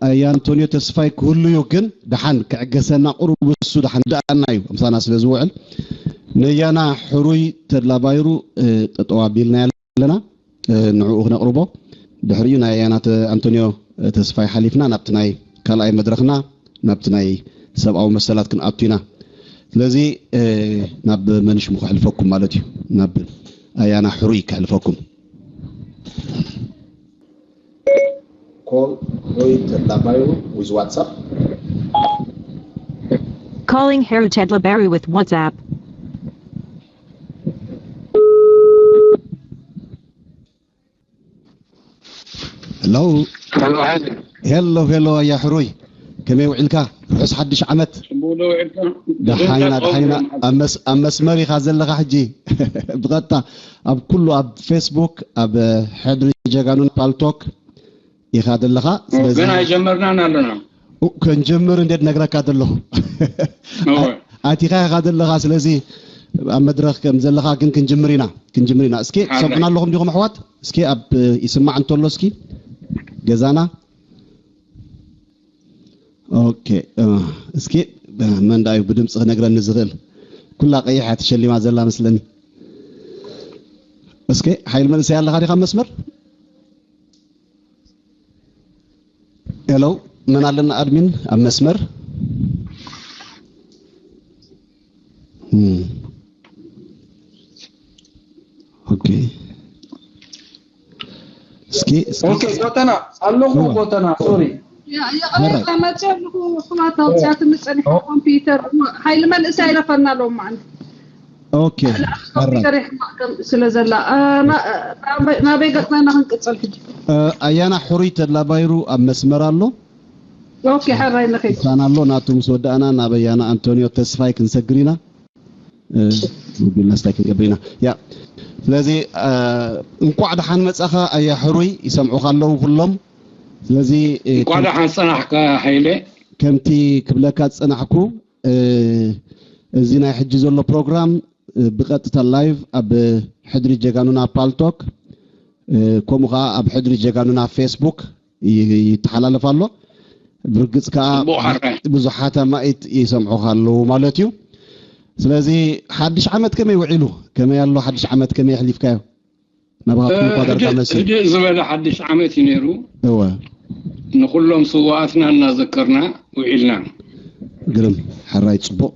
ኣያ ኣንቶንዮ ተስፋይ ክህሉ እዩ፣ ግን ደሓን ክዕገሰና ቁሩብ እሱ ደሓን ደኣና እዩ ምሳና ስለ ዝውዕል፣ ነያና ሕሩይ ተድላ ባይሩ ጠጠው ኣቢልና ኣለና። ንዕኡ ክነቕርቦ፣ ድሕሪኡ ናይ ኣያና ኣንቶንዮ ተስፋይ ሓሊፍና ናብቲ ናይ ካልኣይ መድረኽና፣ ናብቲ ናይ ሰብኣዊ መሰላት ክንኣቱ ኢና። ስለዚ ናብ መንሽሙ ከሕልፈኩም ማለት እዩ፣ ናብ ኣያና ሕሩይ ከሕልፈኩም። Call Roy Tedlabayo with WhatsApp. Calling Haru Tedlabayo with WhatsApp. Hello. Hello, Haji. Hello, hello, ኣያ ሕሩይ። ከመይ ውዒልካ? ርሑስ ሓድሽ ዓመት። ጽቡቕ ዶ ውዒልካ? ደሓይና፣ ደሓይና። ኣብ መስ-፣ ኣብ መስመር ኢኻ ዘለኻ ሕጂ። ብቐጥታ ኣብ ኩሉ፣ ኣብ ፌስቡክ፣ ኣብ ሕድሪ ጀጋኑን ፓልቶክ ኢኻ ዘለኻ። ስለዚ ገና ኣይጀመርናን ኣለና። ኡ፣ ከንጀምር እንዴት ነግረካ ዘለኹ። እወ። ኣቲኻ ኢኻ ዘለኻ። ስለዚ ኣብ መድረኽ ከም ዘለኻ ግን ክንጅምር ኢና፣ ክንጅምር ኢና። እስኪ ሓራይ። ትሰምዑና ኣለኹም ዲኹም ኣሕዋት? እስኪ ኣብ ይስማዕ እንተሎ እስኪ ገዛና። ኦኬ፣ እ፣ እስኪ መን ዳዩ ብድምፂ ክነግረኒ ዝኽእል? ኩላ ቀይሕ እያ ተሸሊማ ዘላ መስለኒ። እስኪ ሓይል መንእሰይ ኣለኻ ዲኻ ኣብ መስመር? ሄሎ፣ መን ኣለና ኣድሚን ኣብ መስመር? እም። ኦኬ። እስኪ፣ እስኪ። ኦኬ፣ ጎተና ኣለኹ፣ እወ። ጎተና፣ ሶሪ። ያ፣ ያ፣ ኦራይት። መፅእ ኣለኹ፣ ኣሕዋት፣ ኣውፅኣትኒ ፀኒሓ ኮምፒውተር። ሓይሊ መንእሰይ ኣይረፈና ሎም መዓልቲ። ኦኬ፣ ኣላ፣ ኣራ። ኮምፒውተር ይሕማቕ ከም ስለ ዘላ። እ፣ ና-፣ እ፣ ናበይ፣ ናበይ ገፅና ኢና ክንቅፅል ሕጂ? እ፣ ኣያና ሕሩይ ተድላ ባይሩ ኣብ መስመር ኣሎ። ኦኬ፣ ሕራይ ንኸይድ። ምሳና ኣሎ፣ ናቱ ምስ ወዳእና ናብ ኣያና ኣንቶንዮ ተስፋይ ክንሰግር ኢና። እ፣ ቢልና ስታይ ክንገብር ኢና። ያ፣ ስለዚ፣ እ፣ እንቋዕ ደሓን መጻኻ ኣያ ሕሩይ፣ ይሰምዑኻ ኣለዉ ኩሎም። ስለዚ፣ እ፣ እንቋዕ ከም-፣ ደሓን ጸናሕካ ሃይለ። ከምቲ ክብለካ ዝጸናሕኩ፣ እ፣ እዚ ናይ ሕጂ ዘሎ ፕሮግራም፣ እ፣ ብቐጥታ ላይቭ ኣብ ሕድሪ ጀጋኑና ፓልቶክ፣ እ፣ ከምኡ ኸዓ ኣብ ሕድሪ ጀጋኑና ፌስቡክ ይ-፣ ይተሓላለፍ ኣሎ። ብርግጽ ከኣ ጽቡቕ ሓራይ። ብዙሓት ኣማኢት ይሰምዑኻ ኣለዉ ማለት እዩ። ስለዚ ሓድሽ ዓመት ከመይ ውዒሉ? ከመይ ኣሎ ሓድሽ ዓመት? ከመይ ኣሕሊፍካዮ? ናባኻትኩም እኳ ዳርጋ ህድእ፣ መሲሉ። ህድእ ዝበለ ሓድሽ ዓመት እዩ ነይሩ። እወ። ንኹሎም ስውኣትና እናዘከርና ውዒልና። ግርም፣ ሕራይ፣ ጽቡቕ፣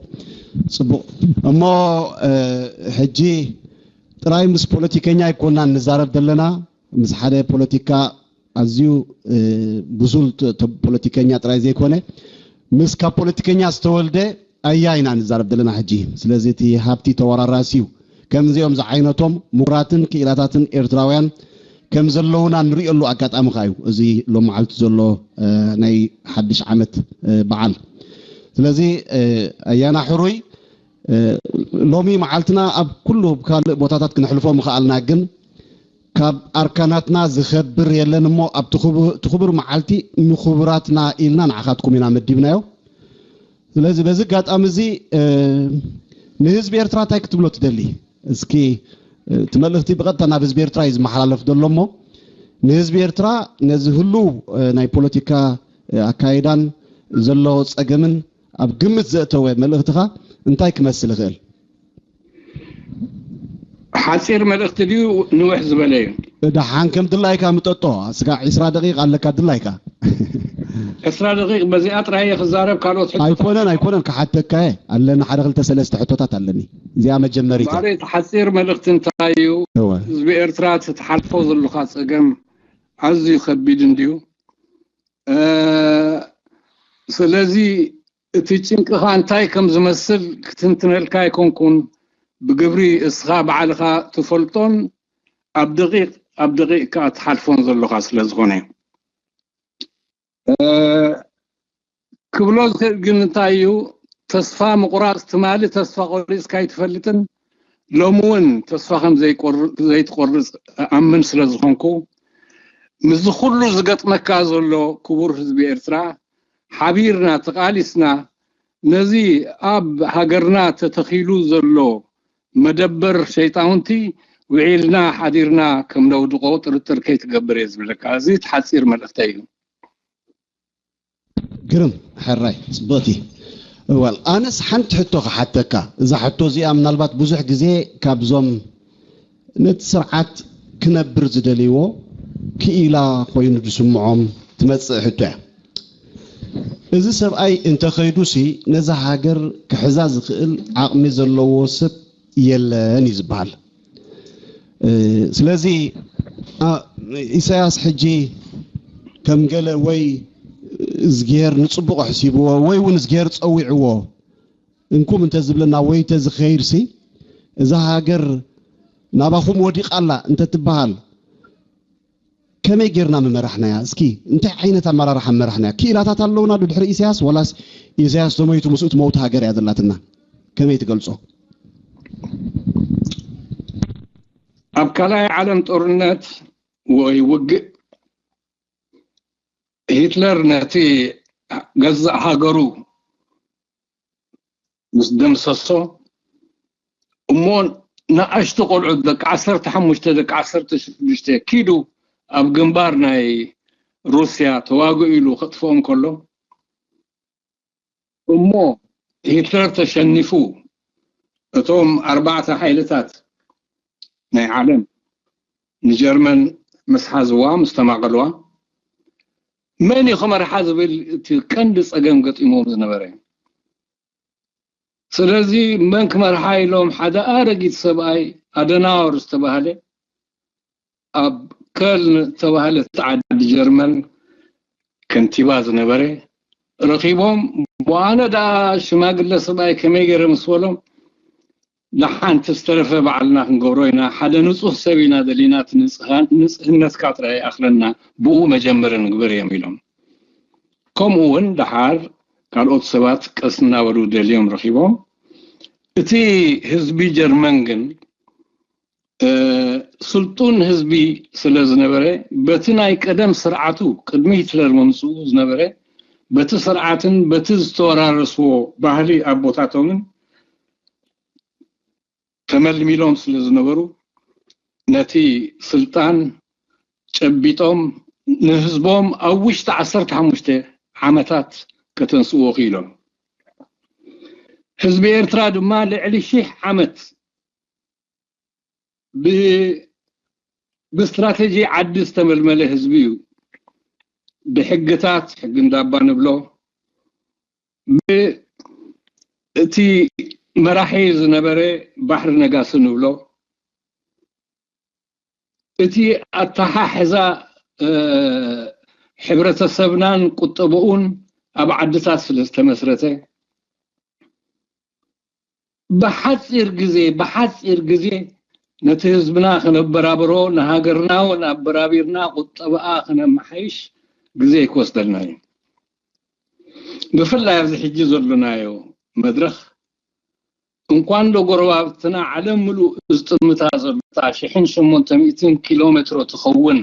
ጽቡቕ። እሞ፣ እ፣ ሕጂ ጥራይ ምስ ፖለቲከኛ ኣይኮናን ንዛረብ ዘለና፣ ምስ ሓደ ፖለቲካ ኣዝዩ፣ እ፣ ብሱል ተ-፣ ተ-፣ ፖለቲከኛ ጥራይ ዘይኮነ፣ ምስ ካብ ፖለቲከኛ ዝተወልደ ኣያ ኢና ንዛረብ ዘለና ሕጂ። ስለዚ እቲ ሃብቲ ተወራራሲ እዩ። ከምዚኦም ዝዓይነቶም ምሁራትን ክኢላታትን ኤርትራውያን ከም ዘለዉና ንሪእየሉ ኣጋጣሚ ከኣ እዩ እዚ ሎመዓልቲ ዘሎ፣ እ፣ ናይ ሓድሽ ዓመት፣ እ፣ በዓል። ስለዚ፣ እ፣ ኣያና ሕሩይ፣ እ፣ ሎሚ መዓልትና ኣብ ኩሉ ካልእ ቦታታት ክነሕልፎ ምኸኣልና፣ ግን ካብ ኣርካናትና ዝኸብር የለን እሞ፣ ኣብቲ ክቡ-፣ እቲ ክቡር መዓልቲ ንክቡራትና ኢልና ንዓኻትኩም ኢና መዲብናዮ። ስለዚ በዚ ኣጋጣሚ እዚ፣ እ፣ ንህዝቢ ኤርትራ እንታይ ክትብሎ ትደሊ? እስኪ፣ እ፣ እቲ መልእኽቲ ብቐጥታ ናብ ህዝቢ ኤርትራ እዩ ዝመሓላለፍ ዘሎ እሞ፣ ንህዝቢ ኤርትራ ነዚ ህሉው፣ እ፣ ናይ ፖለቲካ፣ እ፣ ኣካይዳን ዘሎ ጸገምን ኣብ ግምት ዘእተወ መልእኽትኻ እንታይ ክመስል ይኽእል? ሓጺር መልእኽቲ ድዩ ንውሕ ዝበለ እዩ? ደሓን ከም ድላይካ ምጠጦ። ስጋዕ ዒስራ ደቂቕ ኣለካ ድላይካ። ዕስራ ደቂቕ በዚኣ ጥራይ እየ ክዛረብ፣ ካልኦት ሕቶታት ኣይኮነን፣ ኣይኮነን፣ ክሓተካ እየ። ኣለኒ ሓደ ክልተ ሰለስተ ሕቶታት ኣለኒ። እዚኣ መጀመሪት እያ። ባዕለይ እቲ ሓጺር መልእኽቲ እንታይ እዩ? እወ። ህዝቢ ኤርትራ እቲ ትሓልፎ ዘለኻ ጸገም ኣዝዩ ከቢድ እንድዩ። እ፣ ስለዚ እቲ ጭንቅኻ እንታይ ከም ዝመስል ክትንትነልካ ኣይኮንኩን፣ ብግብሪ እስኻ ባዕልኻ ትፈልጦን ኣብ ደቂቕ ኣብ ደቂቕ ከኣ ትሓልፎን ዘሎኻ ስለ ዝኾነ። እ፣ ክብሎ ዝኽእል ግን እንታይ እዩ፣ ተስፋ ምቑራጽ፣ ትማሊ ተስፋ ቆሪጽካ ኣይትፈልጥን፣ ሎሚ እውን ተስፋ ከም ዘይቆር-፣ ዘይትቆርጽ እኣምን ስለ ዝኾንኩ፣ ምስዚ ኩሉ ዝገጥመካ ዘሎ ክቡር ህዝቢ ኤርትራ፣ ሓቢርና ተቓሊስና ነዚ ኣብ ሃገርና ተተኺሉ ዘሎ መደበር ሸይጣውንቲ ውዒልና ሓዲርና ከም ነውድቖ ጥርጥር ከይትገብር እየ ዝብለካ። እዚ እቲ ሓጺር መልእኽተይ እዩ። ግርም፣ ሕራይ፣ ጽብቕቲ። እዋል፣ ኣነስ ሓንቲ ሕቶ ክሓተካ። እዛ ሕቶ እዚኣ ምናልባት ብዙሕ ግዜ ካብዞም ነቲ ስርዓት ክነብር ዝደልይዎ ክኢላ ኮይኑ ዝስምዖም ትመጽእ ሕቶ እያ። እዚ ሰብኣይ እንተኸይዱሲ ነዛ ሃገር ክሕዛ ዝኽእል ዓቕሚ ዘለዎ ሰብ የለን እዩ ዝበሃል። እ፣ ስለዚ፣ አ፣ ኢሳያስ ሕጂ ከም ገለ ወይ እዝግሄር ንጽቡቕ ኣሕሲብዎ ወይ እውን እዝግሄር ጸዊዕዎ እንኩም እንተዝብለና ወይ እንተዝኸይድሲ እዛ ሃገር ናባኹም ወዲቓ ኣላ እንተትበሃል ከመይ ጌርና ምመራሕናያ? እስኪ እንታይ ዓይነት ኣመራርሓ ምመራሕናያ? ክኢላታት ኣለውና ዶ ድሕሪ ኢሳያስ? ዋላስ ኢሳያስ ተሞይቱ ምስኡ ትመውት ሃገር እያ ዘላትና? ከመይ ትገልጾ? ኣብ ካልኣይ ዓለም ጦርነት ወይ ውግእ ሂትለር ነቲ ገዛእ ሃገሩ ምስ ደምሰሶ እሞ ንኣሽቱ ቆልዑት ደቂ ዓሰርተ ሓሙሽተ ደቂ ዓሰርተ ሽዱሽተ ኪዱ ኣብ ግንባር ናይ ሩስያ ተዋግኡ ኢሉ ከጥፍኦም ከሎ እሞ ሂትለር ተሸኒፉ እቶም ኣርባዕተ ሓይልታት ናይ ዓለም ንጀርመን ምስ ሓዝዋ ምስ ተማቐልዋ መን እዩ ክመርሓ ዝብል እቲ ቀንዲ ፀገም ገጢሞም ዝነበረ። ስለዚ መን ክመርሓ ኢሎም ሓደ ኣረጊት ሰብኣይ ኣደናወር ዝተባህለ ኣብ ከልን ዝተባህለት ዓዲ ጀርመን ከንቲባ ዝነበረ ረኺቦም ብኣነ ደኣ ሽማግለ ሰብኣይ ከመይ ገይረ ምስ በሎም ንሓንቲ ዝተረፈ ባዕልና ክንገብሮ ኢና ሓደ ንፁህ ሰብ ኢና ደሊና እቲ ንፅህነትካ ጥራይ ኣኽለና ብኡ መጀመሪ ንግበር እዮም ኢሎም ከምኡ እውን ደሓር ካልኦት ሰባት ቀስ እናበሉ ደልዮም ረኺቦም እቲ ህዝቢ ጀርመን ግን ስልጡን ህዝቢ ስለ ዝነበረ በቲ ናይ ቀደም ስርዓቱ ቅድሚ ሂትለር መምፅኡ ዝነበረ በቲ ስርዓትን በቲ ዝተወራረስዎ ባህሊ ኣቦታቶምን ተመልሚሎም ስለ ዝነበሩ ነቲ ስልጣን ጨቢጦም ንህዝቦም ኣብ ውሽጢ ዓሰርተ ሓሙሽተ ዓመታት ከተንስእዎ ክኢሎም። ህዝቢ ኤርትራ ድማ ልዕሊ ሺሕ ዓመት ብስትራተጂ ዓዲ ዝተመልመለ ህዝቢ እዩ። ብሕግታት ሕጊ እንዳባ ንብሎ እቲ መራሒ ዝነበረ ባሕሪ ነጋሲ ንብሎ እቲ ኣተሓሕዛ ሕብረተሰብናን ቁጠብኡን ኣብ ዓድታት ስለ ዝተመስረተ ብሓፂር ግዜ ብሓፂር ግዜ ነቲ ህዝብና ክነበራብሮ ንሃገርና እውን ኣበራቢርና ቁጠብኣ ክነመሓይሽ ግዜ ኣይክወስደልና እዩ። ብፍላይ ኣብዚ ሕጂ ዘሎናዮ መድረኽ እንኳን ዶ ጎረባብትና ዓለም ምሉእ ዝጥምታ ዘሎታ ሽሕን ሸሞንተ ሚእትን ኪሎ ሜትሮ ትኸውን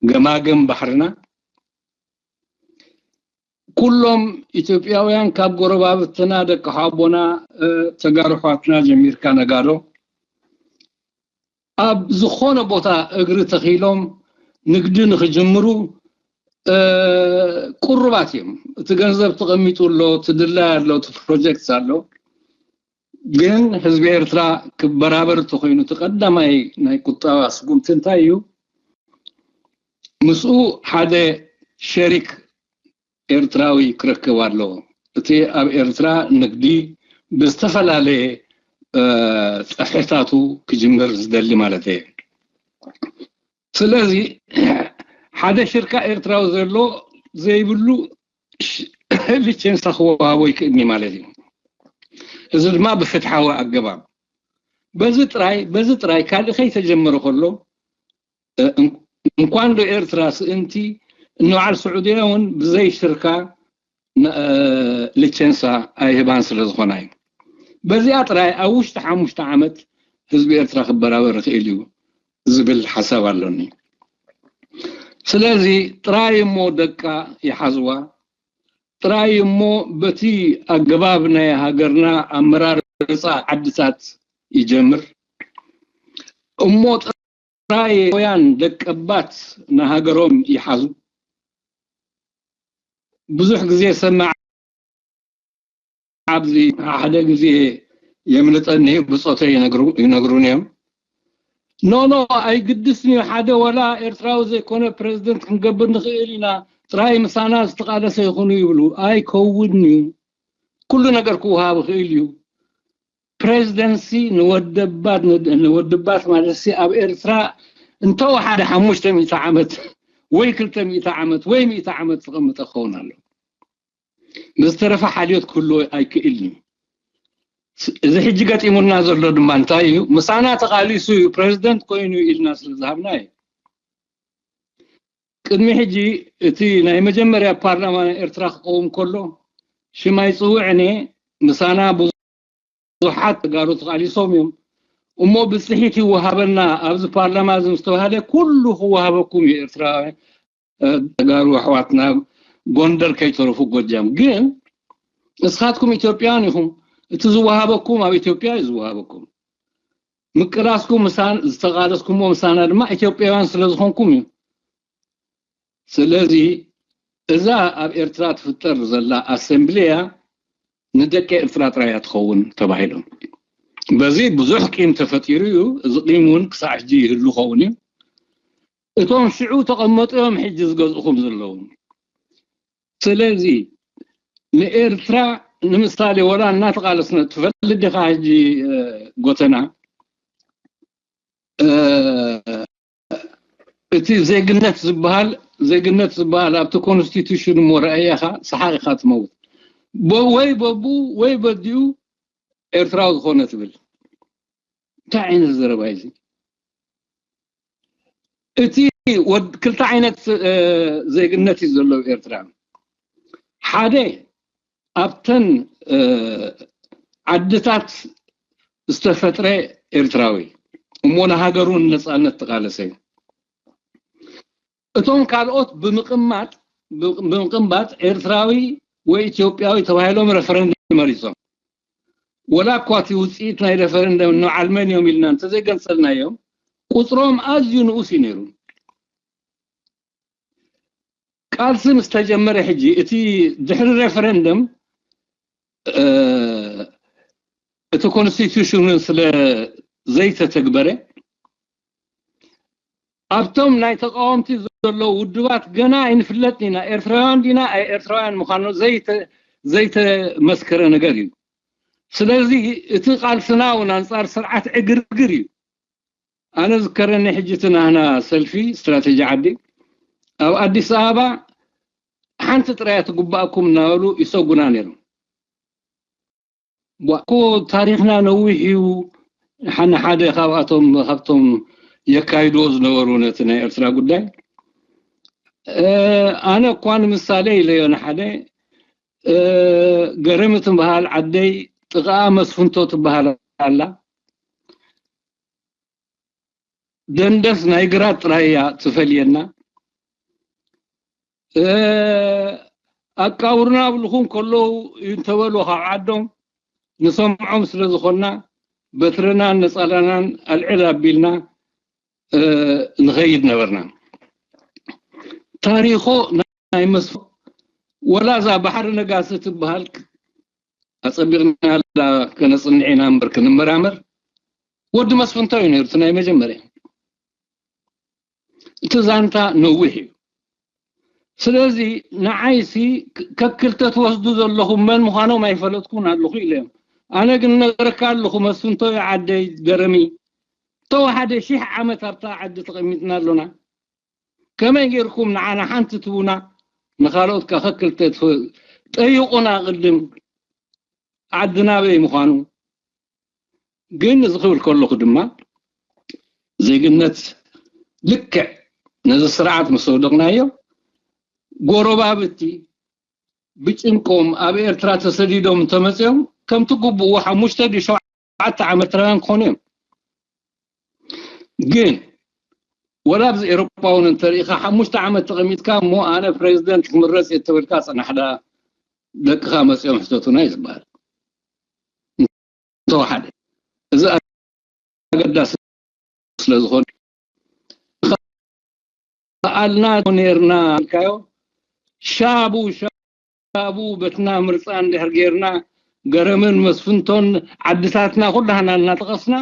ገማግም ባሕርና ኩሎም ኢትዮጵያውያን ካብ ጎረባብትና ደቂ ሓቦና ተጋሩ ኣሕዋትና ጀሚርካ ነጋዶ ኣብ ዝኾነ ቦታ እግሪ ተኺሎም ንግዲ ንኽጅምሩ ቁሩባት እዮም። እቲ ገንዘብ ተቐሚጡ ኣሎ፣ እቲ ድላይ ኣሎ፣ እቲ ፕሮጀክት ኣሎ። ግን ህዝቢ ኤርትራ ክበራበር እንተኮይኑ እቲ ቀዳማይ ናይ ቁጠባ ስጉምቲ እንታይ እዩ? ምስኡ ሓደ ሸሪክ ኤርትራዊ ክረክብ ኣለዎ። እቲ ኣብ ኤርትራ ንግዲ ብዝተፈላለየ ጸፍሕታቱ ክጅምር ዝደሊ ማለት እየ። ስለዚ ሓደ ሽርካ ኤርትራዊ ዘሎ ዘይብሉ ሊቸንሳ ክወሃቦ ይክእልኒ ማለት እዩ። እዚ ድማ ብፍትሓዊ ኣገባብ በዚ ጥራይ በዚ ጥራይ ካልእ ከይተጀመረ ከሎ እንኳን ዶ ኤርትራ ስእንቲ ንበዓል ስዑድያ እውን ብዘይ ሽርካ ሊቸንሳ ኣይህባን ስለ ዝኾና እዩ። በዚኣ ጥራይ ኣብ ውሽጢ ሓሙሽተ ዓመት ህዝቢ ኤርትራ ክበራበር ይኽእል እዩ ዝብል ሓሳብ ኣሎኒ። ስለዚ ጥራይ እሞ ደቃ ይሓዝዋ፣ ጥራይ እሞ በቲ ኣገባብ ናይ ሃገርና ኣመራርፃ ዓድታት ይጀምር እሞ ጥራይ ያን ደቀባት ንሃገሮም ይሓዙ። ብዙሕ ግዜ ሰማዕ ኣብዚ ሓደ ግዜ የምልጠኒ ብጾተይ ይነግሩን እዮም። ኖ ኖ፣ ኣይግድስን እዩ፣ ሓደ ወላ ኤርትራዊ ዘይኮነ ፕሬዝደንት ክንገብር ንኽእል ኢና፣ ጥራይ ምሳና ዝተቓለሰ ይኹኑ ይብሉ። ኣይከውን እዩ። ኩሉ ነገር ክወሃብ ይኽእል እዩ። ፕሬዝደንሲ ንወደባት ንወደባት ማለት ሲ ኣብ ኤርትራ እንተወሓደ ሓሙሽተ ሚእቲ ዓመት ወይ ክልተ ሚእቲ ዓመት ወይ ሚእቲ ዓመት ዝቐምጠ ክኸውን ኣሎ። ብዝተረፈ ሓልዮት ክህልዎ ኣይክእልን እዩ። እዚ ሕጂ ገጢሙና ዘሎ ድማ እንታይ እዩ? ምሳና ተቓሊሱ እዩ ፕሬዝደንት ኮይኑ ኢልና ስለ ዝሃብና እዩ። ቅድሚ ሕጂ እቲ ናይ መጀመርያ ፓርላማ ናይ ኤርትራ ክቀውም ከሎ ሽም ኣይፅውዕን እየ፣ ምሳና ብዙሓት ተጋሩ ተቓሊሶም እዮም እሞ ብፅሒት ይወሃበና ኣብዚ ፓርላማ እዚ ምስ ተባሃለ ኩሉ ክወሃበኩም እዩ ኤርትራውያን ተጋሩ ኣሕዋትና ጎንደር ከይተረፉ ጎጃም ግን ንስኻትኩም ኢትዮጵያን ኢኹም እቲ ዝወሃበኩም ኣብ ኢትዮጵያ እዩ ዝወሃበኩም ምቅላስኩም ምሳን ዝተቓለስኩሞ ምሳና ድማ ኢትዮጵያውያን ስለ ዝኾንኩም እዩ ስለዚ እዛ ኣብ ኤርትራ ትፍጠር ዘላ ኣሰምብሊያ ንደቂ ኤርትራ ጥራይ እያ ትኸውን ተባሂሎም በዚ ብዙሕ ቂም ተፈጢሩ እዩ እዚ ቂም እውን ክሳዕ ሕጂ ይህሉ ኸውን እዩ እቶም ሽዑ ተቐመጡ እዮም ሕጂ ዝገዝእኹም ዘለዉ ስለዚ ንኤርትራ ንምሳሌ ወላ እናተቓለስና ትፈልጥ ዲኻ ሕጂ ጎተና እቲ ዜግነት ዝበሃል ዜግነት ዝበሃል ኣብቲ ኮንስቲቱሽን እሞ ረኣያኻ ሰሓቕ ኢኻ ትመውት ወይ በቡ ወይ በዲኡ ኤርትራዊ ዝኾነ ትብል እንታይ ዓይነት ዘረባ እዚ እቲ ክልተ ዓይነት ዜግነት እዩ ዘለዉ ኤርትራ ሓደ ኣብተን ዓድታት ዝተፈጥረ ኤርትራዊ እሞ ንሃገሩ ንነፃነት ተቃለሰ እዩ። እቶም ካልኦት ብምቕማጥ ብምቕንባጥ ኤርትራዊ ወይ ኢትዮጵያዊ ተባሂሎም ረፈረንደም መሪፆም። ወላ እኳ እቲ ውፅኢት ናይ ረፈረንደም ንበዓል መን እዮም ኢልና እንተዘይገልፀልናዮም ቁፅሮም ኣዝዩ ንኡስ እዩ ነይሩ። ቃልሲ ምስ ተጀመረ ሕጂ እቲ ድሕሪ ሬፈረንደም እቲ ኮንስቲቱሽን ስለ ዘይተተግበረ ኣብቶም ናይ ተቃወምቲ ዘለዉ ውድባት ገና ኣይንፍለጥ ኢና ኤርትራውያን ዲና ኣይ ኤርትራውያን ምዃኑ ዘይተመስከረ ነገር እዩ። ስለዚ እቲ ቃልስና እውን ኣንፃር ስርዓት ዕግርግር እዩ። ኣነ ዝከረኒ ሕጂ እቲ ናህና ሰልፊ ስትራቴጂ ዓዲ ኣብ ኣዲስ ኣበባ ሓንቲ ጥራያ ትግባእኩም እናበሉ ይሰጉና ነይሮም። እኮ ታሪኽና ነዊሕ እዩ። ሓነ ሓደ ካብኣቶም ካብቶም የካይድዎ ዝነበሩ ነቲ ናይ ኤርትራ ጉዳይ ኣነ እኳ ንምሳሌ ኢለዮ ንሓደ ገረሚ ትበሃል ዓደይ ጥቓኣ መስፍንቶ ትበሃል ኣላ። ደንደስ ናይ ግራት ጥራይ እያ ትፈልየና። ኣቃብሩና ኣብልኹም ከለዉ እንተበሉ ካብ ዓዶም ንሰምዖም ስለ ዝኾንና በትርናን ነፃላናን ኣልዕል ኣቢልና ንኸይድ ነበርና። ታሪኾ ናይ መስፍን ወላ እዛ ባሕሪ ነጋሲ ትበሃል ኣጸቢቕናላ ከነጽንዕ ኢና እምበር ክንመራመር ወዲ መስፍንቶ እዩ ነይሩ እቲ ናይ መጀመርያ። እቲ ዛንታ ነዊሕ እዩ። ስለዚ ንዓይሲ ከክልተ ትወስዱ ዘለኹም መን ምዃኖም ኣይፈለጥኩን ኣለኹ ኢለ እዮም። ኣነ ግን ነገረካ ኣለኹ መስፍንቶ እዩ ዓደይ ገረሚ። ተወሓደ ሺሕ ዓመት ኣብታ ዓዲ ተቐሚጥና ኣሎና። ከመይ ጌርኩም ንዓና ሓንቲ ትቡና ንኻልኦት ከክልተ ጠይቑና ቅድም ዓድና በይ ምዃኑ ግን እዚ ክብል ከለኹ ድማ ዜግነት ልክዕ ነዚ ስርዓት ምስ ወደቕናዮ ጎረባብቲ ብጭንቆም ኣብ ኤርትራ ተሰዲዶም እንተመፅኦም ከምቲ ግቡኡ ሓሙሽተ ድዩ ሸውዓተ ዓመት ኤርትራውያን ክኾኑ እዮም። ግን ወላ ኣብዚ ኤሮጳ እውን እንተሪኢኻ ሓሙሽተ ዓመት ተቐሚጥካ እሞ ኣነ ፕሬዚደንት ክምረፅ እየ ተበልካ ፅናሕዳ ደቅኻ መፂኦም ሕተቱና እዩ ዝበሃል። እንተወሓደ እዚ ኣገዳሲ ስለ ዝኾነ ከኣልና ነርና ኢልካዮ ሻቡ ኣብኡ በትና ምርፃ እንድሕር ጌርና፣ ገረምን መስፍንቶን ዓድታትና ኩላህና እናጠቐስና፣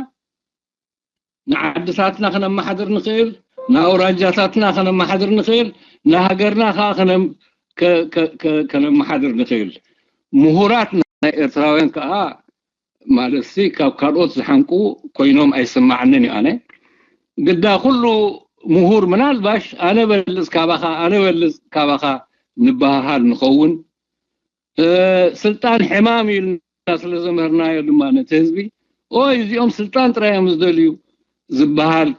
ንዓድታትና ክነመሓድር ንኽእል፣ ንኣውራጃታትና ክነመሓድር ንኽእል፣ ንሃገርና ከዓ ከነም- ከ- ከ- ከ- ከነመሓድር ንኽእል። ምሁራት ናይ ኤርትራውያን ከዓ፣ ማለትሲ ካብ ካልኦት ዝሓንቁ ኮይኖም ኣይስማዓንን እዩ። ኣነ ግዳ ኩሉ ምሁር ምናልባሽ ኣነ በልጽ ካባኻ ኣነ በልጽ ካባኻ ንበሃሃል ንኸውን። ስልጣን ሕማም እዩ ኢልና ስለ ዘምህርናዮ ድማ ነቲ ህዝቢ፣ ኦይ እዚኦም ስልጣን ጥራይ እዮም ዝደልዩ ዝበሃል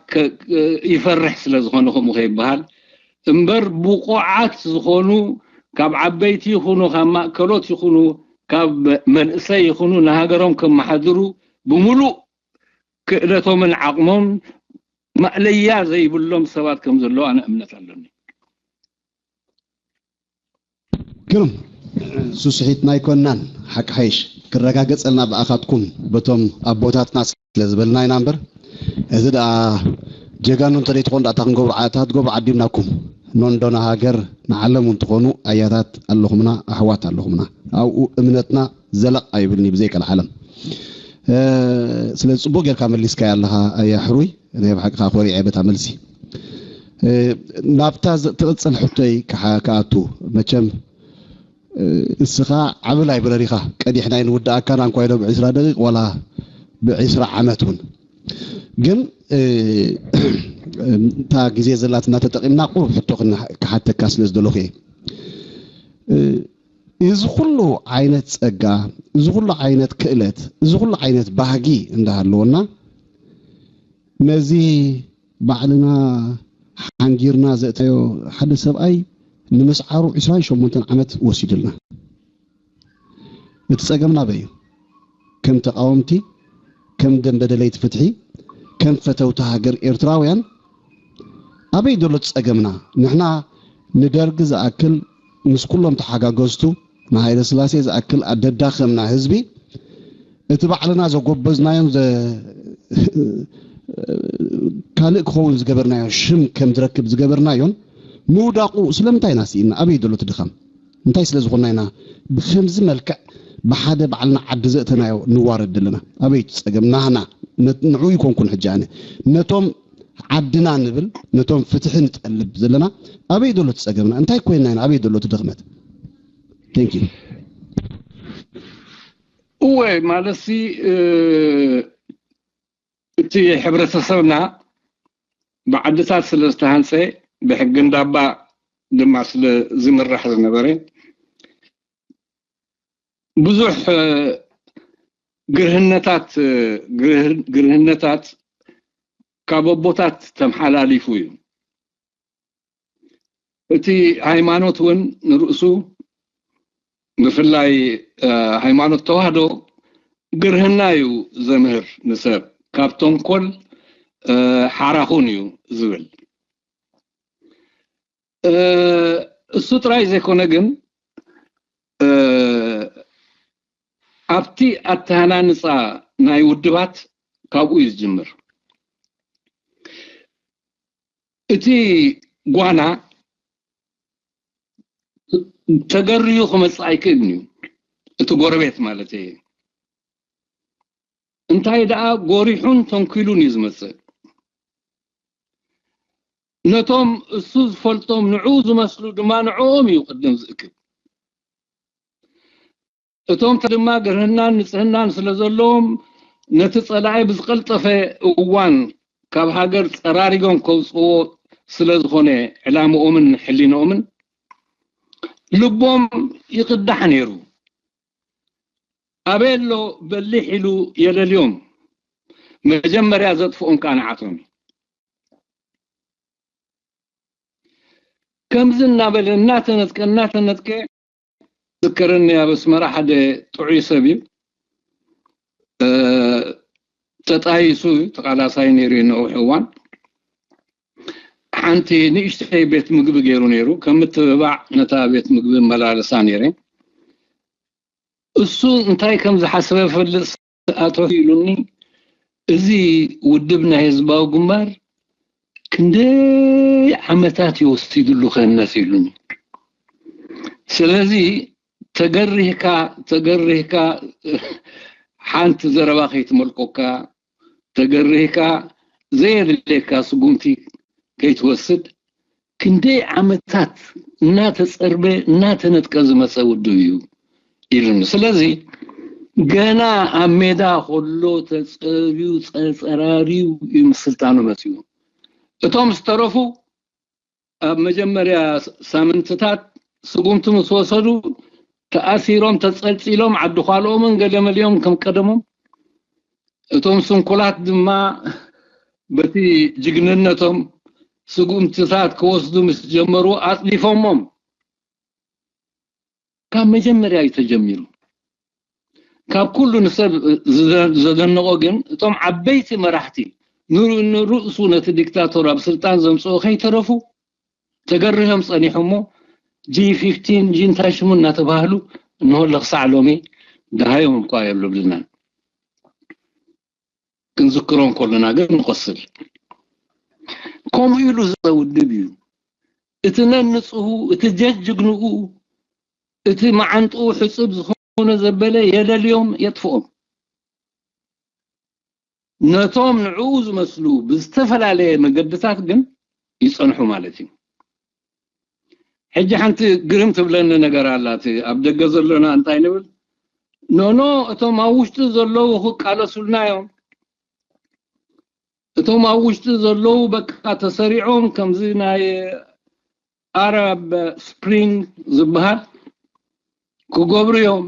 ይፈርሕ ስለ ዝኾነ ከምኡ ከይበሃል እምበር፣ ብቑዓት ዝኾኑ ካብ ዓበይቲ ይኹኑ ካብ ማእከሎት ይኹኑ ካብ መንእሰይ ይኹኑ ንሃገሮም ከመሓድሩ ብምሉእ ክእለቶምን ዓቕሞም ማእለያ ዘይብሎም ሰባት ከም ዘለዉ ኣነ እምነት ኣለኒ። ግሩም። ስስሒትና ኣይኮንናን፣ ሓቂ ሓይሽ ክረጋገጸልና ብኣኻትኩም በቶም ኣቦታትና ስለ ዝበልና ኢና እምበር፣ እዚ ደኣ ጀጋኑ እንተደይትኾኑ ደኣ እንታይ ክንገብሩ ዓ- እንታይ ክትገብሩ ዓዲምናኩም? ኖንዶና ሃገር ንዓለም እውን ትኾኑ ኣያታት ኣለኹምና፣ ኣሕዋት ኣለኹምና። ኣብኡ እምነትና ዘለቕ ኣይብልኒ ብዘይቀልዓለም። ስለዚ ጽቡቕ ጌርካ መሊስካያ ኣለኻ ኣያ ሕሩይ። ናይ ብሓቂ ከዓ ኮሪዐ በታ መልሲ ናብታ ትቕፅል ሕቶይ ክኣቱ መቸም እስኻ ዓቢ ላይብረሪ ኢኻ ቀዲሕና ኣይንውድኣካን ኣንኳ ኢሎ ብዕስራ ደቂቕ ዋላ ብዕስራ ዓመት እውን ግን እታ ግዜ ዘላትና ተጠቒምና ቁሩብ ሕቶ ክሓተካ ስለ ዝደለኹ እየ። እዚ ኩሉ ዓይነት ጸጋ፣ እዚ ኩሉ ዓይነት ክእለት፣ እዚ ኩሉ ዓይነት ባህጊ እንዳሃለወና ነዚ ባዕልና ሓንጊርና ዘእተዮ ሓደ ሰብኣይ ንምስዓሩ ዕስራን ሸሞንተን ዓመት ወሲዱልና። እቲ ጸገም ናበይ እዩ? ከም ተቃወምቲ፣ ከም ደንበ ደለይቲ ፍትሒ፣ ከም ፈተውቲ ሃገር ኤርትራውያን ኣበይ ዘሎ ጸገምና? ንሕና ንደርጊ ዝኣክል ምስ ኩሎም ተሓጋገዝቱ ንሃይለ ስላሴ ዝኣክል ኣደዳኸምና ህዝቢ እቲ ባዕልና ዘጎበዝናዮን ካልእ ክኸውን ዝገበርናዮ ሽም ከም ዝረክብ ዝገበርናዮን ምውዳቑ ስለምንታይ ኢና ስኢንና? ኣበይ ዘሎ እቲ ድኻም? እንታይ ስለ ዝኾንና ኢና ብኸምዚ መልክዕ ብሓደ ባዕልና ዓዲ ዘእተናዮ ንዋረድ ዘለና? ኣበይ እቲ ጸገም ናህና? ንዑ ይኮንኩን ሕጂ ኣነ ነቶም ዓድና ንብል ነቶም ፍትሒ ንጠልብ ዘለና ኣበይ ዘሎ እቲ ጸገምና? እንታይ ኮይንና ኢና? ኣበይ ዘሎ እቲ ድኽመት? Thank you። እወ ማለትሲ እቲ ሕብረተሰብና ብዓድታት ስለ ዝተሃንፀ ብሕጊ እንዳባ ድማ ስለ ዝምራሕ ዝነበረ ብዙሕ ግርህነታት ግርህነታት ካብ ኣቦታት ተመሓላሊፉ እዩ። እቲ ሃይማኖት እውን ንርእሱ ብፍላይ ሃይማኖት ተዋህዶ ግርህና እዩ ዘምህር ንሰብ ካብ ተንኮል ሓራኹን እዩ ዝብል። እሱ ጥራይ ዘይኮነ ግን ኣብቲ ኣተሃናንፃ ናይ ውድባት ካብኡ እዩ ዝጅምር። እቲ ጓና ተገርዩ ክመፅእ ኣይክእልን እዩ። እቲ ጎረቤት ማለት እየ። እንታይ ደኣ ጎሪሑን ተንኪሉን እዩ ዝመፅእ። ነቶም እሱ ዝፈልጦም ንዕኡ ዝመስሉ ድማ ንዕኦም እዩ ቅድም ዝእክብ። እቶም ድማ ግርህናን ንፅህናን ስለ ዘለዎም ነቲ ፀላኢ ብዝቀልጠፈ እዋን ካብ ሃገር ፀራሪጎም ከውፅዎ ስለ ዝኾነ ዕላምኦምን ሕሊንኦምን ልቦም ይቅዳሕ ነይሩ። ኣበይ ኣሎ በሊሕ ኢሉ የለልዮም። መጀመርያ ዘጥፍኦም ከዓ ንዓቶም እዩ። ከምዚ እናበለ እናተነጥቀ እናተነጥቀ ዝከረኒ ኣብ ኣስመራ ሓደ ጥዑይ ሰብ እዩ። ተጣይሱ ተቃላሳይ ነይሩ እዩ ነዊሕ እዋን። ሓንቲ ንእሽተይ ቤት ምግቢ ገይሩ ነይሩ። ከም ምትብባዕ ነታ ቤት ምግቢ መላለሳ ነይረ። እሱ እንታይ ከም ዝሓሰበ ፈልጥ ኣቶ ኢሉኒ፣ እዚ ውድብ ናይ ህዝባዊ ግንባር ክንደይ ዓመታት እዩ ወሲድሉ ክህነስ ኢሉኒ። ስለዚ ተገሪህካ ተገሪህካ ሓንቲ ዘረባ ከይትመልቆካ፣ ተገሪህካ ዘየድልየካ ስጉምቲ ከይትወስድ፣ ክንደይ ዓመታት እናተጸርበ እናተነጥቀ ዝመጸ ውድብ እዩ ኢሉኒ። ስለዚ ገና ኣብ ሜዳ ከሎ ተጸርዩ ጸጸራርዩ እዩ ምስ ስልጣኑ መጺኡ። እቶም ዝተረፉ ኣብ መጀመርያ ሳምንትታት ስጉምቲ ምስ ወሰዱ፣ ተኣሲሮም ተጸልጺሎም ዓዲ ኳልኦምን ገለመሊኦም ከም ቀደሞም፣ እቶም ስንኩላት ድማ በቲ ጅግንነቶም ስጉምትታት ክወስዱ ምስ ጀመሩ ኣጽዲፎሞም። ካብ መጀመርያ እዩ ተጀሚሩ። ካብ ኩሉ ንሰብ ዘደነቆ ግን እቶም ዓበይቲ መራሕቲ ንርእሱ ነቲ ዲክታቶር ኣብ ስልጣን ዘምፅኦ ከይተረፉ ተገሪሆም ፀኒሖሞ፣ ጂ ፊፍቲን ጂ እንታይ ሽሙ እናተባህሉ እንሆ ለክሳዕ ሎሚ ደሃዮም እኳ የብልብልናን። ክንዝክሮ እንከለና ግን ንቆስል። ከምኡ ኢሉ ዝፀ ውድብ እዩ። እቲ ነንፅሁ፣ እቲ ጀጅግንኡ፣ እቲ መዓንጥኡ ሕፁብ ዝኾነ ዘበለ የለልዮም፣ የጥፍኦም። ነቶም ንዕኡ ዝመስሉ ብዝተፈላለየ መገድታት ግን ይፀንሑ ማለት እዩ። ሕጂ ሓንቲ ግርም ትብለኒ ነገር ኣላት። ኣብ ደገ ዘለና እንታይ ንብል? ኖኖ፣ እቶም ኣብ ውሽጢ ዘለዉ ክቃለሱልና እዮም። እቶም ኣብ ውሽጢ ዘለዉ በቃ ተሰሪዖም ከምዚ ናይ ኣረብ ስፕሪንግ ዝበሃል ክገብሩ እዮም።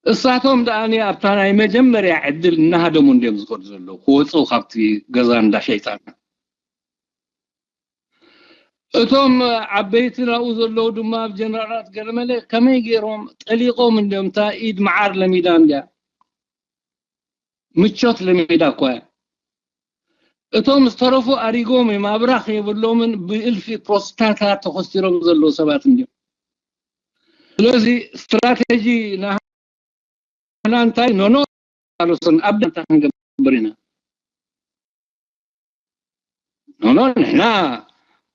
እሳቶም ደኣ ኣብታ ናይ መጀመርያ ዕድል እናሃደሙ እንድዮም ዝኸዱ ዘለዉ ክወፅኡ ካብቲ ገዛ እንዳ ሸይጣን። እቶም ዓበይቲ ናብኡ ዘለዉ ድማ ኣብ ጀነራላት ገለመለ ከመይ ገይሮም ጠሊቖም እንድዮም። እታ ኢድ መዓር ለሚዳ እንድያ፣ ምቾት ለሚዳ እኳ እያ። እቶም ዝተረፉ ኣሪጎም እዮም፣ ኣብራኽ የብሎምን፣ ብእልፊ ፕሮስታታት ተኸስቲሮም ዘለዉ ሰባት እንድዮም። ስለዚ ስትራቴጂ ናህና እንታይ ኖኖ ኣሎሰን ኣብ ደንታ ክንገብር ኢና። ኖኖ ንሕና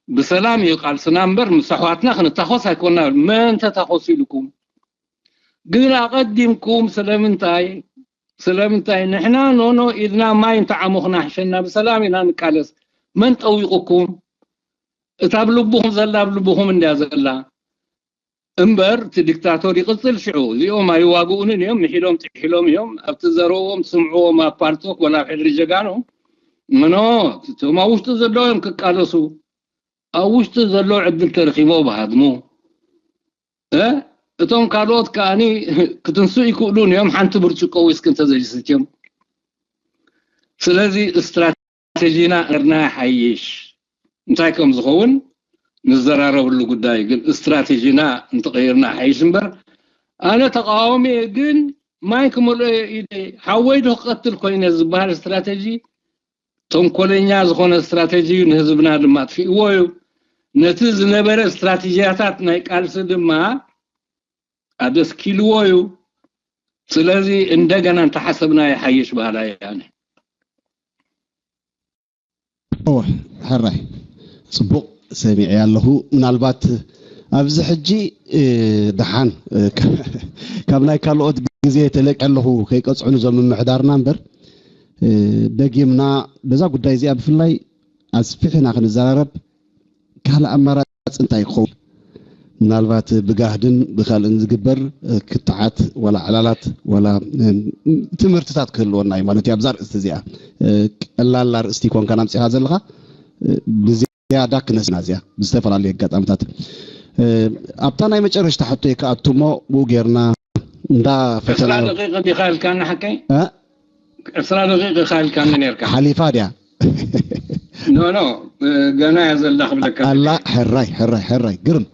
ብሰላም እዩ ቃልስና እምበር ምስ ኣሕዋትና ክንታኾስ ኣይኮና። መን ተታኾሱ ኢልኩም ግን ኣቐዲምኩም ስለምንታይ ስለምንታይ ንሕና ኖኖ ኢልና ማይ እንተዓሞኽና ሕሸና ብሰላም ኢና ንቃለስ። መን ጠዊቑኩም? እታ ኣብ ልብኹም ዘላ ኣብ ልብኹም እንድያ ዘላ እምበር እቲ ዲክታቶር ይቕፅል። ሽዑ እዚኦም ኣይዋግኡንን እዮም፣ ምሒሎም ጥሒሎም እዮም። ኣብቲ ዘረዎም ትስምዕዎም ኣብ ፓልቶክ ወላ ኣብ ሕድሪ ጀጋኑ ምኖ እቶም ኣብ ውሽጢ ዘለዉ እዮም ክቃለሱ። ኣብ ውሽጢ ዘለዉ ዕድል ተረኺቦ ብሃድሙ እቶም ካልኦት ከኣኒ ክትንስኡ ይክእሉን እዮም፣ ሓንቲ ብርጭቆ ዊስኪ እንተዘይሰትዮም። ስለዚ ስትራቴጂና እርና ይሓይሽ። እንታይ ከም ዝኸውን ንዘራረብሉ ጉዳይ፣ ግን ስትራቴጂና እንተቐይርና ይሓይሽ እምበር ኣነ ተቃዋሚ እየ፣ ግን ማይ ክመልኦ እየ ኢደ ሓወይ ዶ ክቐትል ኮይነ ዝበሃል ስትራቴጂ ተንኮለኛ ዝኾነ ስትራቴጂ እዩ፣ ንህዝብና ድማ ኣጥፊእዎ እዩ። ነቲ ዝነበረ ስትራቴጂያታት ናይ ቃልሲ ድማ ኣደስኪልዎ እዩ። ስለዚ እንደገና እንተሓሰብና ይሓይሽ በሃላይ እየ ኣነ። እወ፣ ሕራይ ጽቡቕ ሰሚዐ ኣለኹ። ምናልባት ኣብዚ ሕጂ ደሓን ካብ ናይ ካልኦት ግዜ ተለቀ ኣለኹ ከይቀፅዑ ንዞም ምምሕዳርና እምበር ደጊምና በዛ ጉዳይ እዚኣ ብፍላይ ኣስፊሕና ክንዘራረብ ካልእ ኣማራፂ እንታይ ክኸውን? ምናልባት ብጋህድን ብካልእን ዝግበር ክትዓት ዋላ ዕላላት ዋላ ትምህርትታት ክህልወና እዩ ማለት እዩ። ኣብዛ ኣርእስቲ እዚኣ ቀላል ኣርእስቲ ኮንካ ናምፂኻ ዘለኻ ብዝያዳ ክነስና እዚኣ ብዝተፈላለዩ ኣጋጣሚታት ኣብታ ናይ መጨረሽታ ሕቶ ይከኣቱ እሞ ብኡ ጌርና እንዳ ፈተና ደቂቕ ዲኻ ኢልካና ሓቀይ ዕስራ ደቂቕ ኢኻ ኢልካኒ ነርካ። ሓሊፋ ድያ? ኖ ኖ ገና እያ ዘላ ክብለካ። ኣላ ሕራይ ሕራይ ሕራይ ግርም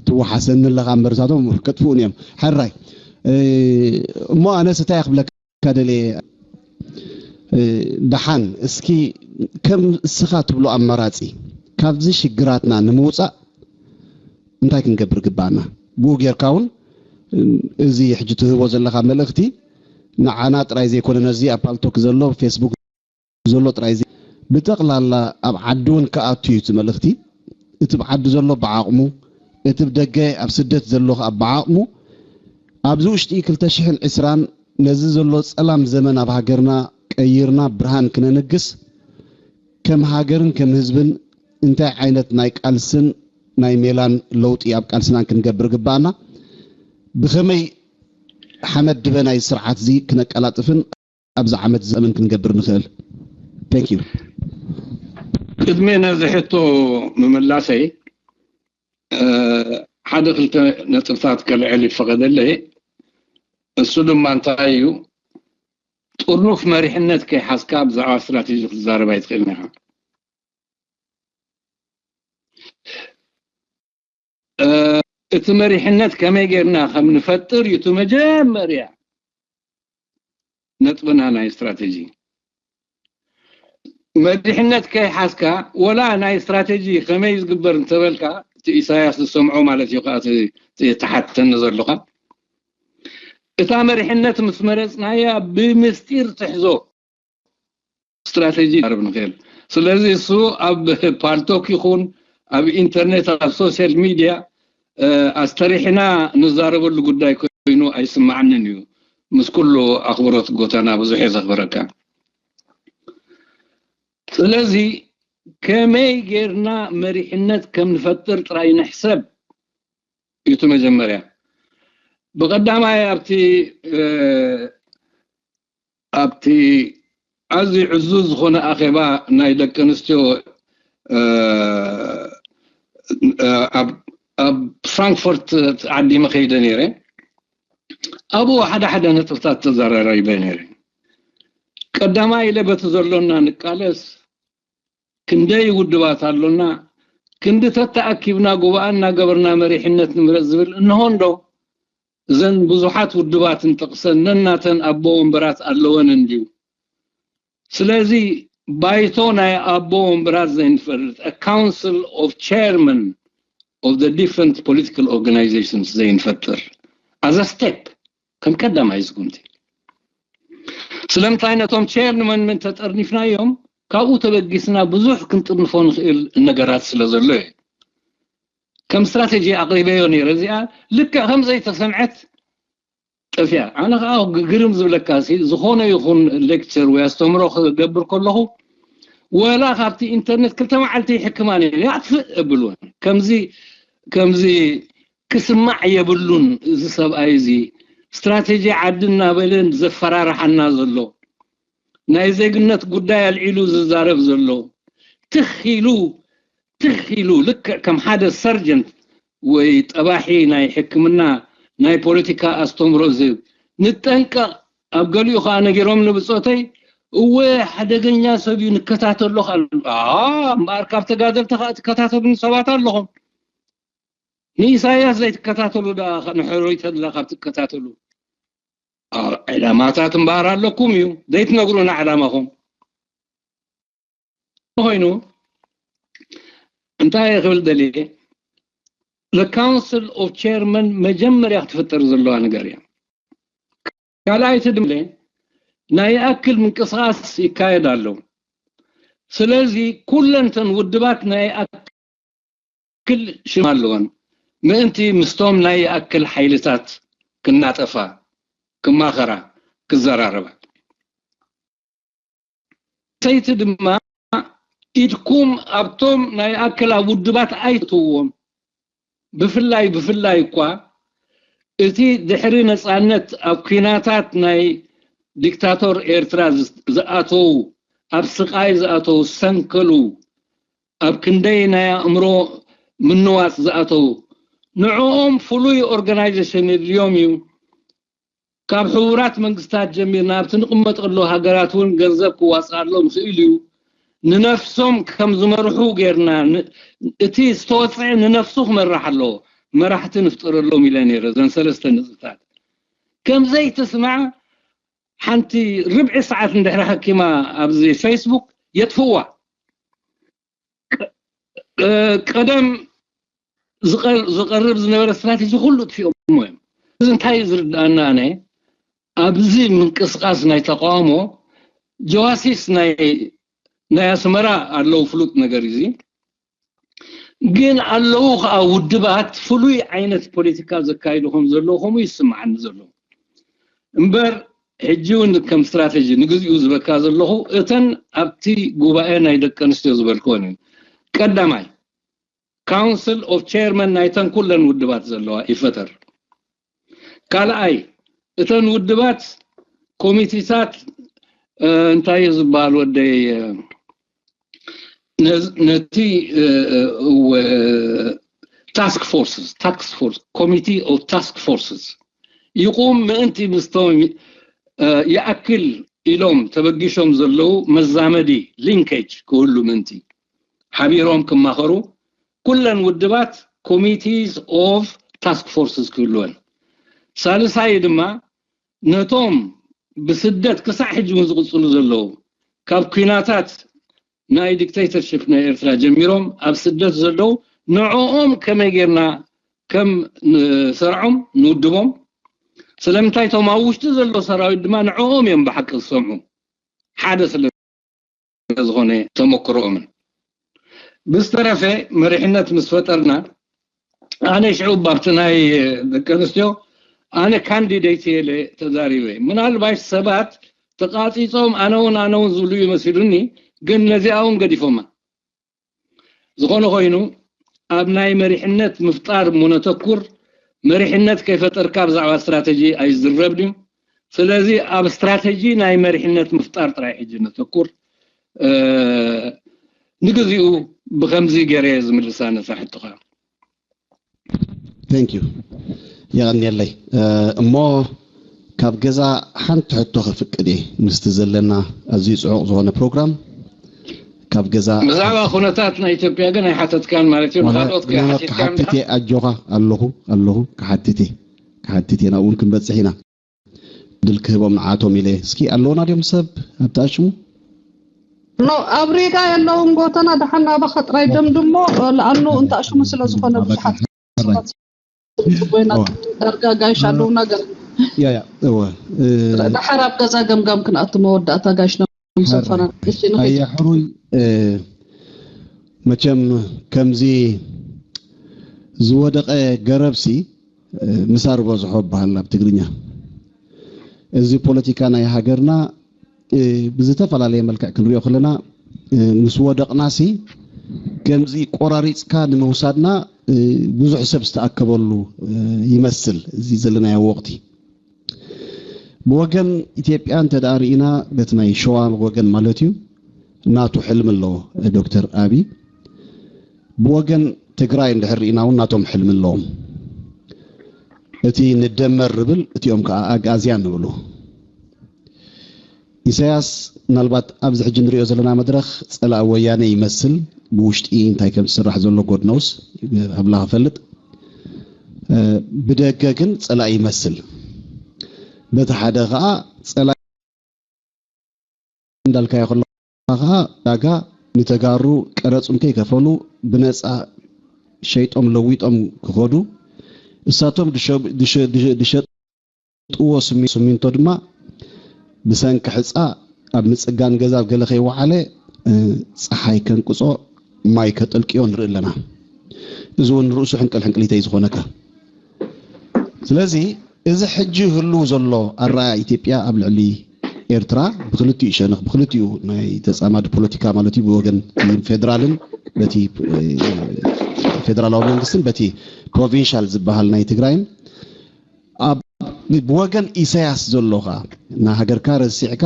ትወሓሰኒ ኣለኻ እምበር እሳቶም ከጥፍኡኒ እዮም። ሕራይ እሞ ኣነስ እንታይ ክብለካ ደልየ ደሓን እስኪ ከም እስኻ ትብሎ ኣማራፂ ካብዚ ሽግራትና ንምውፃእ እንታይ ክንገብር ግባኣና? ብኡ ጌርካ እውን እዚ ሕጂ ትህቦ ዘለኻ መልእኽቲ ንዓና ጥራይ ዘይኮነ ነዚ ኣብ ፓልቶክ ዘሎ ፌስቡክ ዘሎ ጥራይ ዘይ ብጠቕላላ ኣብ ዓዲ እውን ክኣቱ እዩ እቲ መልእኽቲ። እቲ ብዓዲ ዘሎ ብዓቕሙ እቲ ብደገ ኣብ ስደት ዘሎ ኣብ ብዓቕሙ ኣብዚ ውሽጢ ክልተ ሽሕን ዕስራን ነዚ ዘሎ ጸላም ዘመን ኣብ ሃገርና ቀይርና ብርሃን ክነንግስ ከም ሃገርን ከም ህዝብን እንታይ ዓይነት ናይ ቃልስን ናይ ሜላን ለውጢ ኣብ ቃልስናን ክንገብር ግባኣና? ብኸመይ ሓመድ ድበ ናይ ስርዓት እዚ ክነቀላጥፍን ኣብዚ ዓመት ዘመን ክንገብር ንኽእል? Thank you። ቅድሚ ነዚ ሕቶ ምምላሰይ ሓደ ክልተ ነጥብታት ከልዕል ይፈቐደለይ። እሱ ድማ እንታይ እዩ? ጥርኑፍ መሪሕነት ከይሓዝካ ብዛዕባ ስትራቴጂ ክትዛረብ ኣይትኽእልን ኢኻ። እቲ መሪሕነት ከመይ ጌርና ከም ንፈጥር እዩ እቲ መጀመርያ ነጥብና ናይ ስትራቴጂ። መሪሕነት ከይሓዝካ ወላ ናይ ስትራቴጂ ከመይ ዝግበር እንተበልካ እቲ ኢሳያስ ዝሰምዖ ማለት እዩ። ከዓ ተሓተኒ ዘለካ እታ መሪሕነት ምስ መረፅናያ ብምስጢር ትሕዞ ስትራቴጂ ርብ ንኽእል። ስለዚ እሱ ኣብ ፓልቶክ ይኹን ኣብ ኢንተርኔት ኣብ ሶሻል ሚድያ ኣስተሪሕና ንዛረበሉ ጉዳይ ኮይኑ ኣይስማዓንን እዩ። ምስ ኩሉ ኣኽብሮት ጎተና ብዙሕ እየ ዘኽብረካ። ስለዚ ከመይ ጌርና መሪሕነት ከም ንፈጥር ጥራይ ንሕሰብ እዩ እቲ መጀመርያ። ብቐዳማይ ኣብቲ ኣብቲ ኣዝዩ ዕዙዝ ዝኾነ ኣኼባ ናይ ደቂ ኣንስትዮ ኣብ ፍራንክፈርት ዓዲመ ከይደ ነይረ። ኣብኡ ሓደ ሓደ ነጥብታት ተዘራራይበ ነይረ። ቀዳማይ ኢለ በቲ ዘሎና ንቃለስ፣ ክንደይ ውድባት ኣሎና፣ ክንዲ ተተኣኪብና ጉባኣ እናገበርና መሪሕነት ንምረፅ ዝብል እንሆ እንዶ እዘን ብዙሓት ውድባት እንጠቕሰን ነናተን ኣቦ ወንበራት ኣለወን እንድዩ። ስለዚ ባይቶ ናይ ኣቦ ወንበራት ዘይንፈርድ፣ a council of chairman of the different political organizations ዘይንፈጥር as a step ከም ቀዳማይ ስጉምቲ። ስለምንታይ ነቶም ቸርመን ምን ተጠርኒፍናዮም ካብኡ ተበጊስና ብዙሕ ክንጥርንፎ ንኽእል ነገራት ስለ ዘሎ እዩ። ከም ስትራቴጂ ኣቕሪበዮ ነይረ። እዚኣ ልክዕ ከም ዘይተሰምዐት ጠፊኣ። ኣነ ከዓ ግርም ዝብለካ ሲ ዝኾነ ይኹን ሌክቸር ወይ ኣስተምሮ ክገብር ከለኹ ወላ ካብቲ ኢንተርኔት ክልተ መዓልቲ ይሕክማ ነይረ ኣጥፍእ እብልወን ከምዚ ከምዚ ክስማዕ የብሉን። እዚ ሰብኣይ እዚ ስትራቴጂ ዓዲ እናበለ ዘፈራርሓና ዘሎ ናይ ዜግነት ጉዳይ ኣልዒሉ ዝዛረብ ዘሎ ትኽ ኢሉ ትኽ ኢሉ ልክዕ ከም ሓደ ሰርጀንት ወይ ጠባሒ ናይ ሕክምና ናይ ፖለቲካ ኣስተምሮ ዝህብ ንጠንቀቕ። ኣብ ገሊኡ ከዓ ነጊሮም ንብፆተይ እወ ሓደገኛ ሰብ እዩ ንከታተሎ ካሉ እምበኣር ካብ ተጋደልቲ ከዓ ትከታተሉኒ ሰባት ኣለኹም። ንኢሳያስ ዘይትከታተሉ ደኣ ንሕሩይ ተድላ ካብ ትከታተሉ ዕላማታት እምበኣር ኣለኩም እዩ ዘይትነግሩና ዕላማኹም። ኮይኑ እንታይ ክብል ደልየ the council of chairman መጀመርያ ክትፍጠር ዘለዋ ነገር እያ። ካልኣይቲ ድማ ናይ ይኣክል ምንቅስቃስ ይካየድ ኣሎ። ስለዚ ኩለንተን ውድባት ናይ ይኣክል ሽም ኣለወን ምእንቲ ምስቶም ናይ ይኣክል ሓይልታት ክናጠፋ ክማኸራ ክዘራረባ ሰይቲ ድማ ኢድኩም ኣብቶም ናይ ኣክል ኣብ ውድባት ኣይትእትውዎም። ብፍላይ ብፍላይ እኳ እቲ ድሕሪ ነፃነት ኣብ ኲናታት ናይ ዲክታቶር ኤርትራ ዝኣተዉ ኣብ ስቓይ ዝኣተዉ ዝሰንከሉ ኣብ ክንደይ ናይ ኣእምሮ ምንዋፅ ዝኣተዉ ንዕኦም ፍሉይ ኦርጋናይዜሽን የድልዮም እዩ። ካብ ሕቡራት መንግስታት ጀሚርና ኣብቲ ንቕመጠሉ ሃገራት እውን ገንዘብ ክዋፅኣሎም ይኽእል እዩ። ንነፍሶም ከም ዝመርሑ ጌርና እቲ ዝተወፅዐ ንነፍሱ ክመርሕ ኣለዎ። መራሕቲ ንፍጠረሎም ኢለ ነይረ እዘን ሰለስተ ነጥብታት ከምዘይትስማዕ ሓንቲ ርብዒ ሰዓት እንድሕሪ ሓኪማ ኣብዚ ፌስቡክ የጥፍዋ። ቀደም ዝቐርብ ዝነበረ ስትራቴጂ ኩሉ ጥፊኦሞ እዮም። እዚ እንታይ እዩ ዝርድኣና ኣነ ኣብዚ ምንቅስቃስ ናይ ተቃውሞ ጀዋሲስ ናይ ናይ ኣስመራ ኣለዉ ፍሉጥ ነገር እዚ ግን ኣለዉ ከዓ ውድባት ፍሉይ ዓይነት ፖለቲካ ዘካይዱ ከም ዘለዉ ከምኡ ይስምዓኒ ዘሎ። እምበር ሕጂ እውን ከም ስትራተጂ ንግዚኡ ዝበካ ዘለኹ፣ እተን ኣብቲ ጉባኤ ናይ ደቂ ኣንስትዮ ዝበልክወን እዩ። ቀዳማይ፣ ካውንስል ኦፍ ቸርመን ናይተን ኩለን ውድባት ዘለዋ ይፈጠር። ካልኣይ፣ እተን ውድባት ኮሚቴታት እንታይ እዩ ዝበሃል ወደይ፣ ነቲ ታስክ ፎርስስ ታስክ ፎርስ ኮሚቲ ኦፍ ታስክ ፎርስስ ይቁም ምእንቲ ምስቶም ይኣክል ኢሎም ተበጊሾም ዘለዉ መዛመዲ ሊንኬጅ ክህሉ ምእንቲ ሓቢሮም ክማኸሩ ኩለን ውድባት ኮሚቲስ ኦፍ ታስክ ፎርስስ ክህልወን። ሳልሳይ ድማ ነቶም ብስደት ክሳዕ ሕጂ እውን ዝቕፅሉ ዘለዉ ካብ ኩናታት ናይ ዲክቴተርሽፕ ናይ ኤርትራ ጀሚሮም ኣብ ስደት ዘለዉ ንዕኦም ከመይ ጌርና ከም ንሰርዖም ንውድቦም። ስለምንታይ እቶም ኣብ ውሽጢ ዘሎ ሰራዊት ድማ ንዕኦም እዮም ብሓቂ ዝሰምዑ ሓደ ስለ ዝኾነ ተመክሮኦምን። ብዝተረፈ መሪሕነት ምስ ፈጠርና ኣነ ሽዑ ኣብቲ ናይ ደቂ ኣንስትዮ ኣነ ካንዲደይት እየ ኢለ ተዛሪበ። ምናልባሽ ሰባት ተቃፂፆም ኣነ እውን ኣነ እውን ዝብሉ እዩ መሲሉኒ፣ ግን ነዚኣ እውን ገዲፎማ። ዝኾነ ኮይኑ ኣብ ናይ መሪሕነት ምፍጣር እሞ ነተኩር። መሪሕነት ከይፈጠርካ ብዛዕባ ስትራተጂ ኣይዝረብን እዩ። ስለዚ ኣብ ስትራተጂ ናይ መሪሕነት ምፍጣር ጥራይ ሕጂ ነተኩር። ንግዚኡ ብከምዚ ገይረ እየ ዝምልሳ ነታ ሕቶኻ። Thank you። የቐንየለይ። እሞ ካብ ገዛ ሓንቲ ሕቶ ክፍቅድ እየ ምስቲ ዘለና ኣዝዩ ፅዑቕ ዝኾነ ፕሮግራም ካብ ገዛ ብዛዕባ ኩነታት ናይ ኢትዮጵያ ግን ኣይሓተትካን ማለት እዩ። ንካልኦት ክሓትት እየ። ኣጆኻ ኣለኹ ኣለኹ ክሓትት እየ ክሓትት እየ ናብኡ እውን ክንበፅሕ ኢና። ድል ክህቦም ንዓቶም ኢለ እስኪ ኣለውና ድዮም ሰብ ኣብቲ ኣሽሙ ኖ ኣብ ሪጋ የለውን ጎተና ደሓን ናባኸ ጥራይ ደምድሞ ለኣኑ እንተ ኣሽሙ ስለ ዝኾነ ብዙሓት ሰባት ኮይና ዳርጋ ጋይሽ ኣለውና ገር ያ ያ እወ እ፣ ደሓር ኣብ ገዛ ገምጋም ክንኣቱ መወዳእታ ጋይሽ ነምሰፈና እሺ ንኺድ ኣየ ሕሩይ እ፣ መቸም ከምዚ ዝወደቐ ገረብሲ ምሳር በዝሖ በሃል ኣብ ትግርኛ። እዚ ፖለቲካ ናይ ሃገርና ብዝተፈላለየ መልክዕ ክንሪኦ ከለና ምስ ወደቕናሲ ከምዚ ቆራሪፅካ ንምውሳድና ብዙሕ ሰብ ዝተኣከበሉ ይመስል እዚ ዘለናዮ ወቕቲ። ብወገን ኢትዮጵያ እንተ ደኣ ርኢና በቲ ናይ ሸዋ ወገን ማለት እዩ ናቱ ሕልሚ ኣለዎ ዶክተር ኣቢ። ብወገን ትግራይ እንድሕር ርኢና እውን ናቶም ሕልሚ ኣለዎም። እቲ ንደመር ንብል እቲኦም ከዓ ኣግኣዝያን ንብሉ። ኢሳያስ ምናልባት ኣብዚ ሕጂ ንሪኦ ዘለና መድረኽ ፀላኢ ወያነ ይመስል፣ ብውሽጢ እንታይ ከም ዝስራሕ ዘሎ ጎድነውስ ኣምላኽ ይፈልጥ። ብደገ ግን ፀላኢ ይመስል። በቲ ሓደ ከዓ ፀላኢ እንዳልካዮ ከለካ ከዓ ዳጋ ንተጋሩ ቀረፅም ከይከፈሉ ብነፃ ሸይጦም ለዊጦም ክኸዱ እሳቶም ድሸጥዎ ስሚንቶ ድማ ብሰንኪ ሕፃ ኣብ ምፅጋን ገዛ ኣብ ገለ ከይወዓለ ፀሓይ ከንቅፆ ማይ ከጠልቅዮ ንርኢ ኣለና። እዚ እውን ርእሱ ሕንቅል ሕንቅሊተይ ዝኾነካ። ስለዚ እዚ ሕጂ ህልው ዘሎ ኣረኣእያ ኢትዮጵያ ኣብ ልዕሊ ኤርትራ ብክልቲኡ ሸነኽ ብክልቲኡ ናይ ተፃማዲ ፖለቲካ ማለት እዩ ብወገን ፌደራልን በቲ ፌደራላዊ መንግስትን በቲ ፕሮቪንሻል ዝበሃል ናይ ትግራይን ኣብ ብወገን ኢሳያስ ዘሎ ኸዓ ንሃገርካ ረሲዕካ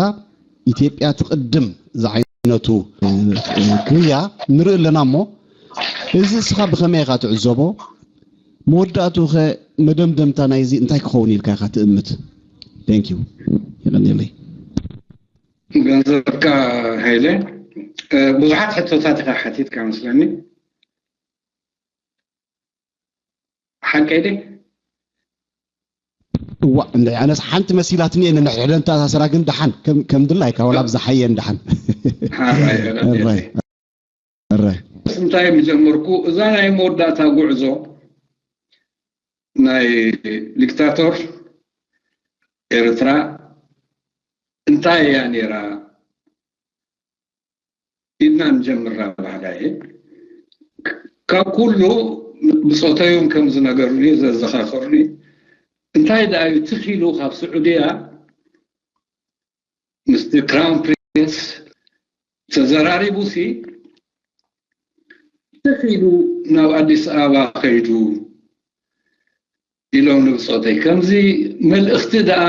ኢትዮጵያ ትቕድም ዝዓይነቱ ክያ ንርኢ ኣለና እሞ እዚ እስኻ ብኸመይ ኢኻ ትዕዘቦ? መወዳእትኡ ኸ መደምደምታ ናይዚ እንታይ ክኸውን ኢልካ ኢኻ ትእምት? Thank you። የቐንየለይ። ገንዘብካ ሃይለ ብዙሓት ሕቶታት ኢኻ ሓቲትካ መስለኒ። ሓቀይ ድየ? እዋ እንደ ኣነስ ሓንቲ መሲላትኒ እየ ንሕደንታ ሳሰራ ግን ደሓን ከም ከም ድላይካ ወላ ብዝሓየ እንደሓን ሓራይ እራይ እራይ እንታይ ምጀመርኩ እዛ ናይ መወዳእታ ጉዕዞ ናይ ዲክታቶር ኤርትራ እንታይ እያ ነይራ ኢልና ንጀምር ናባህላ እየ። ካብ ኩሉ ብጾተዮም ከም ዝነገሩኒ ዘዘኻኸሩኒ እንታይ ደኣ እዩ ትኺሉ ካብ ስዑድያ ምስቲ ክራውን ፕሪንስ ተዘራሪቡሲ ትኺሉ ናብ ኣዲስ ኣበባ ከይዱ ኢሎም ንብጾተይ ከምዚ መልእኽቲ ደኣ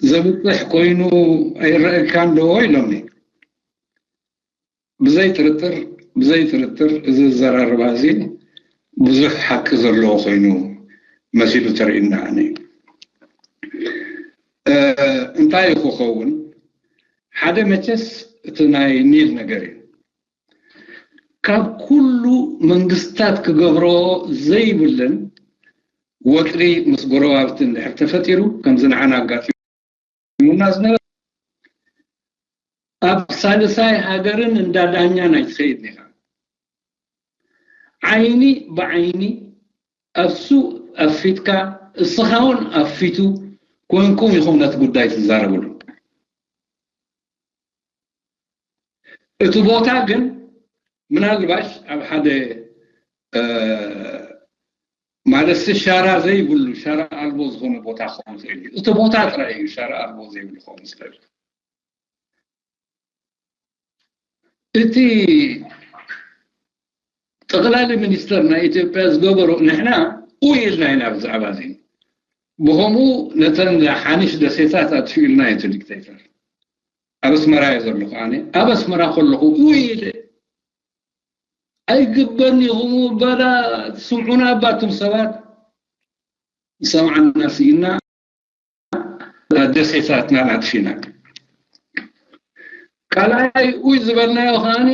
ዘብፅሕ ኮይኑ ኣይረአካን ዶ ኢሎምኒ። ብዘይ ጥርጥር ብዘይ ጥርጥር እዚ ዘራርባ እዚ ብዙሕ ሓቂ ዘለዎ ኮይኑ መሲሉ ተርእዩና ኣነ እንታይ እዩ ክኸውን? ሓደ መቸስ እቲ ናይ ኒል ነገር እዩ። ካብ ኩሉ መንግስታት ክገብሮ ዘይብልን ወጥሪ ምስ ጎረባብቲ እንድሕር ተፈጢሩ ከምዚ ንዓና ኣጋጢሙና ዝነበረ ኣብ ሳልሳይ ሃገርን እንዳ ዳኛን ኣይትኸይድን ኢኻ። ዓይኒ ብዓይኒ ኣብሱ ኣብ ፊትካ እስኻ እውን ኣብ ፊቱ ኮንኩም ኢኹም ነቲ ጉዳይ ትዛረብሉ። እቲ ቦታ ግን ምናልባሽ ኣብ ሓደ ማለትሲ ሻራ ዘይብሉ ሻራ ኣልቦ ዝኾነ ቦታ ክኸውን ይኽእል እዩ። እቲ ቦታ ጥራይ እዩ ሻራ ኣልቦ ዘይብሉ ክኸውን ዝኽእል። እቲ ጠቕላሊ ሚኒስተር ናይ ኢትዮጵያ ዝገበሮ ንሕና ኡይ ኢልና ኢና ብዛዕባ እዚ። ብኸምኡ ነተን ሓኒሽ ደሴታት ኣጥፊኡልና እዩ እቲ ዲክቴተር። ኣብ ኣስመራ እየ ዘለኹ ኣነ። ኣብ ኣስመራ ከለኹ ኡይ ኢለ ኣይግበን ኢኹም በላ ትስምዑና ባቱም ሰባት ሰምዓና ስኢና ደሴታትና ኣጥፊና። ካልኣይ ኡይ ዝበልናዮ ከዓኒ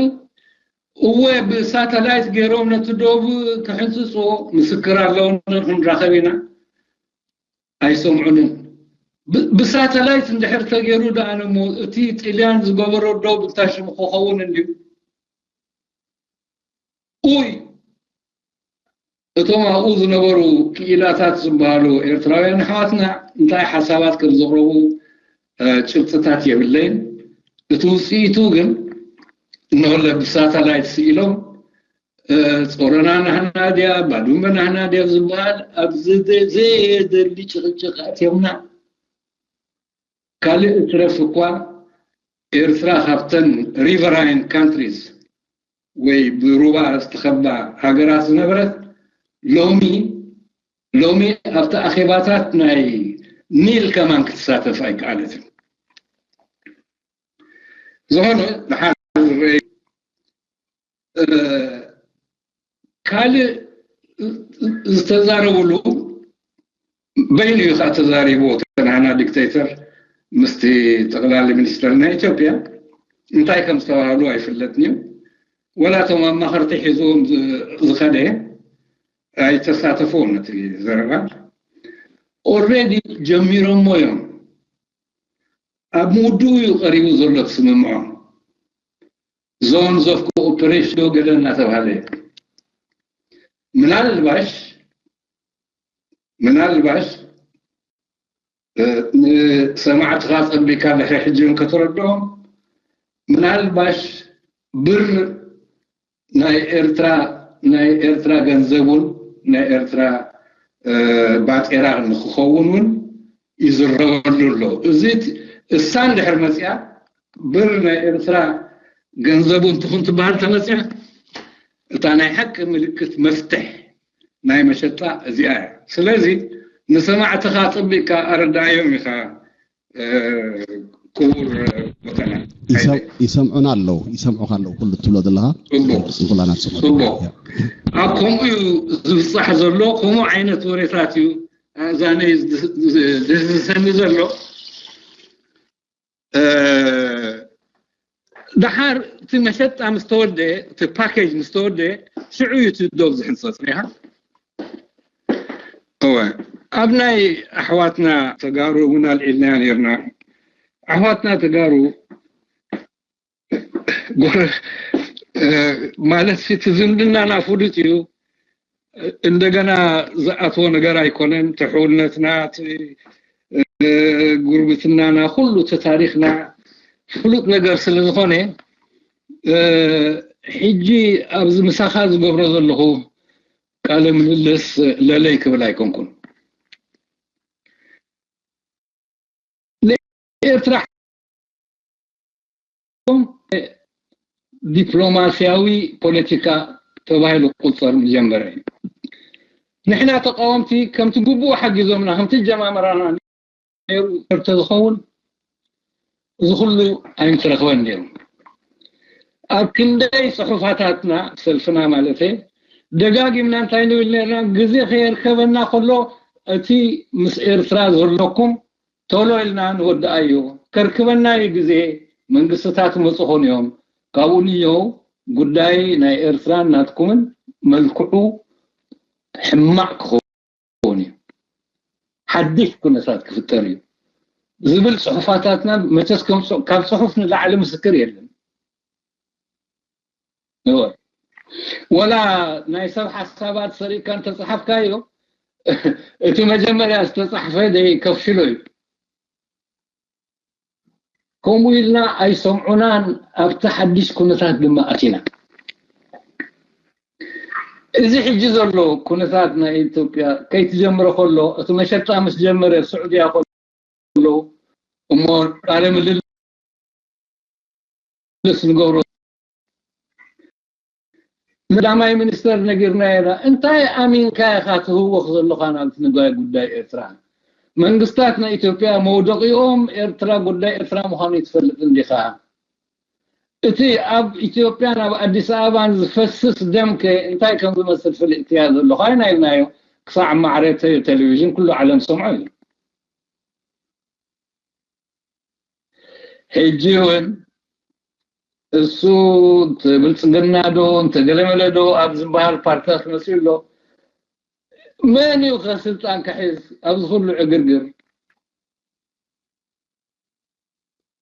እወ ብሳተላይት ገይሮም ነቲ ዶብ ክሕንፅፅዎ ምስክር ኣለውና ክንራኸብ ኢና። ኣይሰምዑንን። ብሳተላይት እንድሕር ተገይሩ ደኣ እሞ እቲ ጥልያን ዝገበሮ ዶብ እንታይ ሽሙ ክኸውን እንድዩ? ኡይ እቶም ኣብኡ ዝነበሩ ክኢላታት ዝበሃሉ ኤርትራውያን ኣሕዋትና እንታይ ሓሳባት ከም ዘቕረቡ ጭብጥታት የብለይን። እቲ ውፅኢቱ ግን እንሆለ ብሳተላይት ስኢሎም ጾረና ናህና ድያ ባዱመ ናህና ድያ ዝበሃል ኣብዚ ዘየደሊ ጭቕጭቕ ኣትዮምና። ካልእ እትረፍ እኳ ኤርትራ ካብተን ሪቨራይን ካንትሪስ ወይ ብሩባ ዝተኸባ ሃገራት ዝነበረት ሎሚ ሎሚ ኣብቲ ኣኼባታት ናይ ኒል ከማን ክትሳተፍ ኣይከኣለትን። ዝኾነ ድሓር ዝረአ ካልእ ዝተዛረብሉ በይኑ እዩ ከዓ ተዛሪብዎ። ተናህና ዲክቴተር ምስቲ ጠቕላሊ ሚኒስተር ናይ ኢትዮጵያ እንታይ ከም ዝተባህሉ ኣይፍለጥን እዩ። ወላ እቶም ኣማኸርቲ ሒዝዎም ዝኸደ ኣይተሳተፍዎም ነቲ ዘረባ። ኦልሬዲ ጀሚሮሞ እዮም። ኣብ ምውድኡ እዩ ቀሪቡ ዘሎ እቲ ስምምዖ። ዞንስ ኦፍ ኮኦፐሬሽን ዶ ገለ እናተባሃለ ምናልባሽ ምናልባሽ ንሰማዕትኻ ጸቢካ ድሕሪ ሕጂ እውን ከተረድኦም ምናልባሽ ብር ናይ ኤርትራ ናይ ኤርትራ ገንዘብ እውን ናይ ኤርትራ ባጤራ ንክኸውን እውን ይዝረበሉ ኣሎ። እዚ እሳ እንድሕር መፅያ ብር ናይ ኤርትራ ገንዘብ እውን ትኹን ትበሃል ተመፅያ እታ ናይ ሓቂ ምልክት መፍትሕ ናይ መሸጣ እዚኣ እያ። ስለዚ ንሰማዕትኻ ኣጸቢቕካ ኣረድኣዮም ኢኻ ክቡር ቦተና። ይሰምዑና ኣለዉ፣ ይሰምዑኻ ኣለዉ ኩሉ እትብሎ ዘለኻ ኩላና ትሰምዑ። ኣብ ከምኡ እዩ ዝብጻሕ ዘሎ፣ ከምኡ ዓይነት ወሬታት እዩ ኣእዛነይ ዝድህስሰኒ ዘሎ። ደሓር እቲ መሸጣ ምስ ተወደ እቲ ፓኬጅ ምስ ተወደ ሽዑ እዩ እቲ ዶብ ዝሕንፀፅ ሪኢኻ። እወ ኣብ ናይ ኣሕዋትና ተጋሩ እውን ኣልዒልናያ ነርና። ኣሕዋትና ተጋሩ ማለት እቲ ዝምድናና ፍሉጥ እዩ። እንደገና ዝኣትዎ ነገር ኣይኮነን። ትሕውነትና፣ እቲ ጉርብትናና፣ ኩሉ እቲ ታሪኽና ፍሉጥ ነገር ስለ ዝኾነ ሕጂ ኣብዚ ምሳኻ ዝገብሮ ዘለኹ ቃለ ምልልስ ለለይ ክብል ኣይኮንኩን። ንኤርትራ ዲፕሎማስያዊ ፖለቲካ ተባሂሉ ክቁጸር ምጀመረ። ንሕና ተቃወምቲ ከምቲ ግቡእ ሓጊዞምና፣ ከምቲ ጀማምራና ነይሩ እንተዝኸውን፣ እዚ ኩሉ ኣይምትረኽበን ነይሩ። ኣብ ክንደይ ጽሑፋታትና፣ ሰልፍና ማለተይ፣ ደጋጊምና እንታይ ንብል ነርና? ግዜ ከየርከበና ከሎ፣ እቲ ምስ ኤርትራ ዘለኩም ቶሎ ኢልና ንወድኣዮ። ከርክበና እዩ ግዜ፣ መንግስትታት መጽኾን እዮም። ካብኡ ንየው ጉዳይ ናይ ኤርትራን ናትኩምን መልክዑ ሕማቕ ክኸውን እዩ። ሓድሽ ኩነታት ክፍጠር እዩ ዝብል ጽሑፋታትና መቸስ ከም ጽ-፣ ካብ ጽሑፍ ንላዕሊ ምስክር የለን። እወ። ወላ ናይ ሰብ ሓሳባት ሰሪቕካ እንተጸሓፍካዮ፣ እቲ መጀመርያ ዝተጻሕፈ ደይ ከፍሽሎ እዩ። ከምኡ ኢልና ኣይሰምዑናን፣ ኣብቲ ሓድሽ ኩነታት ድማ ኣቲና። እዚ ሕጂ ዘሎ ኩነታት ናይ ኢትዮጵያ ከይትጀምሮ ከሎ፣ እቲ መሸጣ ምስ ጀመረ፣ ስዑድያ ከሎ፣ እሞ ቃለ ምልልስ ንገብሮ፣ ቀዳማይ ሚኒስተር ነጊርናዮ ኢና። እንታይ ኣሚንካ ኢኻ ትህወኽ ዘለኻ ናብቲ ንጓይ ጉዳይ ኤርትራ? መንግስታት ናይ ኢትዮጵያ መውደቂኦም ኤርትራ፣ ጉዳይ ኤርትራ ምዃኑ ይትፈልጥ እንዲኻ? እቲ ኣብ ኢትዮጵያን ኣብ ኣዲስ ኣበባን ዝፈስስ ደምከ እንታይ ከም ዝመስል ፍልጥያ ዘለኻ? ኣይናይናዮ፣ ክሳዕ ማዕረ ተ-፣ ቴሌቪዥን ኩሉ ዓለም ሰምዖ እዩ። ሕጂ እውን እሱ እንተ ብልጽግና ዶ እንተ ገለመለ ዶ ኣብ ዝበሃል ፓርትታት መፅኡ ኣሎ። መን እዩ ከ ስልጣን ክሕዝ ኣብዚ ኩሉ ዕግርግር?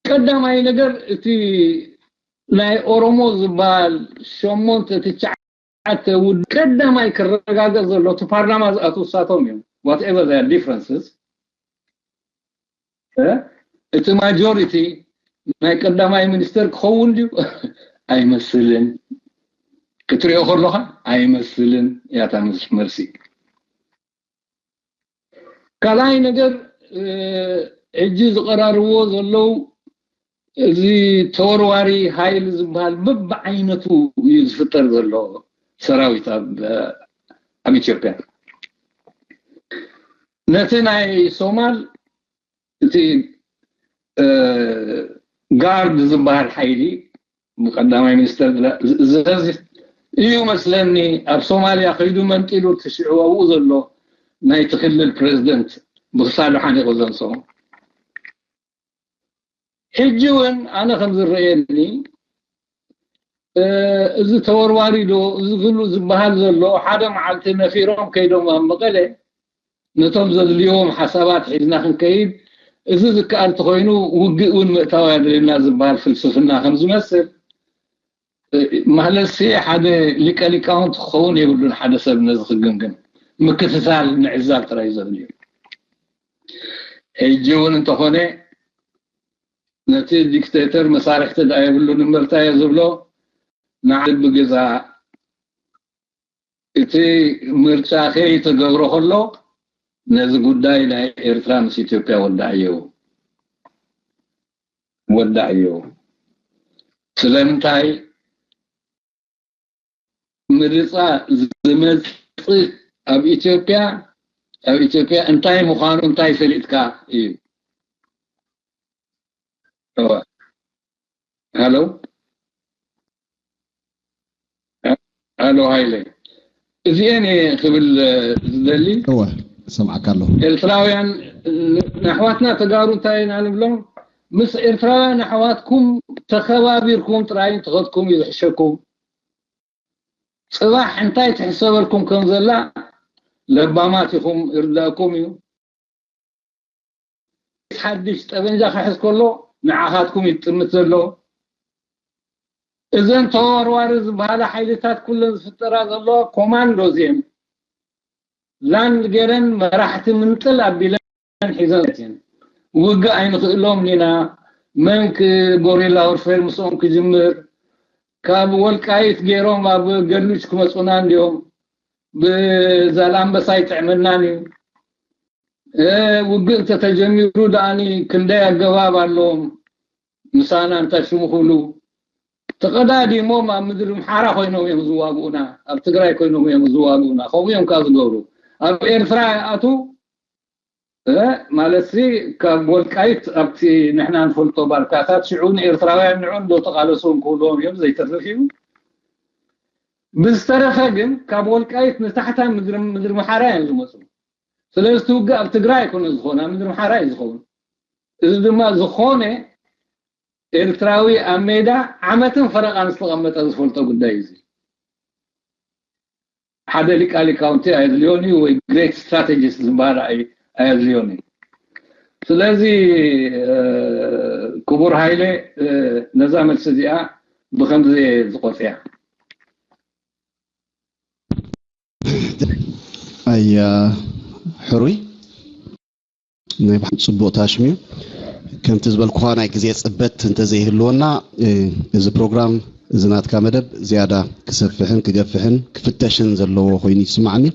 ቀዳማይ ነገር እቲ ናይ ኦሮሞ ዝበሃል ሸሞንተ ትሽዓተ ውድ-፣ ቀዳማይ ክረጋገጽ ዘሎ እቲ ፓርላማ ዝኣትዉ እሳቶም እዮም። Whatever their differences፣ እ፣ እቲ ማጆሪቲ ናይ ቀዳማይ ሚኒስተር ክኸውን ድዩ? ኣይመስልን። ክትሪኦ ከለኻ ኣይመስልን እያ እታ መስ-፣ መልሲ። ካልኣይ ነገር፣ እ፣ ሕጂ ዝቐራርብዎ ዘለዉ እዚ ተወርዋሪ ሃይል ዝበሃል በብዓይነቱ እዩ ዝፍጠር ዘሎ ሰራዊት ኣብ፣ ኣብ ኢትዮጵያ። ነቲ ናይ ሶማል እቲ፣ እ፣ ጋርድ ዝበሃል ሓይሊ ብቀዳማይ ሚኒስተር ዝእዘዝ እዩ መስለኒ። ኣብ ሶማልያ ከይዱ መንጢሉ እቲ ሽዑ ኣብኡ ዘሎ ናይቲ ክልል ፕሬዝደንት ብክሳዱ ሓኒቑ ዘምፅኦ። ሕጂ እውን ኣነ ከም ዝረኣየኒ፣ እ፣ እዚ ተወርዋሪ ዶ፣ እዚ ኩሉ ዝበሃል ዘሎ፣ ሓደ መዓልቲ ነፊሮም ከይዶም ኣብ መቐለ፣ ነቶም ዘድልይዎም ሓሳባት ሒዝና ክንከይድ፣ እዚ ዝከኣል እንተኾይኑ ውግእ እውን ምእታው ኣየድልየና ዝበሃል ፍልስፍና ከም ዝመስል፣ እ፣ ማለትሲ ሓደ ሊቀ ሊቃውንት ክኸውን የብሉን። ሓደ ሰብ ነዚ ክግምግም ምክትታል ምዕዛብ ጥራይ ዘድልዩ። ሕጂ እውን እንተኾነ ነቲ ዲክቴተር መሳርሕቲ ደኣ የብሉን እምበርታ እየ ዝብሎ። ንዓ ልቢ ግዛእ። እቲ ምርጫ ከይተገብሮ ከሎ ነዚ ጉዳይ ናይ ኤርትራ ምስ ኢትዮጵያ ወዳዕዮ፣ ወዳዕዮ። ስለምንታይ ምርጫ ዝመጽእ ኣብ ኢትዮጵያ፣ ኣብ ኢትዮጵያ እንታይ ምዃኑ እንታይ ፈሊጥካ እዩ? እወ። ሃሎ? ሃሎ ሃይለ። እዚኤን እየ ክብል ዝደሊ። እወ፣ እሰምዓካ ኣለኹ። ኤርትራውያን ን-፣ ንኣሕዋትና ተጋሩ እንታይ ኢና ንብሎም? ምስ ኤርትራውያን ኣሕዋትኩም ተኸባቢርኩም ጥራይ እንተኸድኩም እዩ ዝሕሸኩም። ጽባሕ እንታይ ትሕሰበልኩም ከም ዘላ ለባማት ኢኹም፣ ይርዳእኩም እዩ። ሓድሽ ጠበንጃ ክሕዝ ከሎ ንዓኻትኩም እዩ ዝጥምት ዘሎ። እዘን ተወርዋሪ ዝበሃላ ሓይልታት ኩለን ዝፍጠራ ዘለዋ ኮማንዶዝ እየን። ላንድ ገይረን መራሕቲ ምንጥል ኣቢለን ሒዘን እየን። ውግእ ኣይንኽእሎም ኢና፣ መን ክ-፣ ጎሪላ ወርፌር ምስኦም ክጅምር፣ ካብ ወልቃይት ገይሮም ኣብ ገድልሽ ክመፁና እንዲዮም። ብዛላምበሳ ይጥዕመናን እዩ። ውግእ እንተተጀሚሩ ደኣኒ ክንደይ ኣገባብ ኣለዎም። ምሳና እንታይ ሽሙ ክብሉ ተቐዳዲሞም ኣብ ምድሪ ምሓራ ኮይኖም እዮም ዝዋግኡና፣ ኣብ ትግራይ ኮይኖም እዮም ዝዋግኡና። ከምኡ እዮም ካብ ዝገብሩ ኣብ ኤርትራ ኣቱ ማለት ሲ ካብ ወልቃይት ኣብቲ ንሕና ንፈልጦ ባርካታት ሽዑ ንኤርትራውያን ንዑ እንዶ ተቓለሱ ክብልዎም እዮም ዘይተርፍ እዩ። ብዝተረፈ ግን ካብ ወልቃይት ንታሕታ ምድሪ ምድሪ ምሓራ እዮም ዝመፁ። ስለዚ እቲ ውግእ ኣብ ትግራይ ኣይኮነ ዝኾነ ኣብ ምድሪ ምሓራ እዩ ዝኸውን። እዚ ድማ ዝኾነ ኤርትራዊ ኣብ ሜዳ ዓመትን ፈረቓን ዝተቐመጠ ዝፈልጦ ጉዳይ እዩ። ሓደ ሊቃ ሊቃውንቲ ኣየድልዮን እዩ ወይ ግሬት ስትራቴጂስት ዝበሃል ኣየድልዮን እዩ። ስለዚ ክቡር ሃይለ ነዛ መልሲ እዚኣ ብከምዚ ዝቆፅያ። ኣያ ሕሩይ ናይ ባሕሪ ጽቡቕ ታሽም እዩ። ከምቲ ዝበልኩኻ ናይ ግዜ ጽበት እንተዘይህልወና እዚ ፕሮግራም እዚ ናትካ መደብ ዝያዳ ክሰፍሕን ክገፍሕን ክፍተሽን ዘለዎ ኮይኑ ይስማዓኒ።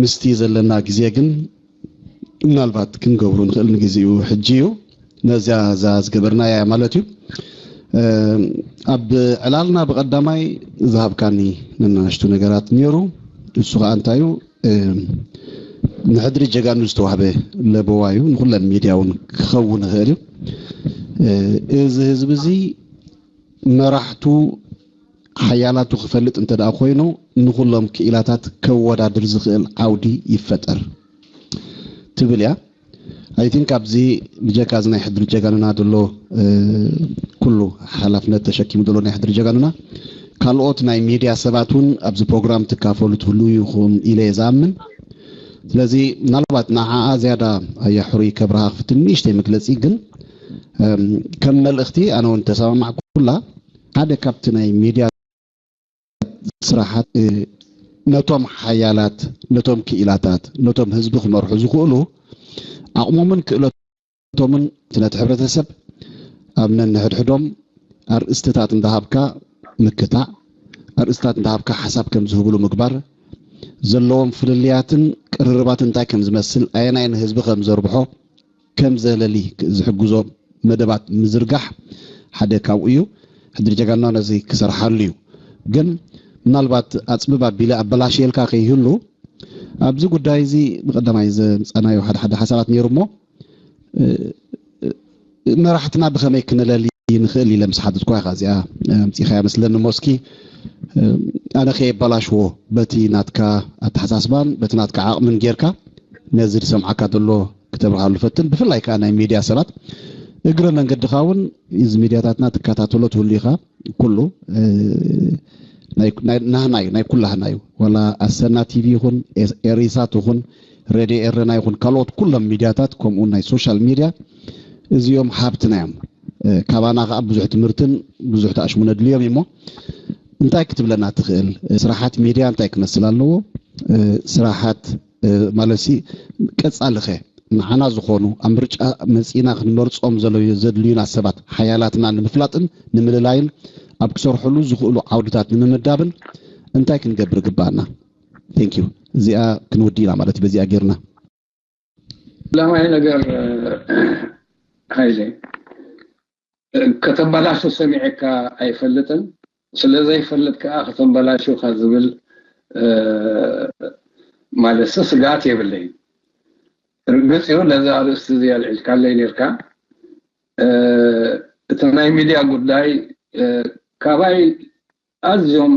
ምስቲ ዘለና ግዜ ግን ምናልባት ክንገብሮ ንኽእል ንግዜኡ ሕጂ እዩ። ነዚያ እዛ ዝገበርናያ ማለት እዩ። ኣብ ዕላልና ብቐዳማይ ዝሃብካኒ ነናሽቱ ነገራት ነይሩ። እሱ ከዓ እንታይ እዩ? ንሕድሪ ጀጋኑ ዝተዋህበ ለበዋ እዩ። ንኩለን ሚድያ እውን ክኸውን ይኽእል እዩ። እዚ ህዝቢ እዚ መራሕቱ ሓያላቱ ክፈልጥ እንተ ደኣ ኮይኑ ንኩሎም ክኢላታት ከወዳድር ዝኽእል ዓውዲ ይፈጠር ትብል እያ። I think ኣብዚ ብጀካ እዚ ናይ ሕድሪ ጀጋኑና ዘሎ ኩሉ ሓላፍነት ተሸኪሙ ዘሎ ናይ ሕድሪ ጀጋኑና ካልኦት ናይ ሚድያ ሰባት እውን ኣብዚ ፕሮግራም ትካፈሉ ትህሉ ይኹም ኢለ እየ ዝኣምን። ስለዚ ምናልባት ንዓኣ ዝያዳ ኣያ ሕሩይ ከብርሃ ክፍትን ንእሽተይ መግለፂ ግን ከም መልእኽቲ ኣነ እውን ተሰማማዕኩላ ሓደ ካብቲ ናይ ሚድያ ስራሓት ነቶም ሓያላት ነቶም ክኢላታት ነቶም ህዝቢ ክመርሑ ዝኽእሉ ዓቕሞምን ክእለቶምን ነቲ ሕብረተሰብ ኣብ ነንሕድሕዶም ኣርእስትታት እንዳሃብካ ምክታዕ ኣርእስትታት እንዳሃብካ ሓሳብ ከም ዝህብሉ ምግባር ዘለዎም ፍልልያትን ቅርርባት እንታይ ከም ዝመስል ኣየናይ ንህዝቢ ከም ዘርብሖ ከም ዘለሊ ዝሕግዞ መደባት ምዝርጋሕ ሓደ ካብኡ እዩ። ሕድሪ ጀጋና ነዚ ክሰርሓሉ እዩ። ግን ምናልባት ኣፅብብ ኣቢለ ኣበላሽየልካ ከይህሉ ኣብዚ ጉዳይ እዚ ብቀዳማይ ዘምፃናዮ ሓደ ሓደ ሓሳባት ነይሩ እሞ መራሕትና ብኸመይ ክነለሊ ንኽእል ኢለ ምስ ሓተትኳ ኢኻ እዚኣ ኣምፂኻያ መስለኒ እሞ እስኪ ኣነ ከየበላሽዎ በቲ ናትካ ኣተሓሳስባን በቲ ናትካ ዓቕምን ጌርካ ነዚ ዝሰምዓካ ዘሎ ክተብርሃሉ ፈትን ብፍላይ ከዓ ናይ ሚድያ ሰባት እግረ መንገድኻ እውን እዚ ሚድያታትና ትከታተሎ ትህሉ ኢኻ ኩሉ ናህና እዩ ናይ ኩላህና እዩ ዋላ ኣሰና ቲቪ ይኹን ኤሪሳት ይኹን ሬድዮ ኤረና ይኹን ካልኦት ኩሎም ሚድያታት ከምኡ ናይ ሶሻል ሚድያ እዚኦም ሃብትና እዮም ካባና ከዓ ብዙሕ ትምህርትን ብዙሕ ተኣሽሙ ነድልዮም እሞ እንታይ ክትብለና ትኽእል ስራሓት ሚድያ እንታይ ክመስል ኣለዎ ስራሓት ማለት ሲ ቀፃልኸ ንዓና ዝኾኑ ኣብ ምርጫ መፂና ክንመርፆም ዘለዩ ዘድልዩና ሰባት ሓያላትና ንምፍላጥን ንምልላይን ኣብ ክሰርሕሉ ዝኽእሉ ዓውድታት ንምምዳብን እንታይ ክንገብር ግባኣና ቴንክ ዩ እዚኣ ክንውዲ ኢና ማለት በዚኣ ጌርና ላማይ ነገር ሃይለ ከተበላሹ ሰሚዐካ ኣይፈልጥን ስለዘይፈልጥ ከዓ ከተበላሹካ ዝብል ማለት ስጋት የብለይ ርግፅ እዩ ነዚ ኣርእስቲ እዚ ኣልዒልካለይ ነርካ እቲ ናይ ሚድያ ጉዳይ ካባይ ኣዝዮም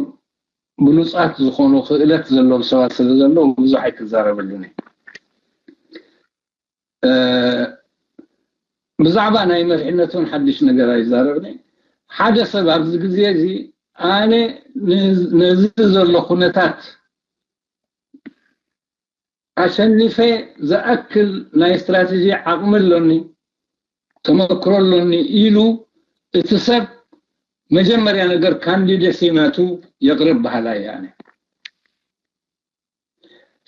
ብሉፃት ዝኾኑ ክእለት ዘለዎም ሰባት ስለ ዘለዉ ብዙሕ ኣይክዛረበሉን እየ ብዛዕባ ናይ መሪሕነት እውን ሓድሽ ነገር ኣይዛረብን ሓደ ሰብ ኣብዚ ግዜ እዚ ኣነ ነዚ ዘሎ ኩነታት ኣሸኒፈ ዝኣክል ናይ ስትራተጂ ዓቕሚ ኣሎኒ ተመክሮ ኣሎኒ ኢሉ እቲ ሰብ መጀመርያ ነገር ካንዲደሲ ናቱ የቕርብ በሃላይ ኣነ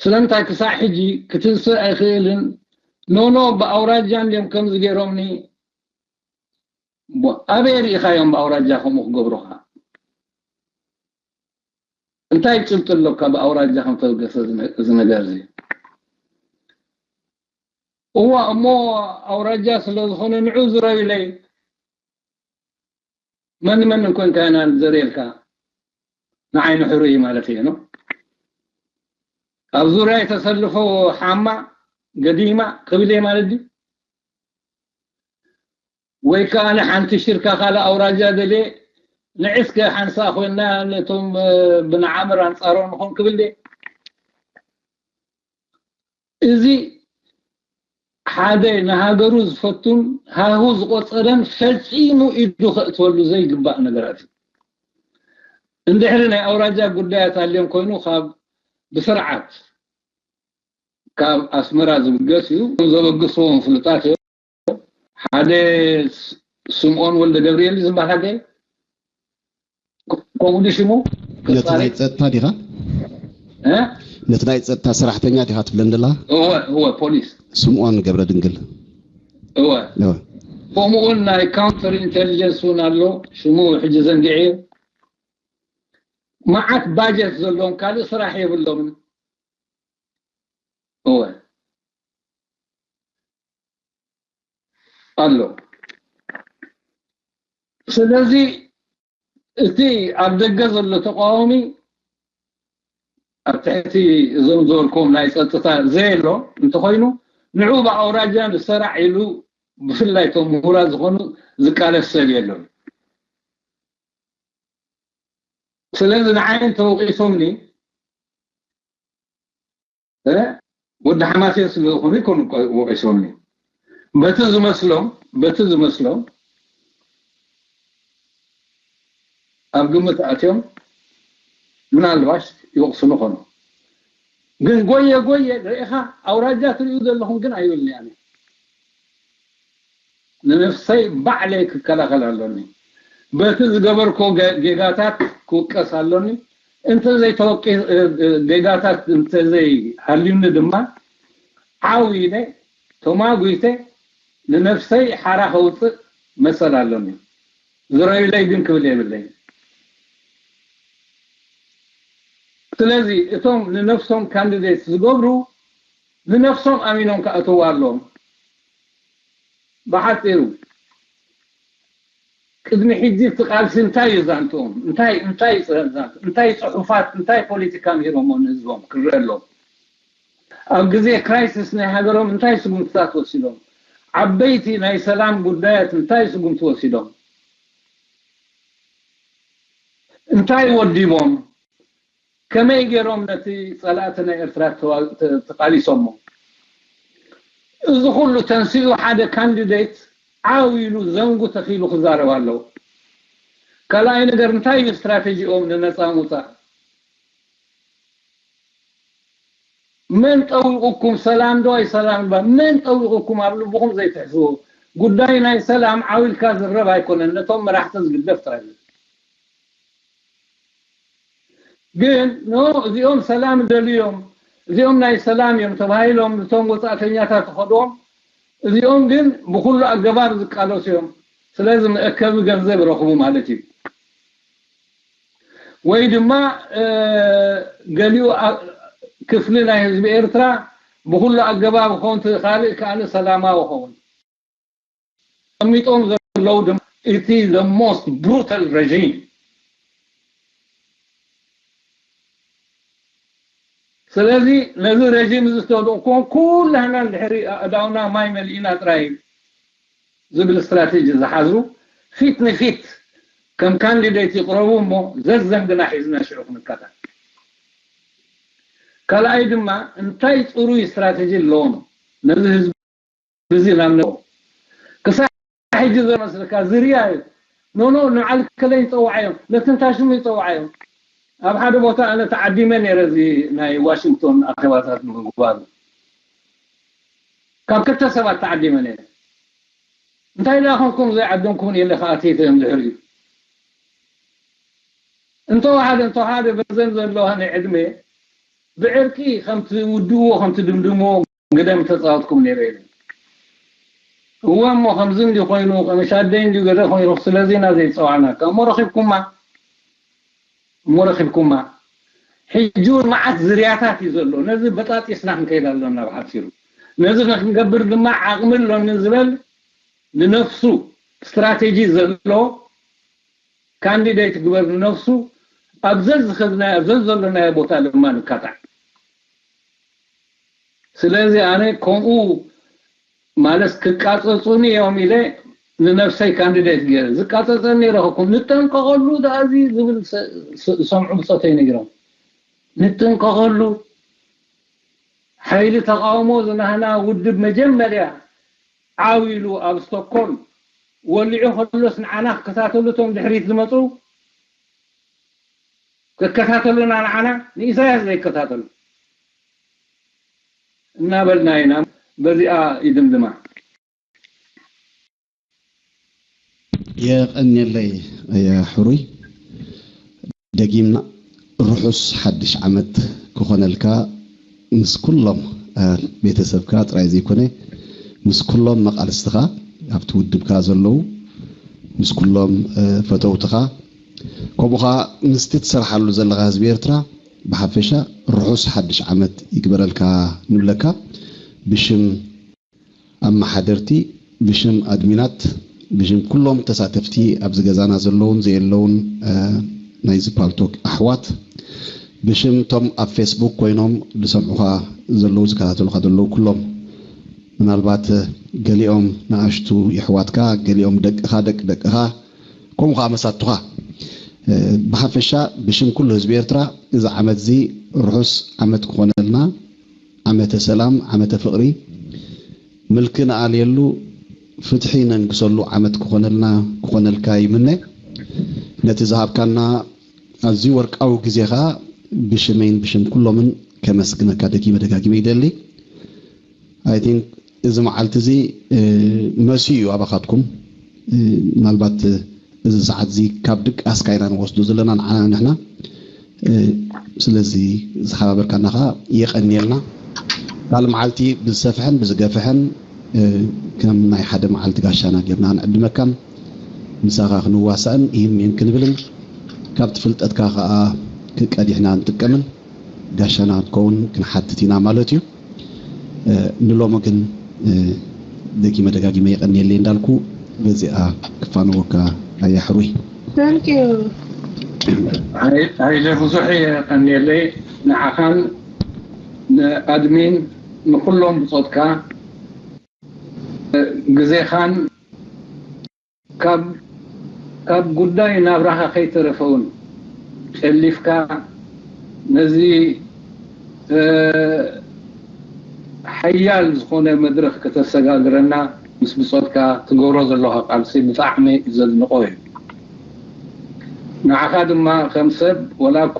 ስለምንታይ ክሳዕ ሕጂ ክትንስእ ኣይኽእልን ኖኖ ብኣውራጃ እንድዮም ከምዚ ገይሮምኒ ኣበይ ርኢኻዮም ብኣውራጃ ከምኡ ክገብሩኻ እንታይ ጭብጢ ኣሎ ካብ ኣውራጃ ከም ተበገሰ እዚ ነ- እዚ ነገር እዚ? እዋ እሞ ኣውራጃ ስለ ዝኾነ ንዑ ዝረዩለይ። መን መን እንኮንካ ኢና ንዘርየልካ? ንዓይኑ ሕሩይ ማለት እዩ ነው። ኣብ ዙርያ የተሰልፎ ሓማ ገዲማ ክብል እየ ማለት ድዩ? ወይ ከዓ ንሓንቲ ሽርካ ካልእ ኣውራጃ ደልየ ንዕስከ ሓንሳ ኮይና ነቶም ብንዓምር ኣንፃሮ ንኾን ክብል ድየ? እዚ ሓደ ንሃገሩ ዝፈቱን ሃሁ ዝቆፀረን ፈፂሙ ኢዱ ከእትወሉ ዘይግባእ ነገራት እዩ። እንድሕሪ ናይ ኣውራጃ ጉዳያት ኣልዮም ኮይኑ ካብ ብስርዓት ካብ ኣስመራ ዝብገስ እዩ። ዘበግስዎም ፍሉጣት እዮም። ሓደ ስ- ስምኦን ወልደ ገብርኤል ዝበሃል ሓደ ከምኡ ድዩ ሽሙ? ነቲ ናይ ጸጥታ ዲኻ? እ? ነቲ ናይ ጸጥታ ሰራሕተኛ ዲኻ ትብለን ደላ? እወ እወ ፖሊስ። ስምኦን ገብረ ድንግል። እወ እወ። ከምኡውን ናይ ካውንተር ኢንቴሊጀንስ እውን ኣሎ። ሽሙ ሕጂ ዘንጊዐ። መዓት ባጀት ዘለዎም ካልእ ስራሕ የብሎምን። እወ ኣሎ። ስለዚ እቲ ኣብ ደገ ዘሎ ተቃዋሚ ኣብ ትሕቲ እዞም ዝበልኩም ናይ ጸጥታ ዘየሎ እንተኾይኑ ንዑ ብኣውራጃ ንሰራዕ ኢሉ ብፍላይ እቶም ምሁራት ዝኾኑ ዝቃለስ ሰብ የሎን። ስለዚ ንዓይን ተወቂሶምኒ ወዲ ሓማሴን ስለ ዝኾኑ ይኮኑ ወቂሶምኒ። በቲ ዝመስሎም በቲ ዝመስሎም ኣብ ግምት ኣትዮም ምናልባሽ ይወቅስኑ ኾኑ። ግን ጎየ ጎየ ርኢኻ ኣውራጃ ትሪኡ ዘለኹም ግን ኣይብልኒ ኣነ። ንነፍሰይ ባዕለይ ክከላኸል ኣሎኒ። በቲ ዝገበርኮ ገ- ጌጋታት ክውቀስ ኣሎኒ። እንተዘይተወቂ ጌጋታት እንተዘይሃልዩኒ ድማ ዓው ኢለ ተማጒተ ንነፍሰይ ሓራ ከውፅእ መሰል ኣሎኒ። ዝረዩለይ ግን ክብል የብለይ። ስለዚ እቶም ንነፍሶም ካንዲዴት ዝገብሩ ንነፍሶም ኣሚኖም ክኣተዉ ኣለዎም። ብሓፂሩ ቅድሚ ሕጂ እቲ ቃልሲ እንታይ እዩ ዛንትኦም? እንታይ እንታይ ዛንት እንታይ ፅሑፋት እንታይ ፖለቲካ ምሂሮሞ ንህዝቦም ክረአ ኣለዎም። ኣብ ግዜ ክራይሲስ ናይ ሃገሮም እንታይ ስጉምትታት ወሲዶም? ዓበይቲ ናይ ሰላም ጉዳያት እንታይ ስጉምቲ ወሲዶም? እንታይ ወዲቦም? ከመይ ገይሮም ነቲ ጸላእቲ ናይ ኤርትራ ተዋ- ተ- ተቃሊሶሞ? እዚ ኩሉ ተንሲኡ ሓደ ካንዲዴት ዓው ኢሉ ዘንጉ ተኺሉ ክዛረብ ኣለዎ። ካልኣይ ነገር እንታይ እዩ ስትራቴጂኦም ንነጻ ምውጻእ? መን ጠዊቑኩም ሰላም ዶ ኣይሰላም ባ መን ጠዊቑኩም ኣብ ልብኹም ዘይትሕስቡ ጉዳይ ናይ ሰላም ዓው ኢልካ ዝረብ ኣይኮነን ነቶም መራሕቲ ዝግደፍ ጥራይ እዩ። ግን ኖ እዚኦም ሰላም ደልዮም እዚኦም ናይ ሰላም እዮም ተባሂሎም እቶም ወፃእተኛታት ዝኸድዎም እዚኦም ግን ብኩሉ ኣገባብ ዝቃለሱ እዮም። ስለዚ መእከቢ ገንዘብ ረኽቡ ማለት እዩ። ወይ ድማ ገሊኡ ክፍሊ ናይ ህዝቢ ኤርትራ ብኩሉ ኣገባብ ክኸውን ካልእ ካልእ ሰላማዊ ክኸውን ቀሚጦም ዘለዉ ድማ እቲ the most brutal regime። ስለዚ ነዚ ረዥም እዚ ዝተወደቕኩዎም ኩላህና እንድሕሪ ኣእዳውና ማይ መሊእና ጥራይ ዝብል ስትራቴጂ ዝሓዙ ፊት ንፊት ከም ካንዲዴት ይቕረቡ እሞ ዘዘንግና ሒዝና ሽዑ ክንከታል። ካልኣይ ድማ እንታይ ፅሩይ ስትራቴጂ ኣለዎም ነዚ ህዝቢ እዚ ናብ ክሳብ ሕጂ ዘመስልካ ዝርያ እዩ። ኖኖ ንዓል ከለ ይፀውዓዮም ነትንታሽሙ ይፀውዓዮም። ኣብ ሓደ ቦታ ኣነ ተዓዲመ ነይረ እዚ ናይ ዋሽንግቶን ኣኼባታት ንምግባሩ ካብ ክልተ ሰባት ተዓዲመ ነይረ። እንታይ ደኣ ኮንኩም ዘይዓደምኩምን ኢለ ከዓ ኣትየተ እዮም ድሕሪኡ እንተወሓደ እንተወሓደ በዘን ዘለዋ ናይ ዕድመ ብዕርቂ ከምቲ ውድእዎ ከምቲ ድምድምዎ ግደ ምተፃወትኩም ነይረ ኢለ። እወ እሞ ከምዚ እንዲ ኮይኑ ቀምሽ ኣደይ እንዲ ገለ ኮይኑ ስለዚ ኢና ዘይፀዋዕናካ እሞ ረኪብኩማ እሞ ረኪብኩማ ሕጂ እውን መዓት ዝርያታት እዩ ዘሎ። ነዚ በጣጢስና ክንከይድ ኣለና ብሓጺሩ። ነዚ ንክንገብር ድማ ዓቕሚ ኣሎኒ ዝበል ንነፍሱ ስትራቴጂ ዘሎ ካንዲዴት ግበር ንነፍሱ ኣብ ዘዝኸድናዮ ኣብ ዘዘሎናዮ ቦታ ድማ ንካታዕ። ስለዚ ኣነ ከምኡ ማለት ክቃጸጹኒ እዮም ኢለ ንነፍሰይ ካንዲዴት ገይረ ዝቃጸጸኒ ረኸኩም ንጠንቀቐሉ ደኣዚ ዝብል ዝሰምዑ ብጾተይ ነጊሮም ንጥንቀቐሉ ሓይሊ ተቃውሞ ዝናህና ውድብ መጀመርያ ዓው ኢሉ ኣብ ስቶኮልም ወሊዑ ከሎስ ንዓና ክከታተሉ እቶም ድሕሪት ዝመፁ ክከታተሉና ንዓና ንኢሳያስ ዘይከታተሉ እናበልና ኢና በዚኣ ይድምድማ። የቐንየለይ ሕሩይ ደጊምና ርሑስ ሓድሽ ዓመት ክኾነልካ ምስ ኩሎም ቤተሰብካ ጥራይ ዘይኮነ ምስ ኩሎም መቓልስትኻ ኣብቲ ውድብካ ዘለዉ ምስ ኩሎም ፈተውትኻ ከምኡ ኸዓ ምስቲ ትሰርሓሉ ዘለኻ ህዝቢ ኤርትራ ብሓፈሻ ርሑስ ሓድሽ ዓመት ይግበረልካ ንብለካ ብሽም ኣመሓደርቲ ብሽም ኣድሚናት ብሽም ኩሎም ተሳተፍቲ ኣብዚ ገዛና ዘለውን ዘየለውን ናይዚ ፓልቶክ ኣሕዋት ብሽም እቶም ኣብ ፌስቡክ ኮይኖም ዝሰምዑኻ ዘለዉ ዝከታተሉኻ ዘለዉ ኩሎም ምናልባት ገሊኦም ንኣሽቱ የሕዋትካ ገሊኦም ደቅኻ ደቂ ደቅኻ ከምኡ ከዓ መሳቱኻ ብሓፈሻ ብሽም ኩሉ ህዝቢ ኤርትራ እዚ ዓመት እዚ ርሑስ ዓመት ክኾነልና ዓመተ ሰላም ዓመተ ፍቕሪ ምልኪ ንኣልየሉ ፍትሒ ነንግሰሉ ዓመት ክኾነልና ክኾነልካ ይምነ ነቲ ዝሃብካና ኣዝዩ ወርቃዊ ግዜ ከዓ ብሽመይን ብሽም ኩሎምን ከመስግነካ ደጊመ ደጋጊመ ይደሊ I think እዚ መዓልቲ እዚ መሲ እዩ ኣባኻትኩም ምናልባት እዚ ሰዓት እዚ ካብ ድቃስካ ኢና ንወስዶ ዘለና ንዓና ንሕና ስለዚ ዝሓባበርካና ከዓ የቐንየልና ካልእ መዓልቲ ብዝሰፍሐን ብዝገፍሐን ከም ናይ ሓደ መዓልቲ ጋሻና ጌርና ክንዕድመካን ምሳኻ ክንዋሳእን ይህም ይህም ክንብልን ካብቲ ፍልጠትካ ከዓ ክቀዲሕና ንጥቀምን ጋሻና ክትከውን ክንሓትት ኢና ማለት እዩ ንሎሚ ግን ደጊመ ደጋጊመ የቐንየለይ እንዳልኩ በዚኣ ክፋነወካ ኣያሕሩይ Thank you. ሃይለ ብዙሕ የቐንየለይ ንዓኻን ንኣድሚን ንኩሎም ብፆትካ ግዜኻን ካብ ካብ ጉዳይ ናብራኻ ከይተረፈውን ጨሊፍካ ነዚ ሓያል ዝኾነ መድረኽ ከተሰጋግረና ምስ ብፆትካ ትገብሮ ዘለኻ ቃልሲ ብጣዕሚ ዘድንቆ እዩ። ንዓኻ ድማ ከም ሰብ ወላ እኳ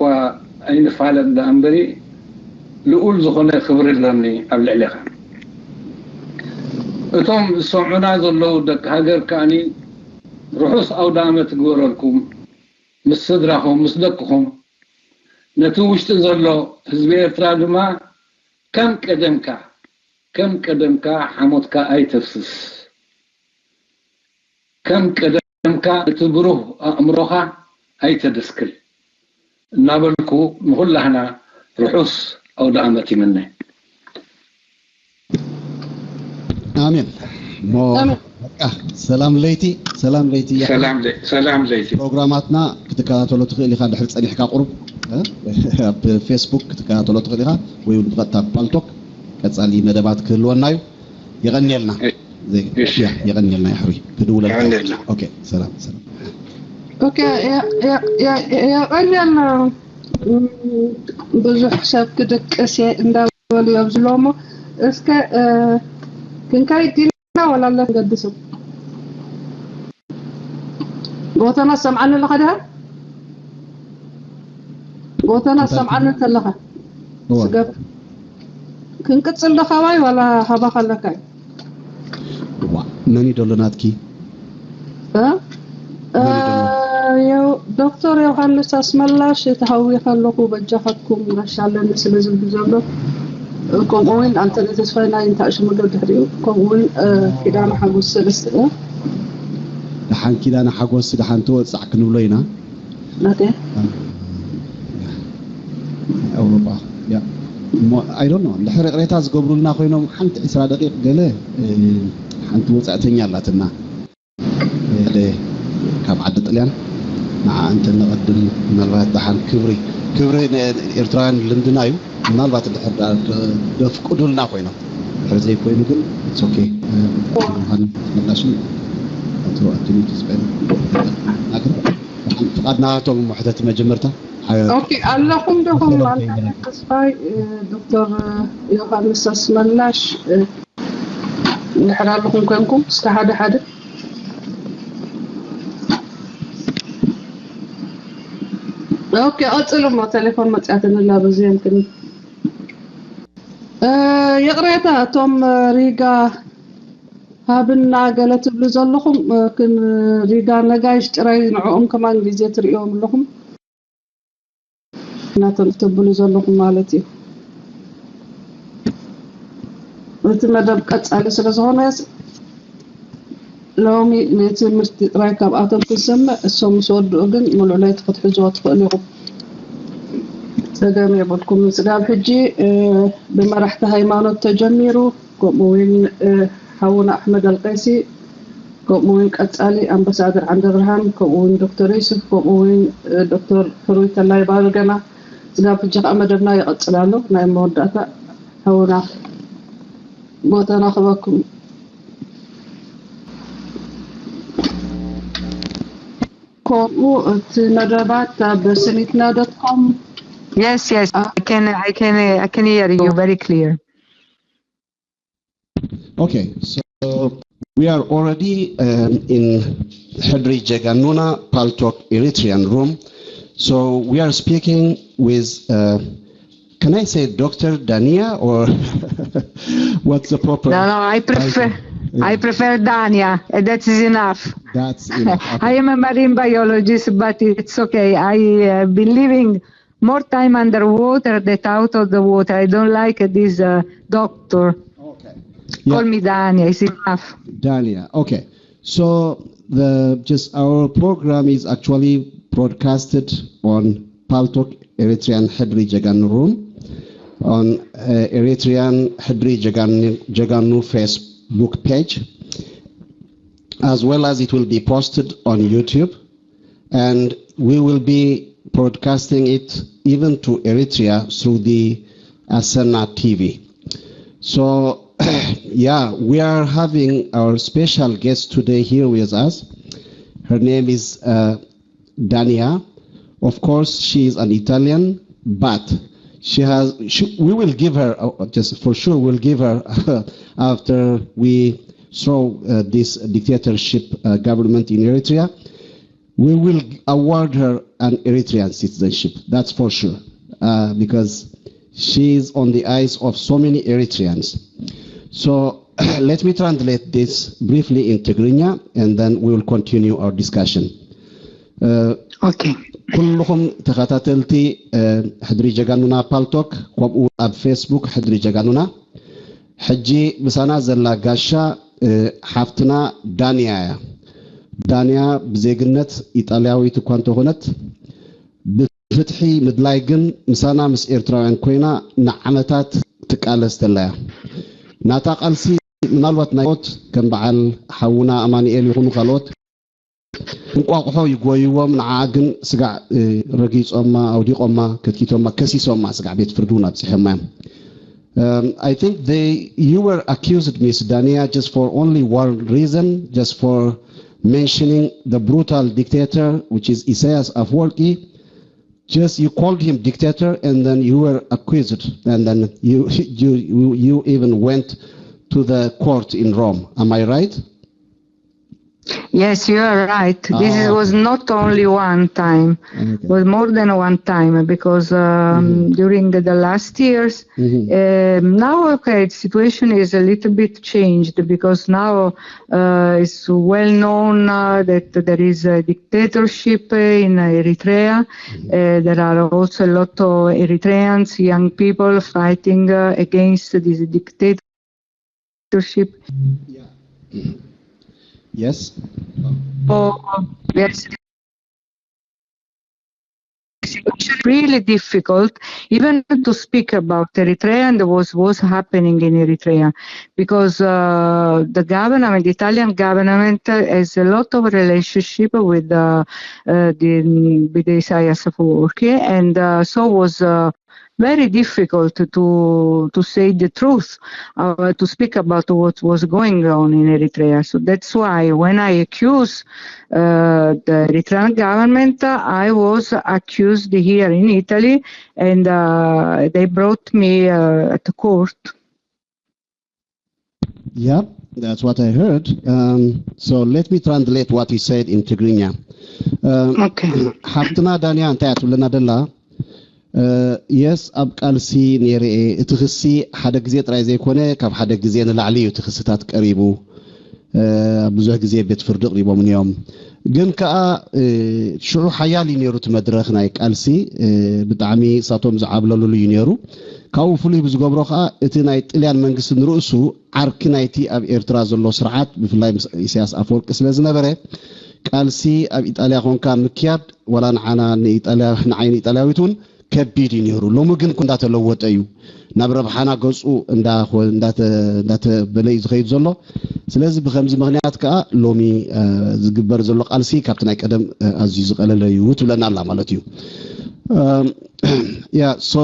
ኣይንፋለጥ ደኣ እምበሪ ልኡል ዝኾነ ክብሪ ኣለኒ ኣብ ልዕሌኻ። እቶም ዝሰምዑና ዘለዉ ደቂ ሃገር ከኣኒ ርሑስ ኣውደ ኣመት ይግበረልኩም ምስ ስድራኹም ምስ ደቅኹም ነቲ ውሽጢ ዘሎ ህዝቢ ኤርትራ ድማ ከም ቀደምካ ከም ቀደምካ ሓሞትካ ኣይተፍስስ ከም ቀደምካ ነቲ ብሩህ ኣእምሮኻ ኣይተደስክል እናበልኩ ንኹላህና ርሑስ ኣውደ ኣመት ይምነ። ኣሜን። ሞ በቃ ሰላም ለይቲ ሰላም ለይቲ ሰላም ለይቲ ፕሮግራማትና ክትከታተሎ ትኽእል ኢኻ ድሕር ጸኒሕካ ቁሩብ ኣብ ፌስቡክ ክትከታተሎ ትኽእል ኢኻ ወይ እውን ብቐጥታ ፓልቶክ ቀጻሊ መደባት ክህልወና እዩ። የቐንየልና የቐንየልና ይሕሩይ ክድውለልካ። ሰላም ሰላም። የቐንየልና። ብዙሕ ሰብ ክድቅስ እየ እንዳበሉ እዮም ዝብሎ እሞ እስከ ክንከይድ ዲና ወላ ኣለ ክንገድሶም? ጎተና ትሰምዓኒ ኣለኻ ድያ? ጎተና ትሰምዓኒ እንተለኻ ስገፍ ክንቅጽል ዶ ካባይ ዋላ ሃባኻ ኣለካ እዩ? ዋ መን እዩ ደሎ ናትኪ? ዶክተር ዮሃንስ ኣስመላሽ ተሃዊኸ ኣለኹ በጃኻትኩም ጋሻ ኣለኒ ስለ ዝብል ዘሎ ከምኡ እውን ኣንተነ ተስፋይ ናይ እንታይ ሽሙ ዶ ድሕሪኡ ከምኡ እውን ኪዳነ ሓጎስ ሰለስተ ደሓን ኪዳነ ሓጎስ ደሓን ተወፃዕ ክንብሎ ኢና ናተ I don't know፣ እንድሕር ይቕሬታ ዝገብሩልና ኮይኖም፣ ሓንቲ ዕስራ ደቂቕ ገለ ሓንቲ ወፃእተኛ ኣላትና ካብ ዓዲ ጥልያን፣ ንዓ እንተ ነቐድም፣ ምናልባት ደሓን ክብሪ ክብሪ ንኤርትራውያን ልምድና እዩ። ምናልባት እንድሕር ደፍቅዱልና ኮይኖም፣ ድሕር ዘይኮይኑ ግን ኦኬ። ዮሃንስ መላሽን ኣቶ ኣትኒ ተስፋ ናግር ፍቓድና ቶም መሕተቲ መጀመርታ ኦኬ ኣለኹም ዶኹም ተስፋይ፣ ዶክተር ዮሃንስ ኣስመላሽ፣ እንድሕር ኣለኹም ኮንኩም እስከ ሓደ ሓደ ኦኬ ቀፅሉ እሞ ቴሌፎን መፅያትንላ በዚ የምክን ይቕሬታ እቶም ሪጋ ሃብና ገለ ትብሉ ዘለኹም ሪጋ ነጋይሽ ጥራይ ንዕኦም ከማን ግዜ ትርእዮም ኣለኹም እናተም ትብሉ ዘለኹም ማለት እዩ። እቲ መደብ ቀጻሊ ስለ ዝኾነ ሎሚ ንትምህርቲ ጥራይ ካብኣቶም ክንሰምዕ እሶም ምስ ወድኡ ግን ሙሉእ ለይቲ ክትሕዝዎ ትኽእሉ ኢኹም። ጸገም የብልኩም። ስጋብ ሕጂ ብመራሕቲ ሃይማኖት ተጀሚሩ ከምኡ እውን ሓውና ኣሕመድ ኣልቀይሲ ከምኡ እውን ቀጻሊ ኣምባሳደር ዓንደብርሃን ከምኡ እውን ዶክተር ዩሱፍ ከምኡ እውን ዶክተር ሕሩይ ተላይ ባርገና ስጋብ ሕጂ ከዓ መደብና ይቐጽል ኣሎ። ናይ መወዳእታ ሓውና ቦታ ናኽበኩም ከምኡ እቲ መደባት ኣብ ስኒትና ዶት ኮም Yes, yes, I can, I can, I can hear you very clear. Okay, so we are already um, in Hedri Jaganuna Paltok Eritrean room. So we are speaking with, uh, can I say Doctor Dania or what's the proper? No, no, I prefer, I prefer Dania. And that is enough. That's enough. I am a marine biologist, but it's okay. I have been living more time underwater than out of the water. I don't like this uh, doctor. Okay. Call me Dania. It's enough. Dania. Okay. So the just our program is actually broadcasted on Paltok Eritrean Hedri Jagan Room on uh, Eritrean Hedri Jagan Jaganu Facebook page, as well as it will be posted on YouTube, and we will be broadcasting it even to Eritrea through the Asena T V. So, yeah, we are having our special guest today here with us. Her name is uh, Dania. Of course, she is an Italian, but she has. She, we will give her uh, just for sure. We'll give her after we throw uh, this dictatorship uh, government in Eritrea. We will award her an Eritrean citizenship. That's for sure, uh, because she is on the eyes of so many Eritreans. So let me translate this briefly in Tigrinya, and then we will continue our discussion. Uh, okay. ኩልኹም ተኸታተልቲ ሕድሪ ጀጋኑና ፓልቶክ ከምኡ ኣብ ፌስቡክ ሕድሪ ጀጋኑና ሕጂ ምሳና ዘላ ጋሻ ሓፍትና ዳንያ እያ። ዳንያ ብዜግነት ኢጣልያዊት እኳ እንተኾነት ብፍትሒ ምድላይ ግን ምሳና ምስ ኤርትራውያን ኮይና ንዓመታት ትቃለስ ተላ እያ። ናታ ቃልሲ ምናልባት ናይ ሞት ከም በዓል ሓውና ኣማኑኤል ይኹኑ ካልኦት እንቋቑሖ ይጎይዎም፣ ንዓ ግን ስጋዕ ረጊጾማ፣ ኣውዲቖማ፣ ከትኪቶማ፣ ከሲሶማ፣ ስጋዕ ቤት ፍርዲ እውን ኣብጺሖማ እዮም። Um, I think they, you were accused, Miss Dania, just for only one reason, just for mentioning the brutal dictator, which is Isaias Afwerki. Just you called him dictator, and then you were accused, and then you you you, you even went to the court in Rome. Am I right? Yes, you are right. This Ah, was okay. Not only one time, Okay. was more than one time because um, during the, the last years, Mhm. um, now okay, the situation is a little bit changed because now uh, it's well known uh, that there is a dictatorship uh, in Eritrea. Uh, there are also a lot of Eritreans, young people fighting uh, against this dictatorship. Yes. Oh, yes. situation really difficult even to speak about Eritrea and what was happening in Eritrea, because uh, the government, the Italian government, uh, has a lot of relationship with uh, uh, the with the Isaias Afwerki, and uh, so was uh, very difficult to to say the truth, uh, to speak about what was going on in Eritrea. So that's why when I accuse uh, the Eritrean government, I was accused here in Italy, and uh, they brought me uh, at the court. Yep, that's what I heard. Um, so let me translate what he said in Tigrinya. Um, Okay. ሓፍትና ዳንያ እንታይ እያ ትብለና ደላ? የስ፣ ኣብ ቃልሲ ነይረ እየ። እቲ ክሲ ሓደ ግዜ ጥራይ ዘይኮነ፣ ካብ ሓደ ግዜ ንላዕሊ እዩ እቲ ክስታት ቀሪቡ። ኣብ ብዙሕ ግዜ ቤት ፍርዲ ኣቕሪቦም እዮም። ግን ከኣ ሽዑ ሓያል እዩ ነይሩ እቲ መድረኽ ናይ ቃልሲ፣ ብጣዕሚ እሳቶም ዝዓብለሉሉ እዩ ነይሩ። ካብኡ ፍሉይ ብዝገብሮ ከኣ እቲ ናይ ጥልያን መንግስቲ ንርእሱ ዓርኪ ናይቲ ኣብ ኤርትራ ዘሎ ስርዓት፣ ብፍላይ ምስ ኢሳያስ ኣፈወርቂ ስለ ዝነበረ፣ ቃልሲ ኣብ ኢጣልያ ኮንካ ምክያድ ዋላ ንዓና ንኢጣልያ፣ ንዓይ ንኢጣልያዊት እውን ከቢድ እዩ ነይሩ። ሎሚ ግን እንዳተለወጠ እዩ፣ ናብ ረብሓና ገጹ እንዳኾ- እንዳተ- እንዳተበለ እዩ ዝኸይድ ዘሎ። ስለዚ ብከምዚ ምኽንያት ከዓ ሎሚ ዝግበር ዘሎ ቃልሲ ካብቲ ናይ ቀደም ኣዝዩ ዝቐለለ እዩ ትብለና ኣላ ማለት እዩ። Um, yeah, so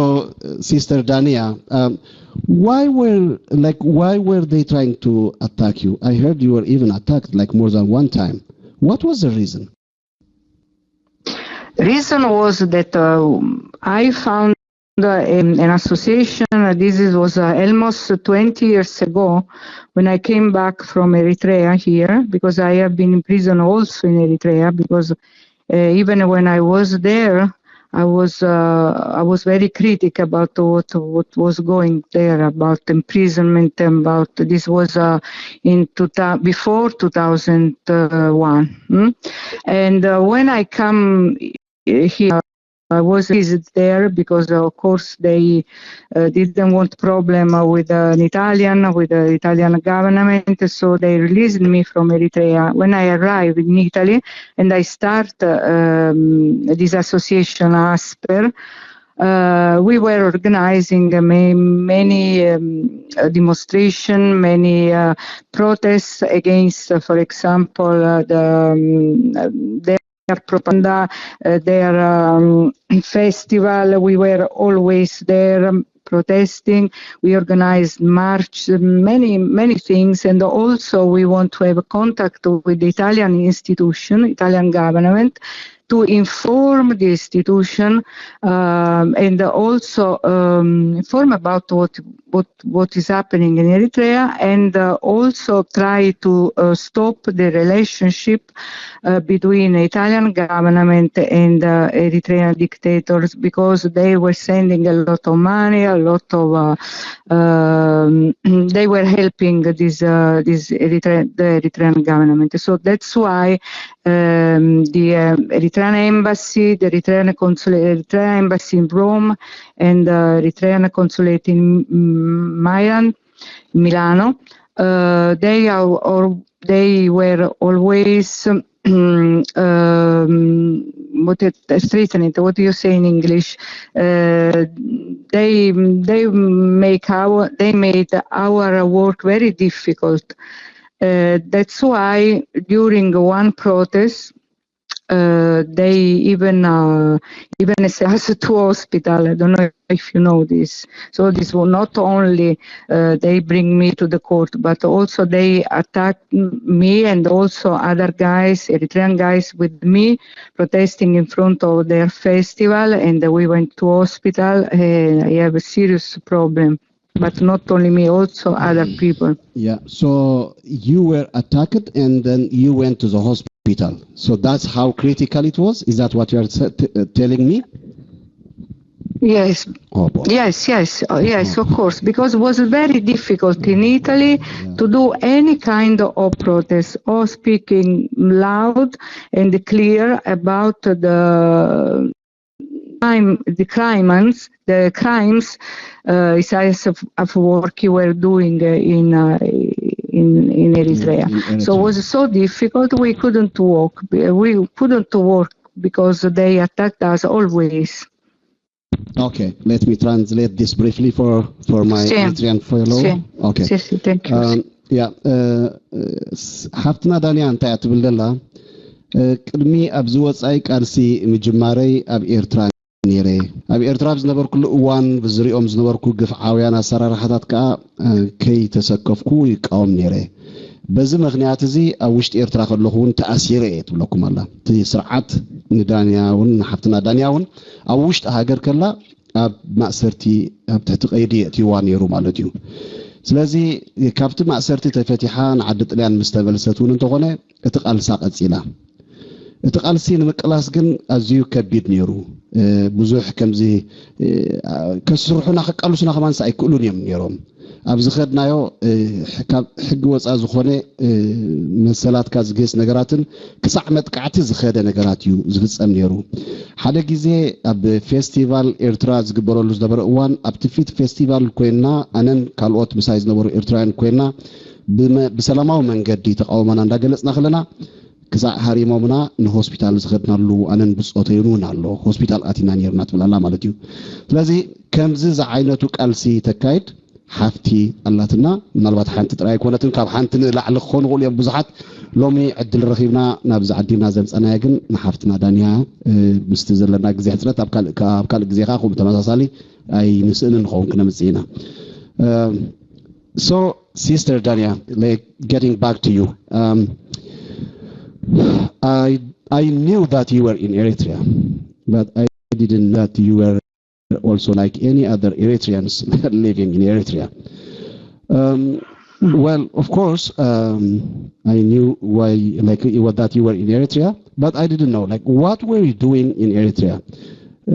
Sister Dania, um, why were like why were they trying to attack you? I heard you were even attacked like more than one time. What was the reason? Reason was that uh, I found uh, an, an association. Uh, this is, was uh, almost twenty years ago when I came back from Eritrea here, because I have been in prison also in Eritrea, because uh, even when I was there, I was uh, I was very critic about what what was going there, about imprisonment, and about this was uh, in two, before two thousand one. Hmm? And uh, when I come here, I was visit there because, of course, they uh, didn't want problem uh, with an Italian, with the Italian government. So they released me from Eritrea. When I arrived in Italy and I start uh, um, this association, Asper, uh, we were organizing uh, ma- many um, uh, demonstration, many uh, protests against, uh, for example, uh, the um, uh, their propaganda, uh, their um, festival. We were always there um, protesting. We organized march, many many things, and also we want to have a contact with the Italian institution, Italian government, to inform the institution um, and also um, inform about what what what is happening in Eritrea, and uh, also try to uh, stop the relationship uh, between Italian government and uh, Eritrean dictators, because they were sending a lot of money, a lot of uh, um, they were helping this uh, this Eritrean, the Eritrean government. So that's why um, the um, Eritrean embassy, the Eritrean consulate, Eritrean embassy in Rome, and uh, Eritrean consulate in mm, Milan, Milano. Uh, they are or they were always um, what it, threatened. What do you say in English? Uh, they they make our they made our work very difficult. Uh, that's why during one protest, uh, they even uh, even sent us to hospital. I don't know if you know this. So this will not only uh, they bring me to the court, but also they attack me and also other guys, Eritrean guys with me, protesting in front of their festival, and we went to hospital. Uh, I have a serious problem, but not only me, also other people. Yeah, so you were attacked and then you went to the hospital. So that's how critical it was? Is that what you are t- uh, telling me? Yes. Oh, boy. Yes, yes, uh, yes, of course, because it was very difficult in Italy yeah. to do any kind of protest or speaking loud and clear about the crime, the crimes, the crimes uh, Isaias of, of Worki were doing uh, in, uh, in in Eritrea. In, in Eritrea. So it was so difficult. We couldn't walk. We couldn't walk because they attacked us always. Okay, let me translate this briefly for, for my Sì. Eritrean fellow. Sì. Okay. Sì, sì, thank you. Um, yeah, uh, uh, s- ሓፍትና ዳንያ እንታይ እያ ትብል ዘላ? Uh, ቅድሚ ኣብዚ ወጻኢ ቃልሲ ምጅማረይ ኣብ ኤርትራ ነይረ። ኣብ ኤርትራ ኣብ ዝነበርኩሉ እዋን ብዝሪኦም ዝነበርኩ ግፍዓውያን ኣሰራርሓታት ከዓ uh, ከይተሰከፍኩ ይቃወም ነይረ። በዚ ምክንያት እዚ ኣብ ውሽጢ ኤርትራ ከለኹ እውን ተኣሲረ እየ ትብለኩም ኣላ። እቲ ስርዓት ንዳንያ እውን ንሓፍትና ዳንያ እውን ኣብ ውሽጢ ሃገር ከላ ኣብ ማእሰርቲ ኣብ ትሕቲ ቀይዲ የእትይዋ ነይሩ ማለት እዩ። ስለዚ ካብቲ ማእሰርቲ ተፈቲሓ ንዓዲ ጥልያን ምስ ተመልሰት እውን እንተኾነ እቲ ቃልሳ ቀፂላ። እቲ ቃልሲ ንምቅላስ ግን ኣዝዩ ከቢድ ነይሩ። እ፣ ብዙሕ ከምዚ እ፣ ከስርሑና ከቃልሱና ከማንስ ኣይክእሉን እዮም ነይሮም። ኣብ ዝኸድናዮ እ፣ ካብ ሕጊ ወፃ ዝኾነ እ፣ መሰላትካ ዝግህስ ነገራትን ክሳዕ መጥቃዕቲ ዝኸደ ነገራት እዩ ዝፍፀም ነይሩ። ሓደ ግዜ ኣብ ፌስቲቫል ኤርትራ ዝግበረሉ ዝነበረ እዋን ኣብቲ ፊት ፌስቲቫል ኮይና ኣነን ካልኦት ምሳይ ዝነበሩ ኤርትራውያን ኮይና ብመ- ብሰላማዊ መንገዲ ተቃውሞና እንዳገለፅና ከለና ክሳዕ ሃሪሞምና ንሆስፒታል ዝኸድናሉ ኣነን ብፆተይን እውን ኣሎ። ሆስፒታል ኣቲና ነርና ትብል ኣላ ማለት እዩ። ስለዚ ከምዚ ዝዓይነቱ ቃልሲ ተካይድ ሓፍቲ ኣላትና። ምናልባት ሓንቲ ጥራይ ኣይኮነትን፣ ካብ ሓንቲ ንላዕሊ ክኾኑ ይኽእሉ እዮም ብዙሓት። ሎሚ ዕድል ረኺብና ናብዚ ዓዲና ዘምፀናያ ግን ንሓፍትና ዳንያ እ፣ ምስቲ ዘለና ግዜ ሕፅረት ኣብ ካልእ ካብ ካልእ ግዜ ከዓ ከምኡ ተመሳሳሊ ኣይንስእንን ንኸውን ክነምፅእ ኢና። Um, so, Sister Dania, like getting back to you, um, I I knew that you were in Eritrea, but I didn't know that you were also like any other Eritreans living in Eritrea. Um, well, of course, um, I knew why, like, it was that you were in Eritrea, but I didn't know, like, what were you doing in Eritrea? Uh,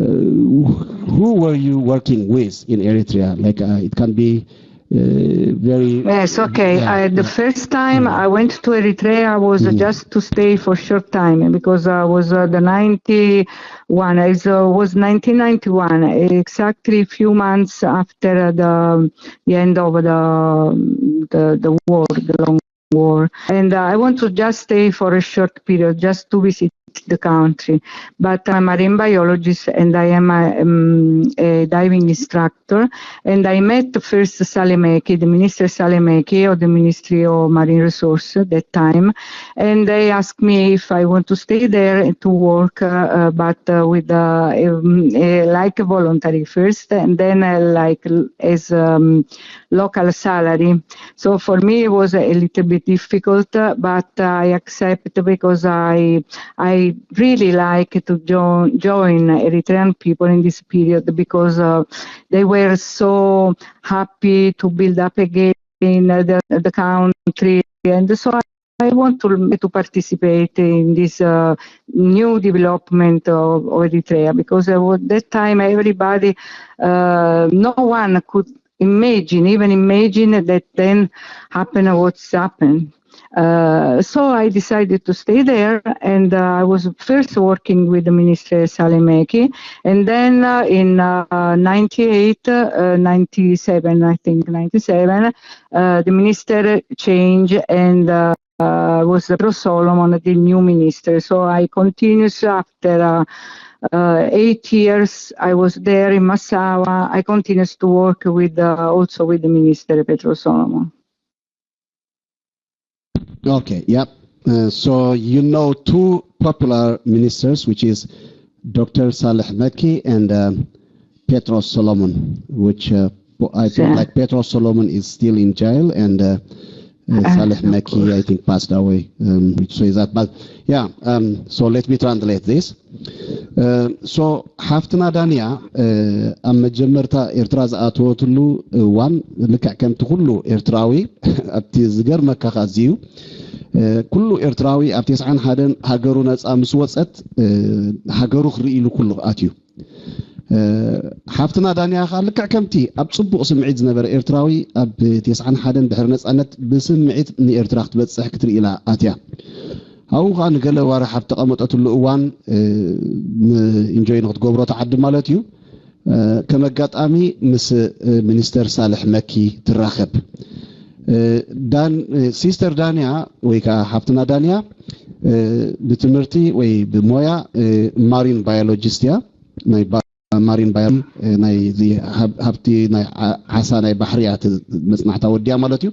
who were you working with in Eritrea? Like, uh, it can be uh, very. Yes, okay. Yeah, Uh, the yeah. First time Mm. I went to Eritrea was Mm. just to stay for a short time because I was uh, the ninety-one. It uh, was nineteen ninety-one, exactly a few months after the, the end of the, the the war, the long war. And uh, I want to just stay for a short period, just to visit the country. But I'm a marine biologist and I am a, um, a diving instructor. And I met first Saleh Mekki, the Minister Saleh Mekki of the Ministry of Marine Resource at that time. And they asked me if I want to stay there and to work, uh, uh, but uh, with uh, um, uh, like a voluntary first, and then uh, like l- as um, local salary. So for me it was a little bit difficult, uh, but I accept because I I really like to join join Eritrean people in this period because uh, they were so happy to build up again uh, the the country, and so I, I want to to participate in this uh, new development of, of Eritrea because uh, at that time everybody, uh, no one could imagine, even imagine that then happen what's happened. Uh, so I decided to stay there, and uh, I was first working with the Minister Saleh Mekki, and then uh, in uh, ninety-eight, uh, ninety-seven, I think ninety-seven, uh, the minister changed, and uh, uh, was Petro Solomon, the new minister. So I continues after uh, uh, eight years. I was there in Massawa. I continues to work with uh, also with the minister Petro Solomon. Okay, yep. Uh, so you know two popular ministers, which is Doctor Saleh Mekki and uh, Petros Solomon, which uh, po- I think Yeah. like Petros Solomon is still in jail, and uh, uh, Ah, Saleh of Mekki, course. I think, passed away. Um, so is that, but yeah. Um, so let me translate this. Uh, so ሓፍትና ዳንያ uh, ኣብ መጀመርታ ኤርትራ ዝኣተወትሉ እዋን ልክዕ ከምቲ ኩሉ ኤርትራዊ ኣብቲ ዝገርመካ ከኣ እዚ እዩ። Uh, ኩሉ ኤርትራዊ ኣብ ተስዓን ሓደን ሃገሩ ነፃ ምስ ወፀት uh, ሃገሩ ክርኢ ኢሉ ኩሉ ኣትዩ። Uh, ሓፍትና ዳንያ ከዓ ልክዕ ከምቲ ኣብ ፅቡቕ ስምዒት ዝነበረ ኤርትራዊ ኣብ ተስዓን ሓደን ድሕሪ ነፃነት ብስምዒት ንኤርትራ ክትበፅሕ ክትርኢ ኢላ ኣትያ። ኣብኡ ከዓ ንገለ ዋርሕ ኣብ ተቐመጠትሉ እዋን ኢንጆይ ንክትገብሮ ተዓዲ ማለት እዩ። Uh, ከም ኣጋጣሚ ምስ uh, ሚኒስተር ሳልሕ መኪ ትራኸብ። Uh, ዳን uh, ሲስተር ዳንያ ወይ ከዓ ሓፍትና ዳንያ ብትምህርቲ ወይ ብሞያ ማሪን ባዮሎጂስት እያ። ናይ ማሪን ባዮ ናይ ሃብቲ ናይ ዓሳ ናይ ባሕሪ እያ መፅናዕታ ወዲያ ማለት እዩ።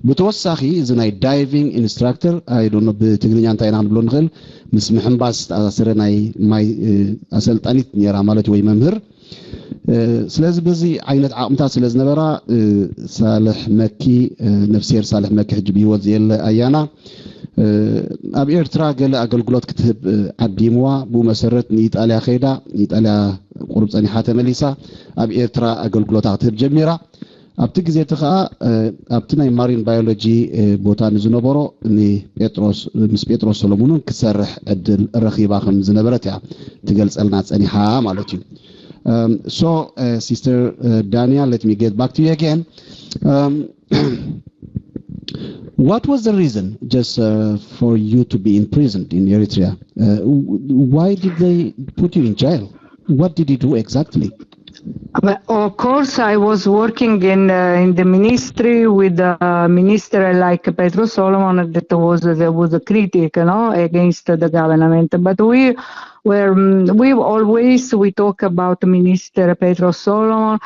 ብተወሳኺ እዚ ናይ ዳይቪንግ ኢንስትራክተር ኣይዶኖ ብትግርኛ እንታይ ኢና ክንብሎ ንኽእል፣ ምስ ምሕንባስ ዝተኣሳሰረ ናይ ማይ ኣሰልጣኒት ነራ ማለት ወይ መምህር። ስለዚ በዚ ዓይነት ዓቕምታት ስለ ዝነበራ ሳልሕ መኪ፣ ነፍስሄር ሳልሕ መኪ ሕጂ ብህይወት ዘየለ ኣያና፣ ኣብ ኤርትራ ገለ ኣገልግሎት ክትህብ ዓዲምዋ። ብኡ መሰረት ንኢጣልያ ከይዳ፣ ኢጣልያ ቁሩብ ጸኒሓ ተመሊሳ ኣብ ኤርትራ ኣገልግሎታ ክትህብ ጀሚራ። ኣብቲ ግዜ እቲ ከኣ ኣብቲ ናይ ማሪን ባዮሎጂ ቦታ ንዝነበሮ ንጴጥሮስ ምስ ጴጥሮስ ሰሎሙንን ክትሰርሕ ዕድል ረኺባ ከም ዝነበረት እያ ትገልጸልና ጸኒሓ ማለት እዩ። Um, so, uh, Sister uh, Dania, let me get back to you again. Um, what was the reason just uh, for you to be imprisoned in Eritrea? Uh, why did they put you in jail? What did you do exactly? Of course, I was working in uh, in the ministry with a minister like Petro Solomon that was there was a critic, you know, against the government. But we were um, we always we talk about Minister Petro Solomon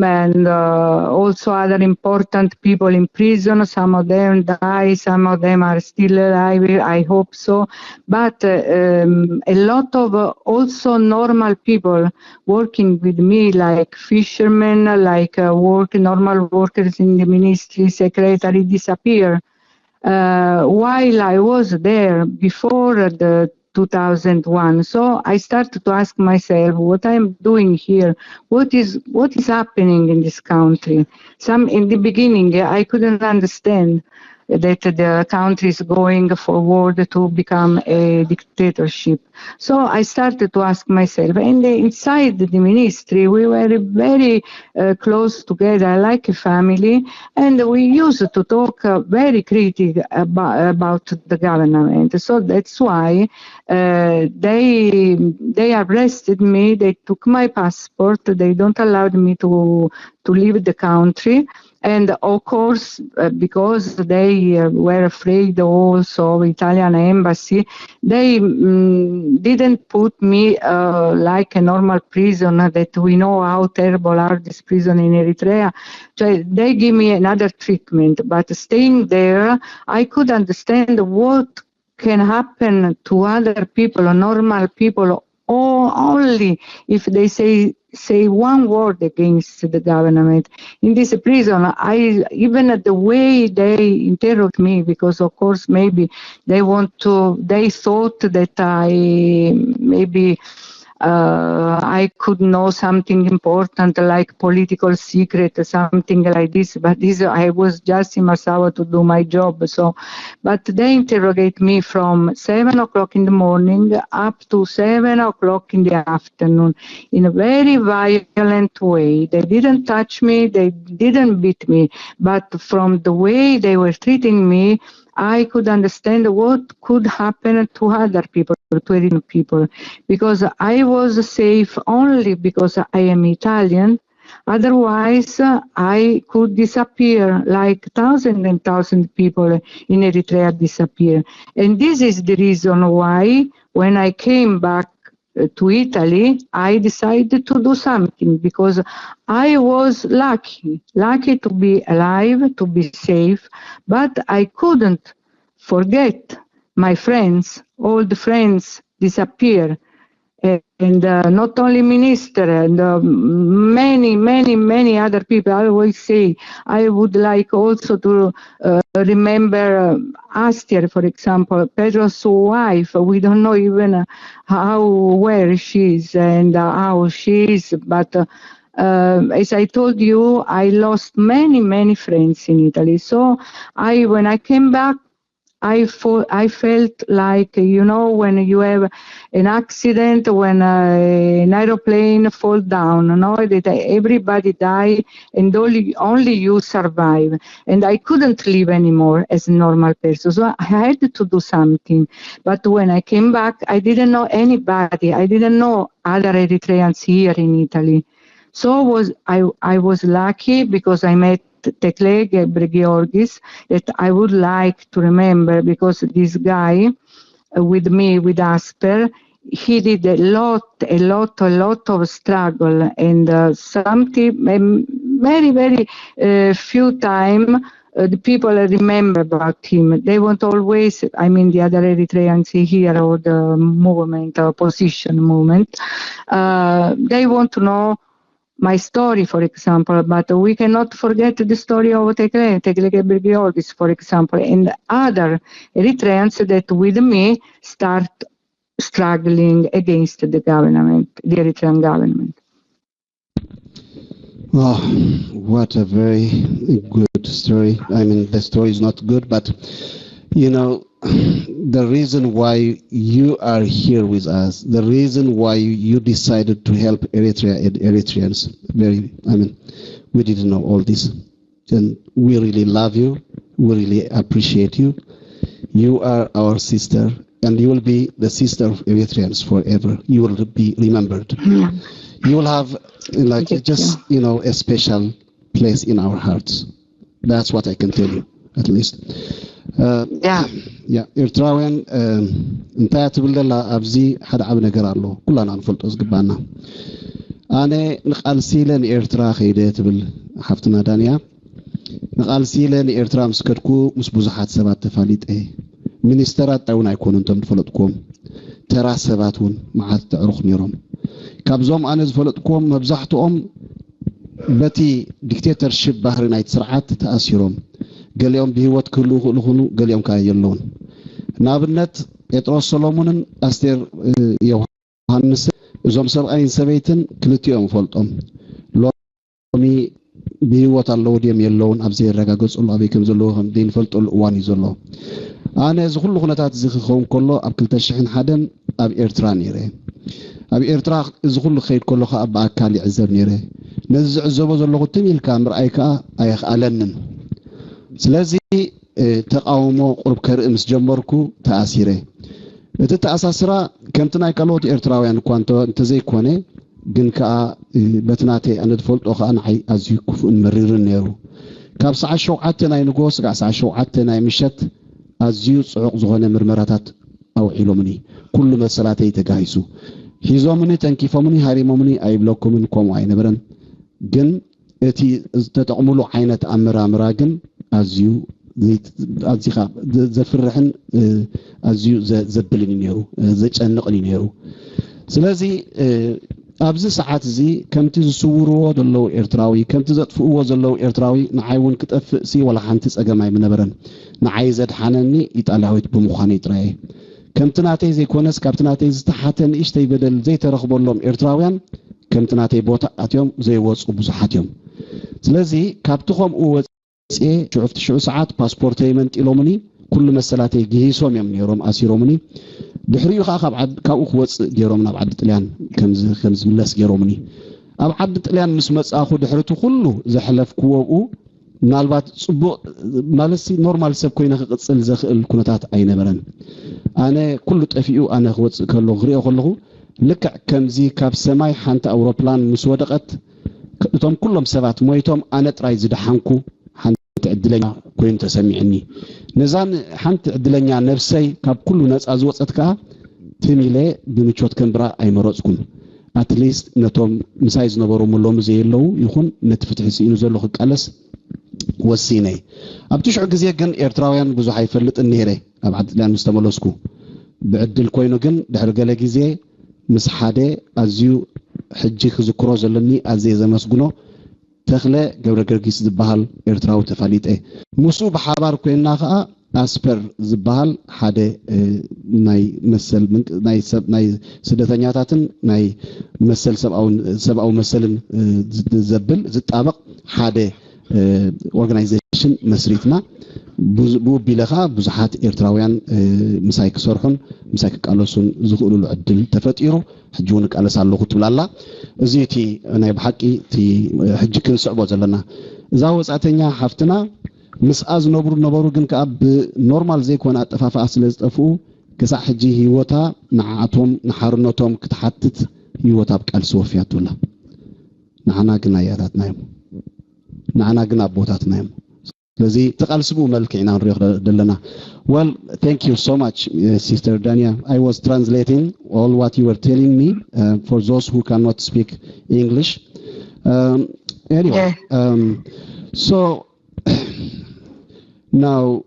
and uh, also other important people in prison. Some of them die, some of them are still alive. I hope so. But uh, um, a lot of uh, also normal people working with me, like fishermen, like uh, work normal workers in the ministry, secretary disappear. Uh, while I was there before the two thousand one, so I started to ask myself what I'm doing here, what is what is happening in this country. Some in the beginning I couldn't understand that the country is going forward to become a dictatorship. So I started to ask myself, and inside the ministry, we were very uh, close together, like a family, and we used to talk uh, very critic about, about the government. So that's why uh, they they arrested me. They took my passport. They don't allow me to to leave the country. And of course, uh, because they uh, were afraid also of Italian embassy, they mm, didn't put me uh, like a normal prisoner that we know how terrible are these prisons in Eritrea. So they give me another treatment, but staying there, I could understand what can happen to other people, normal people, or only if they say say one word against the government. In this prison, I even the way they interrogate me, because of course maybe they want to, they thought that I maybe uh, I could know something important like political secret or something like this, but this I was just in Massawa to do my job. So, but they interrogate me from seven o'clock in the morning up to seven o'clock in the afternoon in a very violent way. They didn't touch me, they didn't beat me, but from the way they were treating me, I could understand what could happen to other people, to Iranian people, because I was safe only because I am Italian. Otherwise, I could disappear like thousand and thousand people in Eritrea disappear. And this is the reason why when I came back uh, to Italy, I decided to do something because I was lucky, lucky to be alive, to be safe, but I couldn't forget my friends, old friends disappear. And uh, not only minister and uh, many, many, many other people. I always say I would like also to uh, remember uh, Astier, for example, Pedro's wife. We don't know even uh, how where she is and uh, how she is, but. Uh, uh, as I told you, I lost many, many friends in Italy. So I, when I came back, I, fo- I felt like, you know, when you have an accident, when uh, an aeroplane fall down, you know, that everybody die and only, only you survive. And I couldn't live anymore as a normal person. So I had to do something. But when I came back, I didn't know anybody. I didn't know other Eritreans here in Italy. So was I, I was lucky because I met Tekle Georgis that I would like to remember, because this guy uh, with me, with Asper, he did a lot, a lot, a lot of struggle, and uh, something, um, very, very uh, few time uh, the people remember about him. They want always, I mean, the other Eritreans here or the movement, opposition movement, uh, they want to know my story, for example, but we cannot forget the story of Tecle, Tecle Georgis, for example, and other Eritreans that with me start struggling against the government, the Eritrean government. Oh, what a very good story. I mean, the story is not good, but you know, the reason why you are here with us, the reason why you decided to help Eritrea and Eritreans, very, I mean, we didn't know all this. And we really love you. We really appreciate you. You are our sister, and you will be the sister of Eritreans forever. You will be remembered. You will have, like, just, you know, a special place in our hearts. That's what I can tell you, at least. Uh, Yeah. Yeah, ኤርትራውያን፣ um, እንታይ እያ ትብል ዘላ? ኣብዚ ሓደ ዓቢ ነገር ኣሎ፣ ኩላና ንፈልጦ ዝግባና። ኣነ ንቓልሲ ኢለ ንኤርትራ ከይደ ትብል ሓፍትና ዳንያ። ንቓልሲ ኢለ ንኤርትራ ምስ ከድኩ ምስ ብዙሓት ሰባት ተፋሊጠ። ሚኒስተራት እውን ኣይኮኑን እቶም ዝፈለጥኩዎም፣ ተራ ሰባት እውን መዓት ኣዕሩኽ ነይሮም። ካብዞም ኣነ ዝፈለጥኩዎም መብዛሕትኦም በቲ ዲክቴተርሽፕ ባህሪ ናይቲ ስርዓት ተኣሲሮም፣ ገሊኦም ብህይወት ክህልዉ ይኽእሉ ይኹኑ፣ ገሊኦም ከኣ የለውን። ንኣብነት ጴጥሮስ ሰሎሞንን ኣስቴር፣ እ፣ ዮሃንስን፣ እዞም ሰብኣይን ሰበይትን ክልቲኦም እፈልጦም። ሎሚ ብህይወት ኣለዉ ድዮም የለውን ኣብ ዘየረጋገጽሉ፣ ኣበይ ከም ዘለዉ ከም ዘይንፈልጠሉ እዋን እዩ ዘሎ። ኣነ እዚ ኩሉ ኩነታት እዚ ክኸውን ከሎ ኣብ ክልተ ሽሕን ሓደን ኣብ ኤርትራ ነይረ። ኣብ ኤርትራ እዚ ኩሉ ክኸይድ ከሎ ከኣ ብኣካል ይዕዘብ ነይረ። ነዚ ዝዕዘቦ ዘለኹ ትም ኢልካ ምርኣይ ከኣ ኣየኽኣለንን። ስለዚ፣ እ፣ ተቃውሞ ቁሩብ ከርኢ ምስ ጀመርኩ ተኣሲረ። እቲ ተኣሳስራ ከምቲ ናይ ካልኦት ኤርትራውያን እኳ እንተ-፣ እንተዘይኮነ፣ ግን ከኣ፣ እ፣ በቲ ናተይ ኣነ ዝፈልጦ ከኣ ንዓይ ኣዝዩ ክፉእን መሪርን ነይሩ። ካብ ሰዓት ሸውዓተ ናይ ንግሆ ስጋዕ ሰዓት ሸውዓተ ናይ ምሸት ኣዝዩ ጽዑቕ ዝኾነ ምርመራታት ኣውዒሎምኒ። ኩሉ መሰላተይ ተጋሂሱ። ሒዞምኒ፣ ተንኪፎምኒ፣ ሃሪሞምኒ ኣይብለኩምን፣ ከምኡ ኣይነበረን። ግን እቲ ዝተጠቕምሉ ዓይነት ኣመራምራ ግን ኣዝዩ ዘይ-፣ ኣዚኻ ዘ-፣ ዘፍርሕን፣ እ፣ ኣዝዩ ዘ-፣ ዘብልን እዩ ነይሩ፣ እ፣ ዘጨንቕን እዩ ነይሩ። ስለዚ፣ እ፣ ኣብዚ ሰዓት እዚ ከምቲ ዝስውርዎ ዘለዉ ኤርትራዊ፣ ከምቲ ዘጥፍእዎ ዘለዉ ኤርትራዊ ንዓይ እውን ክጠፍእ ሲ ዋላ ሓንቲ ጸገም ኣይምነበረን። ንዓይ ዘድሓነኒ ኢጣልያዊት ብምዃነይ ጥራይ እየ። ከምቲ ናተይ ዘይኮነስ ካብቲ ናተይ ዝተሓተ ንእሽተይ በደል ዘይተረኽበሎም ኤርትራውያን ከምቲ ናተይ ቦታ ኣትዮም ዘይወጹ ብዙሓት እዮም። ስለዚ ካብቲ ከምኡ ወጽየ ሽዑ፣ ሽዑ ሰዓት ፓስፖርተይ መንጢሎምኒ፣ ኩሉ መሰላተይ ግሂሶም እዮም ነይሮም ኣሲሮምኒ። ድሕሪኡ ከዓ ካብ ዓድ-፣ ካብኡ ክወጽእ ገይሮም ናብ ዓዲ ጥልያን ከምዚ፣ ከም ዝምለስ ገይሮምኒ። ኣብ ዓዲ ጥልያን ምስ መጻእኹ ድሕሪ እቲ ኩሉ ዘሕለፍክዎ ብኡ ምናልባት ጽቡቕ ማለት ሲ ኖርማል ሰብ ኮይነ ክቕጽል ዘኽእል ኩነታት ኣይነበረን። ኣነ ኩሉ ጠፊኡ ኣነ ክወጽእ ከሎ ክሪኦ ከለኹ ልክዕ ከምዚ ካብ ሰማይ ሓንቲ ኣውሮፕላን ምስ ወደቐት እቶም ኩሎም ሰባት ሞይቶም ኣነ ጥራይ ዝደሓንኩ ሓንቲ ዕድለኛ ኮይኑ ተሰሚዕኒ። ነዛን ሓንቲ ዕድለኛ ነብሰይ ካብ ኩሉ ነጻ ዝወጸት ከኣ ትም ኢለ ብምቾት ከንብራ ኣይመረጽኩን። ኣትሊስት ነቶም ምሳይ ዝነበሩ ሎም ዘየለዉ ይኹን ነቲ ፍትሒ ስኢኑ ዘሎ ክቃለስ ወሲነ። ኣብቲ ሽዑ ግዜ ግን ኤርትራውያን ብዙሕ ኣይፈልጥን ነይረ። ኣብ ዓዲ ጥልያን ምስ ተመለስኩ ብዕድል ኮይኑ ግን ድሕሪ ገለ ግዜ ምስ ሓደ ኣዝዩ ሕጂ ክዝክሮ ዘለኒ ኣዝየ ዘመስግኖ ተኽለ ገብረ ገርጊስ ዝበሃል ኤርትራዊ ተፋሊጠ። ምስኡ ብሓባር ኮይንና ከኣ ኣስፐር ዝበሃል ሓደ፣ እ፣ ናይ መሰል ምንቅ-፣ ናይ ሰብ፣ ናይ ስደተኛታትን ናይ መሰል ሰብኣውን፣ ሰብኣዊ መሰልን፣ እ፣ ዝ-፣ ዘብል ዝጣበቕ ሓደ፣ እ፣ ኦርጋናይዜሽን መስሪትና። ብዙ-፣ ብኡ ኣቢለ ከኣ ብዙሓት ኤርትራውያን፣ እ፣ ምሳይ ክሰርሑን ምሳይ ክቃለሱን ዝኽእሉሉ ዕድል ተፈጢሩ። ሕጂ እውን እቃለስ ኣለኹ ትብል ኣላ። እዚ እቲ ናይ ብሓቂ እቲ ሕጂ ክንስዕቦ ዘለና። እዛ ወጻእተኛ ሓፍትና ምስኣ ዝነብሩ ነበሩ፣ ግን ከኣ ብኖርማል ዘይኮነ ኣጠፋፍኣ ስለ ዝጠፍኡ ክሳዕ ሕጂ ህይወታ ንዓኣቶም ንሓርነቶም ክትሓትት ህይወታ ኣብ ቃልሲ ወፍያቶ ኣላ። ንዓና ግን ኣያታትና እዮም። ንዓና ግን ኣቦታትና እዮም። ስለዚ ተቓልስቡ መልክዕ ኢና ንሪኦ ዘለና። Well, thank you so much, uh, Sister Dania. I was translating all what you were telling me, uh, for those who cannot speak English. Um, anyway, Yeah. Um, so now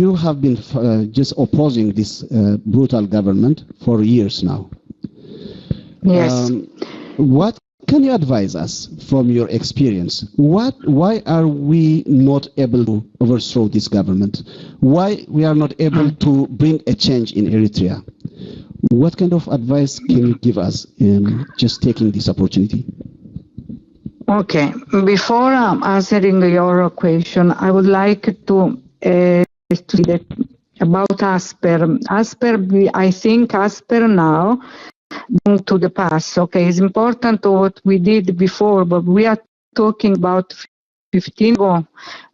you have been, uh, just opposing this, uh, brutal government for years now. Yes. Um, what can you advise us from your experience? What, why are we not able to overthrow this government? Why we are not able to bring a change in Eritrea? What kind of advice can you give us, um, just taking this opportunity? Okay, before um, answering your question, I would like to uh, to say that about Asper. Asper, we- I think Asper now going to the past. Okay, it's important what we did before, but we are talking about fifteen ago,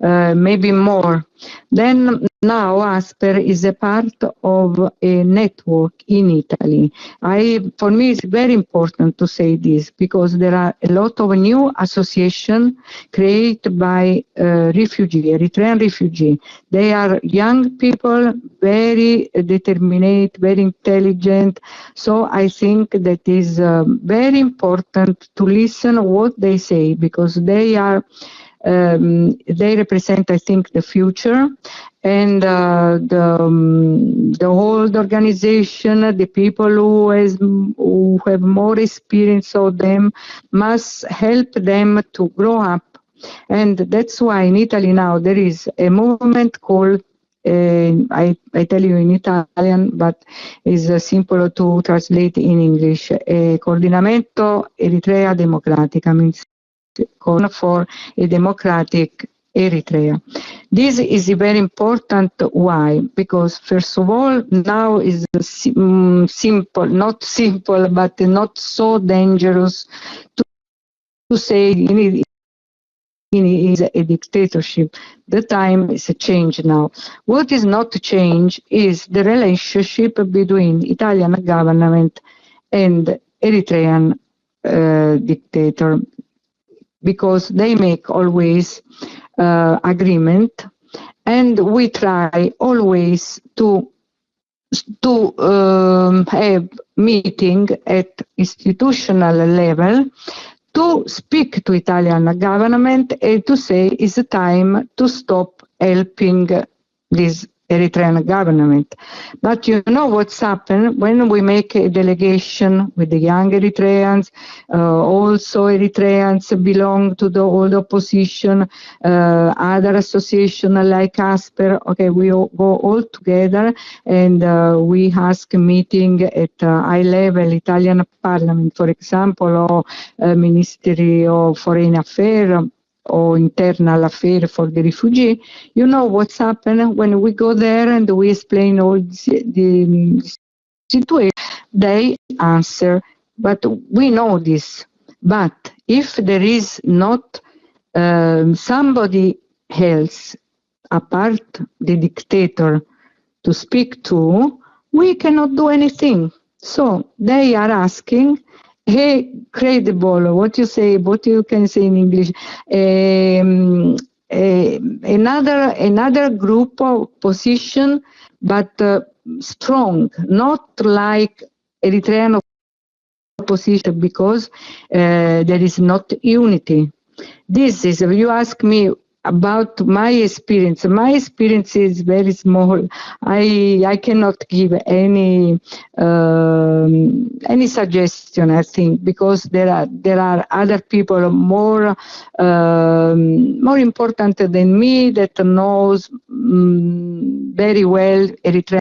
uh, maybe more. Then now Asper is a part of a network in Italy. I, for me, it's very important to say this because there are a lot of new association created by uh, refugee, Eritrean refugee. They are young people, very determined, very intelligent. So I think that is uh, very important to listen what they say because they are um, they represent, I think, the future, and uh, the um, the whole organization, the people who has who have more experience of them, must help them to grow up, and that's why in Italy now there is a movement called. Uh, I, I tell you in Italian, but it's uh, simple to translate in English. Uh, Coordinamento Eritrea Democratica means call for a democratic Eritrea. This is very important. Why? Because first of all, now is sim- simple, not simple, but not so dangerous to, to say in it is a dictatorship. The time is a change now. What is not change is the relationship between Italian government and Eritrean uh, dictator, because they make always uh, agreement, and we try always to to um, have meeting at institutional level to speak to Italian government and to say it's time to stop helping this Eritrean government. But you know what's happened when we make a delegation with the young Eritreans, uh, also Eritreans belong to the old opposition, uh, other association like Asper. Okay, we all go all together and uh, we ask meeting at uh, high level Italian parliament, for example, or uh, Ministry of Foreign Affairs or internal affair for the refugee. You know what's happened when we go there and we explain all the, the situation. They answer, but we know this. But if there is not um, somebody else apart the dictator to speak to, we cannot do anything. So they are asking a credible, what you say, what you can say in English, um, a, another another group of position, but uh, strong, not like Eritrean opposition, because uh, there is not unity. This is, you ask me about my experience. My experience is very small. I I cannot give any um, any suggestion, I think, because there are there are other people more um, more important than me that knows um, very well Eritrean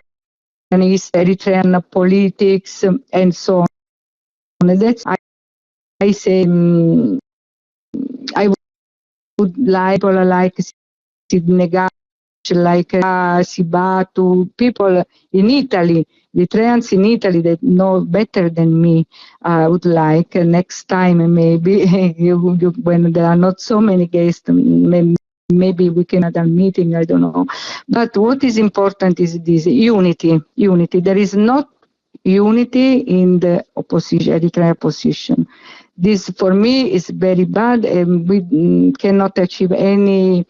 Eritrean politics and so on. That's I, I say um, I would like people like Sidney Gach, like uh, Sibatu, people in Italy, the Eritreans in Italy that know better than me. I would like uh, next time maybe you, you, when there are not so many guests, maybe maybe we can have a meeting, I don't know. But what is important is this unity. Unity. There is not unity in the opposition, Eritrean opposition. This for me is very bad, and we mm, cannot achieve any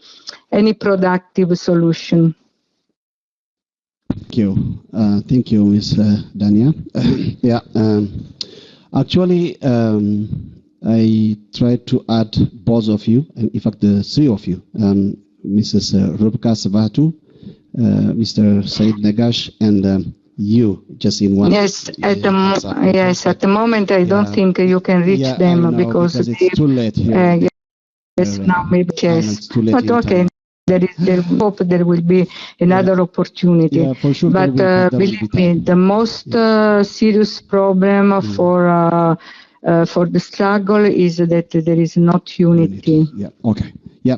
any productive solution. Thank you. Uh, thank you, Miss uh, Dania. yeah, um, actually, um, I tried to add both of you, and in fact, the three of you, um, Missus Uh, Rubka Sabatu, uh, Mister Said Nagash, and um, you, just in one. Yes, at the mo- yes, at the moment I don't think you can reach yeah, them I know, because, because it's they- too late here. uh, yes, Uh, now maybe I know yes, it's too late but okay. Time. There is, there hope there will be another opportunity. Yeah, for sure. There But will be, uh, there will believe be time. me, the most uh, serious problem for uh, uh, for the struggle is that there is not unity. Yeah. Okay. Yeah.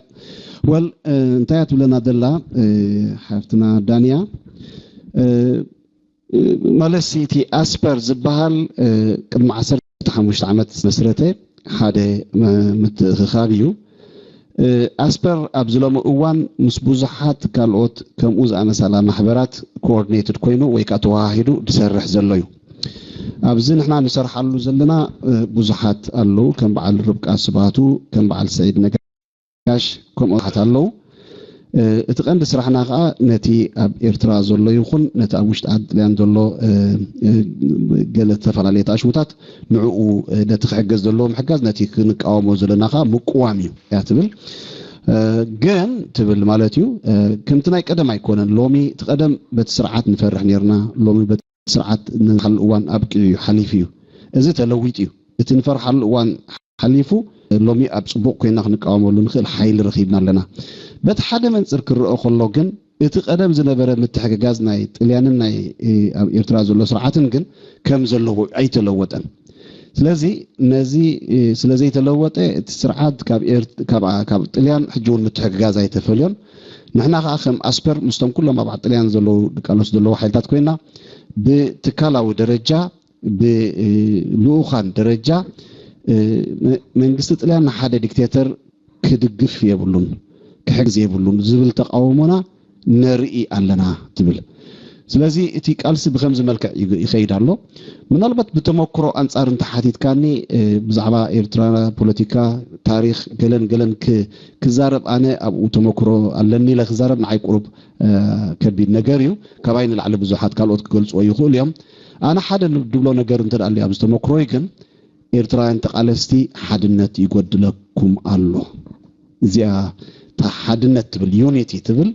Well, uh, እንታይ እያ ትብለና ዘላ uh, ሓፍትና ዳንያ uh, uh, ማለት እቲ ኣስፐር ዝበሃል uh, ቅድሚ ዓሰርተ ሓሙሽተ ዓመት መስረተ ሓደ መ- ምትእኽኻብ እዩ። Uh, ኣስፐር ኣብዚ ሎሚ እዋን ምስ ብዙሓት ካልኦት ከምኡ ዝኣመሰላ ማሕበራት ኮኦርዲኔትድ ኮይኑ ወይ ከዓ ተዋሃሂዱ ዝሰርሕ ዘሎ እዩ። ኣብዚ ንሕና ንሰርሓሉ ዘለና uh, ብዙሓት ኣለዉ፣ ከም በዓል ርብቃ ስባቱ፣ ከም በዓል ሰዒድ ነጋሽ፣ ከምኡ ብዙሓት ኣለዉ። Uh, እቲ ቀንዲ ስራሕና ከዓ ነቲ ኣብ ኤርትራ ዘሎ ይኹን ነቲ ኣብ ውሽጢ ዓዲ ጥልያን ዘሎ uh, uh, ገለ ዝተፈላለየ ተኣሽሙታት ንዕኡ uh, ነቲ ክሕገዝ ዘለዎ ምሕጋዝ፣ ነቲ ክንቃወሞ ዘለና ከዓ ምቅዋም እዩ እያ ትብል። Uh, ግን ትብል ማለት እዩ uh, ከምቲ ናይ ቀደም ኣይኮነን። ሎሚ እቲ ቀደም በቲ ስርዓት ንፈርሕ ነርና፣ ሎሚ በቲ ስርዓት ንሓሉ እዋን ኣብቂዑ እዩ፣ ሓሊፉ እዩ። እዚ ተለዊጡ እዩ። እቲ ንፈርሓሉ እዋን ሓሊፉ ሎሚ ኣብ ፅቡቕ ኮይና ክንቃወመሉ ንኽእል ሓይሊ ረኺብና ኣለና። በቲ ሓደ መንፅር ክረአ ከሎ ግን እቲ ቀደም ዝነበረ ምትሕግጋዝ ናይ ጥልያንን ናይ ኣብ ኤርትራ ዘሎ ስርዓትን ግን ከም ዘለዎ ኣይተለወጠን። ስለዚ ነዚ ስለዘይተለወጠ እቲ ስርዓት ካብ ጥልያን ሕጂ እውን ምትሕግጋዝ ኣይተፈልዮን። ንሕና ከዓ ከም ኣስፐር ምስቶም ኩሎም ኣብ ጥልያን ዘለዉ ድቃሎስ ዘለዉ ሓይልታት ኮይና ብትካላዊ ደረጃ ብልኡኻን ደረጃ መንግስቲ ጥልያን ንሓደ ዲክቴተር ክድግፍ የብሉን፣ ክሕግዝ የብሉን ዝብል ተቃውሞና ነርኢ ኣለና ትብል። ስለዚ እቲ ቃልሲ ብከምዚ መልክዕ ይኸይድ ኣሎ። ምናልባት ብተመክሮ ኣንጻር እንተሓቲትካኒ ብዛዕባ ኤርትራ ፖለቲካ፣ ታሪክ ገለን ገለን ክዛረብ ኣነ ኣብኡ ተመክሮ ኣለኒ ኢለ ክዛረብ ንዓይ ቁሩብ ከቢድ ነገር እዩ። ካባይ ንላዕሊ ብዙሓት ካልኦት ክገልፅዎ ይኽእሉ እዮም። ኣነ ሓደ ድብሎ ነገር እንተ ኣሎ ኣብዚ ተመክሮይ ግን ኤርትራውያን ተቃለስቲ ሓድነት ይጎድለኩም ኣሎ። እዚኣ እታ ሓድነት ትብል ዩኒቲ ትብል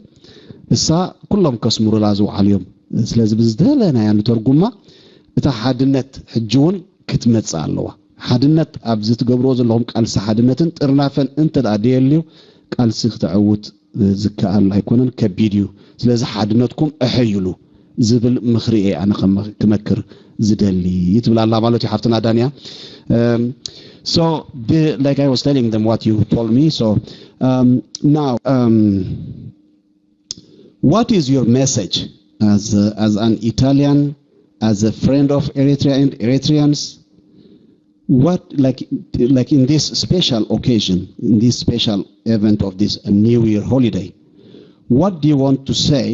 እሳ ኩሎም ከስምሩላ ዝውዓሉ እዮም። ስለዚ ብዝደለናያ ንተርጉማ እታ ሓድነት ሕጂ እውን ክትመጽእ ኣለዋ። ሓድነት ኣብዚ ትገብርዎ ዘለኹም ቃልሲ ሓድነትን ጥርናፈን እንተ ደኣ ደየልዩ ቃልሲ ክተዕውት ዝከኣል ኣይኮነን፣ ከቢድ እዩ። ስለዚ ሓድነትኩም ኣሐይሉ ዝብል ምኽሪ እየ ኣነ ክመክር ዝደሊ ትብል ኣላ ማለት እዩ ሓፍትና ዳንያ። So the, like I was telling them what you told me. So um, now um, what is your message as a, as an Italian, as a friend of Eritrea and Eritreans? What like like in this special occasion, in this special event of this New Year holiday, what do you want to say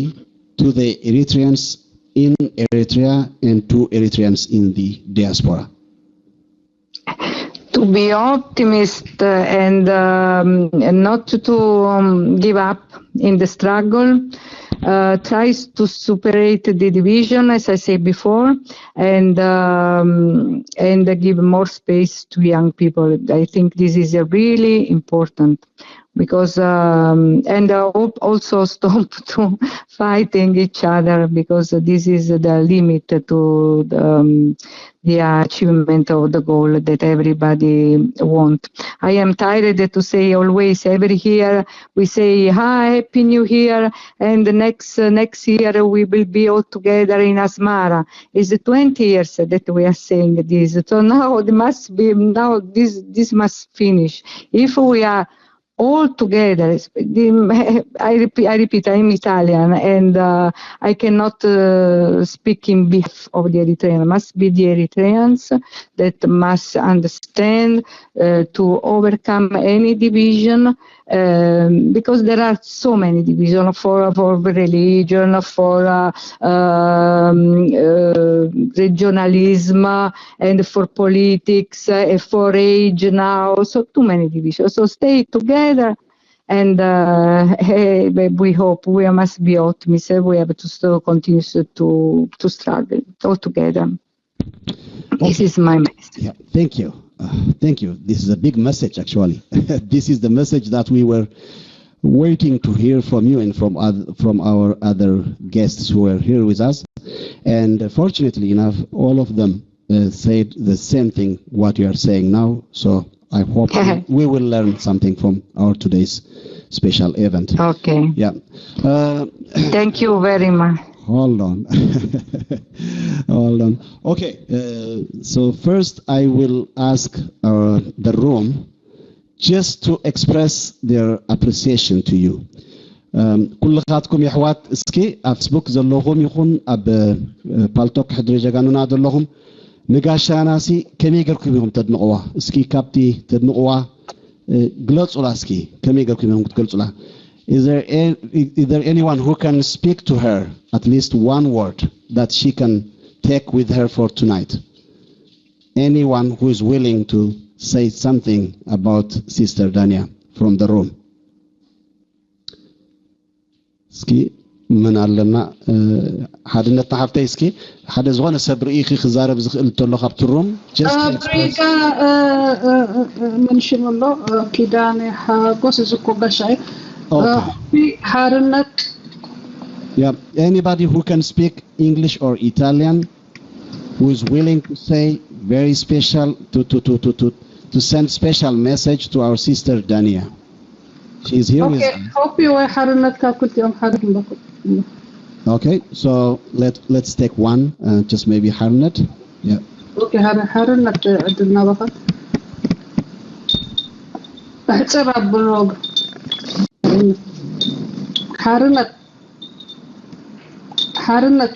to the Eritreans in Eritrea and to Eritreans in the diaspora? To be optimist and um, not to um, give up in the struggle. Uh, tries to superate the division, as I said before, and um, and give more space to young people. I think this is really important because um, and uh, also stop to fighting each other because this is the limit to um, the achievement of the goal that everybody want. I am tired to say always every year we say, "Hi, Happy New Year," and the next uh, next year we will be all together in Asmara. It's twenty years that we are saying this. So now it must be now this this must finish. If we are all together. It's- the- I repeat, I repeat, I'm Italian, and uh, I cannot uh, speak in behalf of the Eritrean. It must be the Eritreans that must understand uh, to overcome any division, um, because there are so many divisions for, for religion, for uh, um, uh, regionalism, uh, and for politics, uh, and for age now. So too many divisions. So stay together, and uh, hey, we hope, we must be optimists. We have to still continue to to struggle all together. This is my message. Yeah, thank you. Uh, thank you. This is a big message, actually. This is the message that we were waiting to hear from you and from other, from our other guests who were here with us. And uh, fortunately enough, all of them uh, said the same thing what you are saying now. So I hope we, we will learn something from our today's special event. Okay. Yeah. Uh, Thank you very much. Hold on. Hold on. Okay. Uh, so first, I will ask uh, the room just to express their appreciation to you. Um, ኩልኻትኩም የሕዋት እስኪ ኣብ ፌስቡክ ዘለኹም ይኹን ኣብ ፓልቶክ ሕድሪ ጀጋኑና ዘለኹም ንጋሻና ሲ ከመይ ገርኩም ኢኹም ተድንቕዋ? እስኪ ካብቲ ተድንቕዋ ግለጹላ እስኪ ከመይ ገርኩም ኢኹም ክትገልጹላ? Is there, a, is there anyone who can speak to her at least one word that she can take with her for tonight? Anyone who is willing to say something about Sister Dania from the room? እስኪ መን ኣለና? ሓድነት ሓፍተይ፣ እስኪ ሓደ ዝኾነ ሰብ ርእይኺ ክዛረብ ዝኽእል እንተሎ ካብቲ ሩም። ሪጋ መንሽን ኣሎ። ኪዳነ ሓጎስ እዚ እኮ ጋሻ እዩ። ሓርነት Yeah, anybody who can speak English or Italian who is willing to say very special to to to to to, to send special message to our sister Dania. She is here with okay, hope you are ሓርነት ካብ ክልቲኦም ሓደ ክንረክብ። Okay, so let let's take one, uh, just maybe ሓርነት. Yeah. Okay, ሓደ ሓርነት ዕድል ናባኻ። ኣሕጽር ኣብሎ። ሓርነት ሓርነት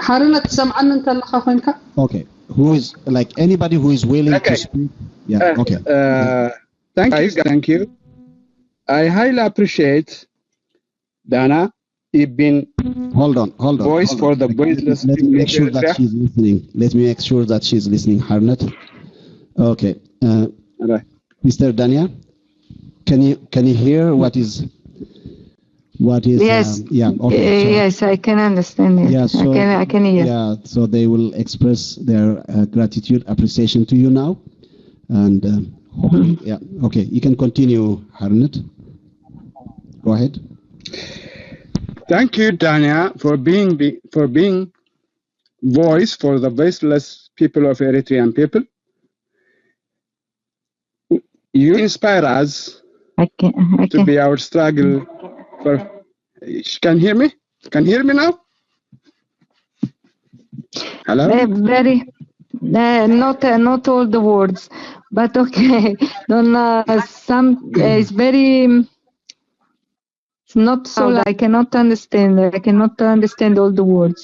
ሓርነት ትሰምዓኒ እንተለኻ ኮይንካ። Okay, who is, like, anybody who is willing okay. to speak? Yeah. Uh, okay. Uh, thank you. Thank you. I highly appreciate Dana. You've been hold on, hold on. Voice hold for on. The voiceless. Let me make sure that she's listening. Let me make sure that she's listening. Harnett. Okay. Uh, All right. Mister Dania, can you can you hear what is what is? Yes. Um, yeah. Okay. Uh, yes, I can understand it. Yeah. So I can I can hear. Yeah. So they will express their uh, gratitude, appreciation to you now, and um, hopefully, yeah. Okay. You can continue, Harnett. Go ahead. Thank you, Dania, for being the, for being voice for the voiceless people of Eritrean people. You inspire us I can, I to can. Be our struggle for. Can hear me? Can hear me now? Hello. Uh, very, uh, not uh, not all the words, but okay. Don't uh, some uh, it's very. It's not so. I cannot understand. I cannot understand all the words.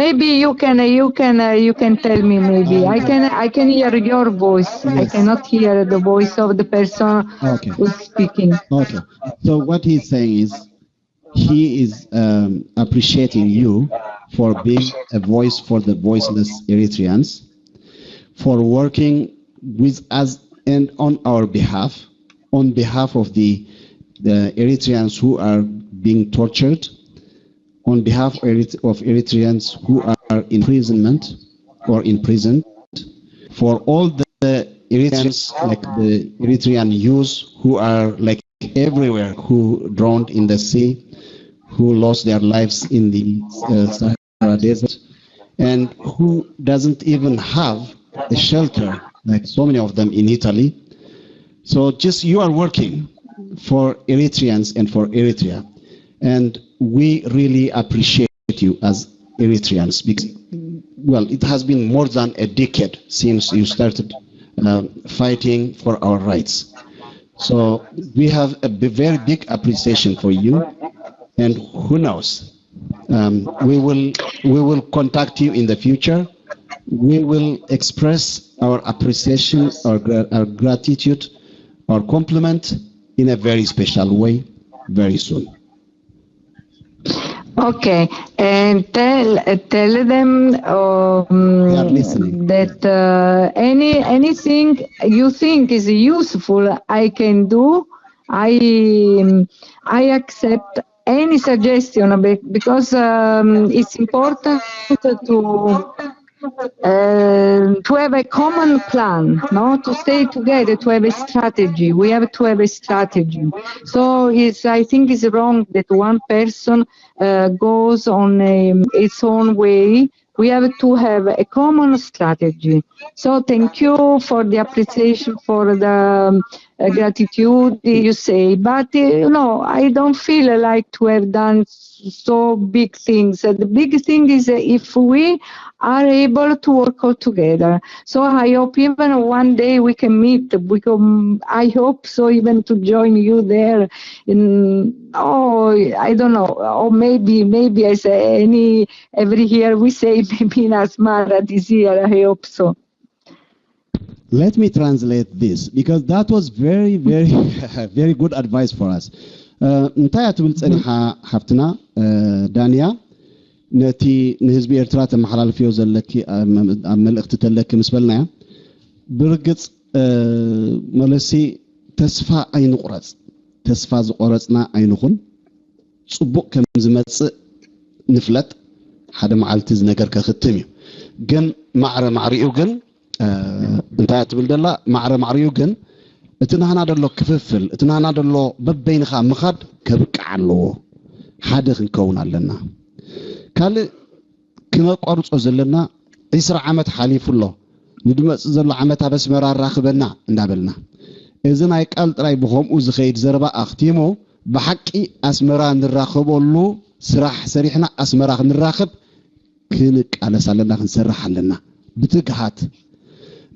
Maybe you can, you can, uh, you can tell me. Maybe I can, I can hear your voice. Yes. I cannot hear the voice of the person okay. Who's speaking. Okay. So what he's saying is, he is um, appreciating you for being a voice for the voiceless Eritreans, for working with us and on our behalf, on behalf of the, the Eritreans who are being tortured, on behalf of Eritreans who are in imprisonment or imprisoned, for all the Eritreans, like the Eritrean youth who are like everywhere, who drowned in the sea, who lost their lives in the uh, Sahara Desert, and who doesn't even have a shelter, like so many of them in Italy. So just you are working for Eritreans and for Eritrea, and we really appreciate you as Eritreans because, well, it has been more than a decade since you started uh, fighting for our rights. So we have a b- very big appreciation for you, and who knows, um, we will we will contact you in the future. We will express our appreciation, our, gra- our gratitude, our compliment in a very special way very soon. Okay, and tell tell them um, They are listening. That uh, any anything you think is useful, I can do. I um, I accept any suggestion be- because um, it's important to um, to have a common plan, no, to stay together, to have a strategy. We have to have a strategy. So it's, I think it's wrong that one person uh, goes on um, its own way. We have to have a common strategy. So thank you for the appreciation, for the um, uh, gratitude you say. But uh, you know, I don't feel like to have done so big things. Uh, the big thing is uh, if we are able to work all together. So I hope even one day we can meet. We can, I hope so, even to join you there. In oh, I don't know, or maybe maybe I say any every year we say maybe in Asmara this year. I hope so. Let me translate this because that was very, very, very good advice for us. Uh, እንታይ እያ ትብል ጸኒሓ ሓፍትና uh, ዳንያ፣ ነቲ ንህዝቢ ኤርትራ ተመሓላልፍዮ ዘለኪ ኣብ መ- ኣብ መልእኽቲ ተለኪ ምስ በልናያ፣ ብርግጽ uh, መለሲ፣ ተስፋ ኣይንቑረጽ። ተስፋ ዝቆረጽና ኣይንኹን። ጽቡቕ ከም ዝመጽእ ንፍለጥ። ሓደ መዓልቲ እዚ ነገር ከኽትም እዩ። ግን ማዕረ ማዕሪኡ ግን uh, እንታይ እያ ትብል ደላ? ማዕረ ማዕሪኡ ግን እቲ ናህና ደሎ ክፍፍል፣ እቲ ናህና ደሎ በበይንኻ ምኻድ ከብቅዕ ኣለዎ። ሓደ ክንከውን ኣለና። ካልእ ክነቋርጾ ዘለና፣ ዒስራ ዓመት ሓሊፉ ኣሎ፣ ንድመጽእ ዘሎ ዓመት ኣብ ኣስመራ ኣራኽበና እንዳበልና፣ እዚ ናይ ቃል ጥራይ ብኸምኡ ዝኸይድ ዘረባ ኣኽቲሙ፣ ብሓቂ ኣስመራ ንራኸበሉ ስራሕ ሰሪሕና ኣስመራ ክንራኸብ ክንቃለስ ኣለና፣ ክንሰርሕ ኣለና ብትግሃት።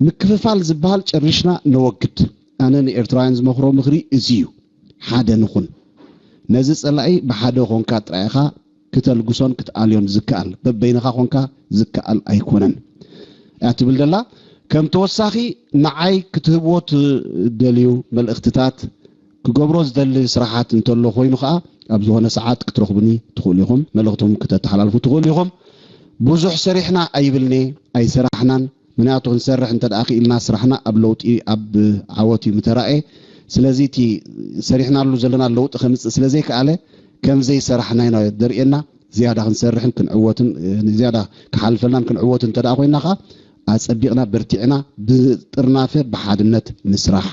ምክፍፋል ዝበሃል ጨሪሽና ነወግድ። ኣነ ንኤርትራውያን ዝመኽሮ ምኽሪ እዚ እዩ። ሓደ ንኹን። ነዚ ጸላኢ ብሓደ ኾንካ ጥራይ ኢኻ ክተልግሶን ክትኣልዮን ዝከኣል። በበይንኻ ኾንካ ዝከኣል ኣይኮነን እያ ትብል ደላ። ከም ተወሳኺ ንዓይ ክትህብዎ ትደልዩ መልእኽትታት፣ ክገብሮ ዝደሊ ስራሓት እንተሎ ኮይኑ ኸዓ ኣብ ዝኾነ ሰዓት ክትረኽቡኒ ትኽእሉ ኢኹም፣ መልእኽትኩም ክተተሓላልፉ ትኽእሉ ኢኹም። ብዙሕ ሰሪሕና ኣይብልኒ፣ ኣይሰራሕናን። ምክንያቱ ክንሰርሕ እንተ ደኣ ክኢልና ስራሕና ኣብ ለውጢ ኣብ ዓወት እዩ ምተራእየ። ስለዚ እቲ ሰሪሕናሉ ዘለና ለውጢ ከምፅእ ስለ ዘይከኣለ ከም ዘይሰራሕና ኢና ዘርእየና። ዝያዳ ክንሰርሕን ክንዕወትን ዝያዳ ክሓልፈናን ክንዕወትን እንተ ደኣ ኮይና ከዓ ኣጸቢቕና በርቲዕና ብጥርናፈ ብሓድነት ንስራሕ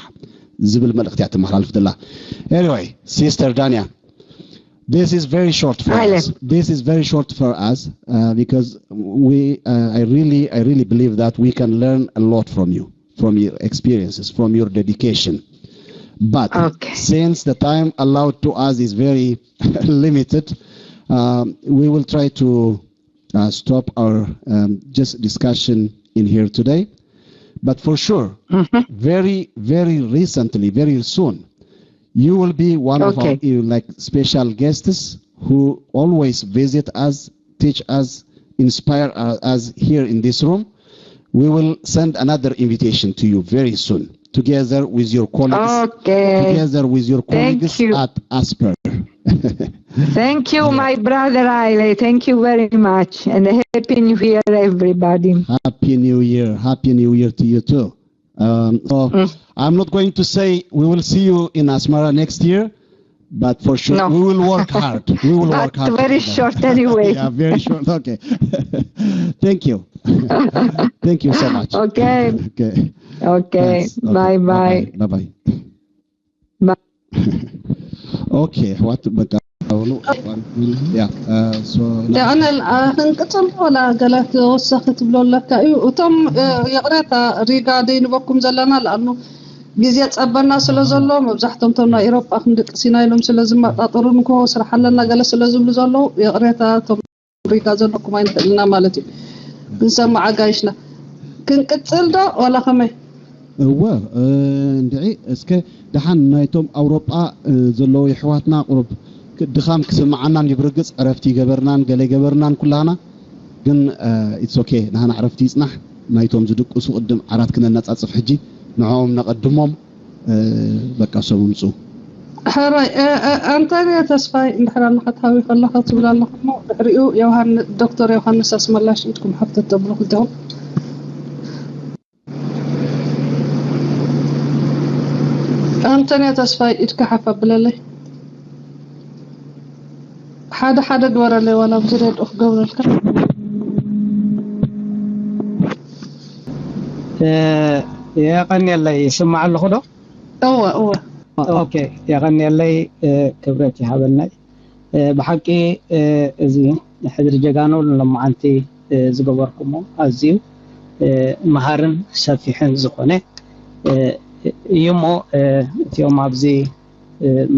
ዝብል መልእኽቲ እያ ተመሓላልፍ ዘላ። Anyway, Sister Dania, this is very short for Hi, us. This is very short for us uh, because we, uh, I really, I really believe that we can learn a lot from you, from your experiences, from your dedication. But Okay. since the time allowed to us is very limited, um, we will try to uh, stop our um, just discussion in here today. But for sure, very, very recently, very soon, you will be one of our Okay. uh, like special guests who always visit us, teach us, inspire uh, us here in this room. We will send another invitation to you very soon, together with your colleagues, Okay. together with your Thank colleagues you. at Asper. Thank you, my brother Haile. Thank you very much, and Happy New Year, everybody. Happy New Year. Happy New Year to you too. Um, so Mm. I'm not going to say we will see you in Asmara next year, but for sure No. we will work hard. We will But work hard. very together. Short anyway. Yeah, very short. Okay. Thank you. Thank you so much. Okay. Okay. Okay. Thanks. Okay. Bye bye. Bye bye. Bye. Okay. What? በቃ አሁኑ yeah. Uh, so ኣነ ክንቅፅል ዶ ዋላ ገለ ክወሰኺ ትብሎ ኣለካ እዩ? እቶም እ፣ ይቕሬታ ሪጋ ደይንበኩም ዘለና ለኣኑ ግዜ ጸበና ስለ ዘሎ መብዛሕቶም ቶም ናይ ኤሮጳ ክንድቅስ ኢና ኢሎም ስለ ዝመጣጠሩ ንኮ ስራሕ ኣለና ገለ ስለ ዝብሉ ዘለዉ ይቕሬታ ቶም ሪጋ ዘለኩም ኣይንኽእልና ማለት እዩ። ክንሰምዓ ጋይሽና ክንቅፅል ዶ ዋላ ከመይ? እወ፣ እንድዒ እስከ ደሓን ናይቶም ኣውሮጳ ዘለዉ የሕዋትና ቁሩብ ድኻም ክስምዓናን እዩ። ብርግጽ ዕረፍቲ ይገበርናን ገለ ይገበርናን ኩላህና፣ ግን it's okay፣ ናህና ዕረፍቲ ይጽናሕ። ናይቶም ዝድቅሱ ቅድም ዓራት ክነነጻጽፍ ሕጂ ንዕኦም ነቐድሞም። በቃ እሶም ይምጹ። ሕራይ ኣንተንዮ ተስፋይ እንድሕር ኣለኻ ትሃዊ ከለኻ ትብል ኣለኻ እሞ ድሕሪኡ ዶክተር ዮሃንስ ኣስመላሽ ኢድኩም ሓፍተት ተብሉ ክልተኹም። ኣንተንዮ ተስፋይ ኢድካ ሓፍ ኣብለለይ። ሓደ ሓደ ግበረለይ ዋላ ኣብዚ ሬድኦ ክገብረልካ። የቐንየለይ። ይስማዕ ኣለኹ ዶ? እወ እወ። ኦኬ፣ የቐንየለይ። ክብረት ይሃበልናይ። ብሓቂ እዚ ሕድሪ ጀጋኑ ንሎማዓንቲ ዝገበርኩሞ ኣዝዩ መሃርን ሰፊሕን ዝኾነ እዩ እሞ እቲኦም ኣብዚ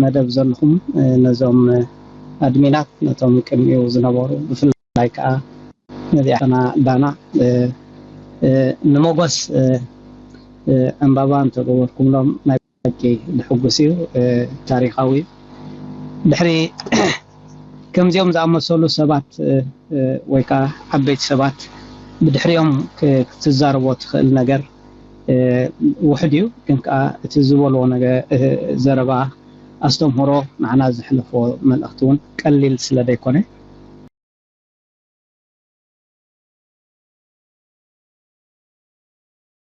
መደብ ዘለኹም ነዞም ኣድሚናት ነቶም ቅድሚኡ ዝነበሩ ብፍላይ ከዓ ነዚኣና ዳና ንመጎስ ዕምባባ እንተገበርኩምሎም ናይ ብሓቂ ዝሕጉስ እዩ። ታሪኻዊ እዩ። ድሕሪ ከምዚኦም ዝኣመሰሉ ሰባት ወይ ከዓ ዓበይቲ ሰባት ብድሕሪኦም ክትዛረቦ ትኽእል ነገር ውሕድ እዩ። ግን ከዓ እቲ ዝበልዎ ዘረባ ኣስተምህሮ ንዓና ዘሕለፍዎ መልእኽቲ እውን ቀሊል ስለ ዘይኮነ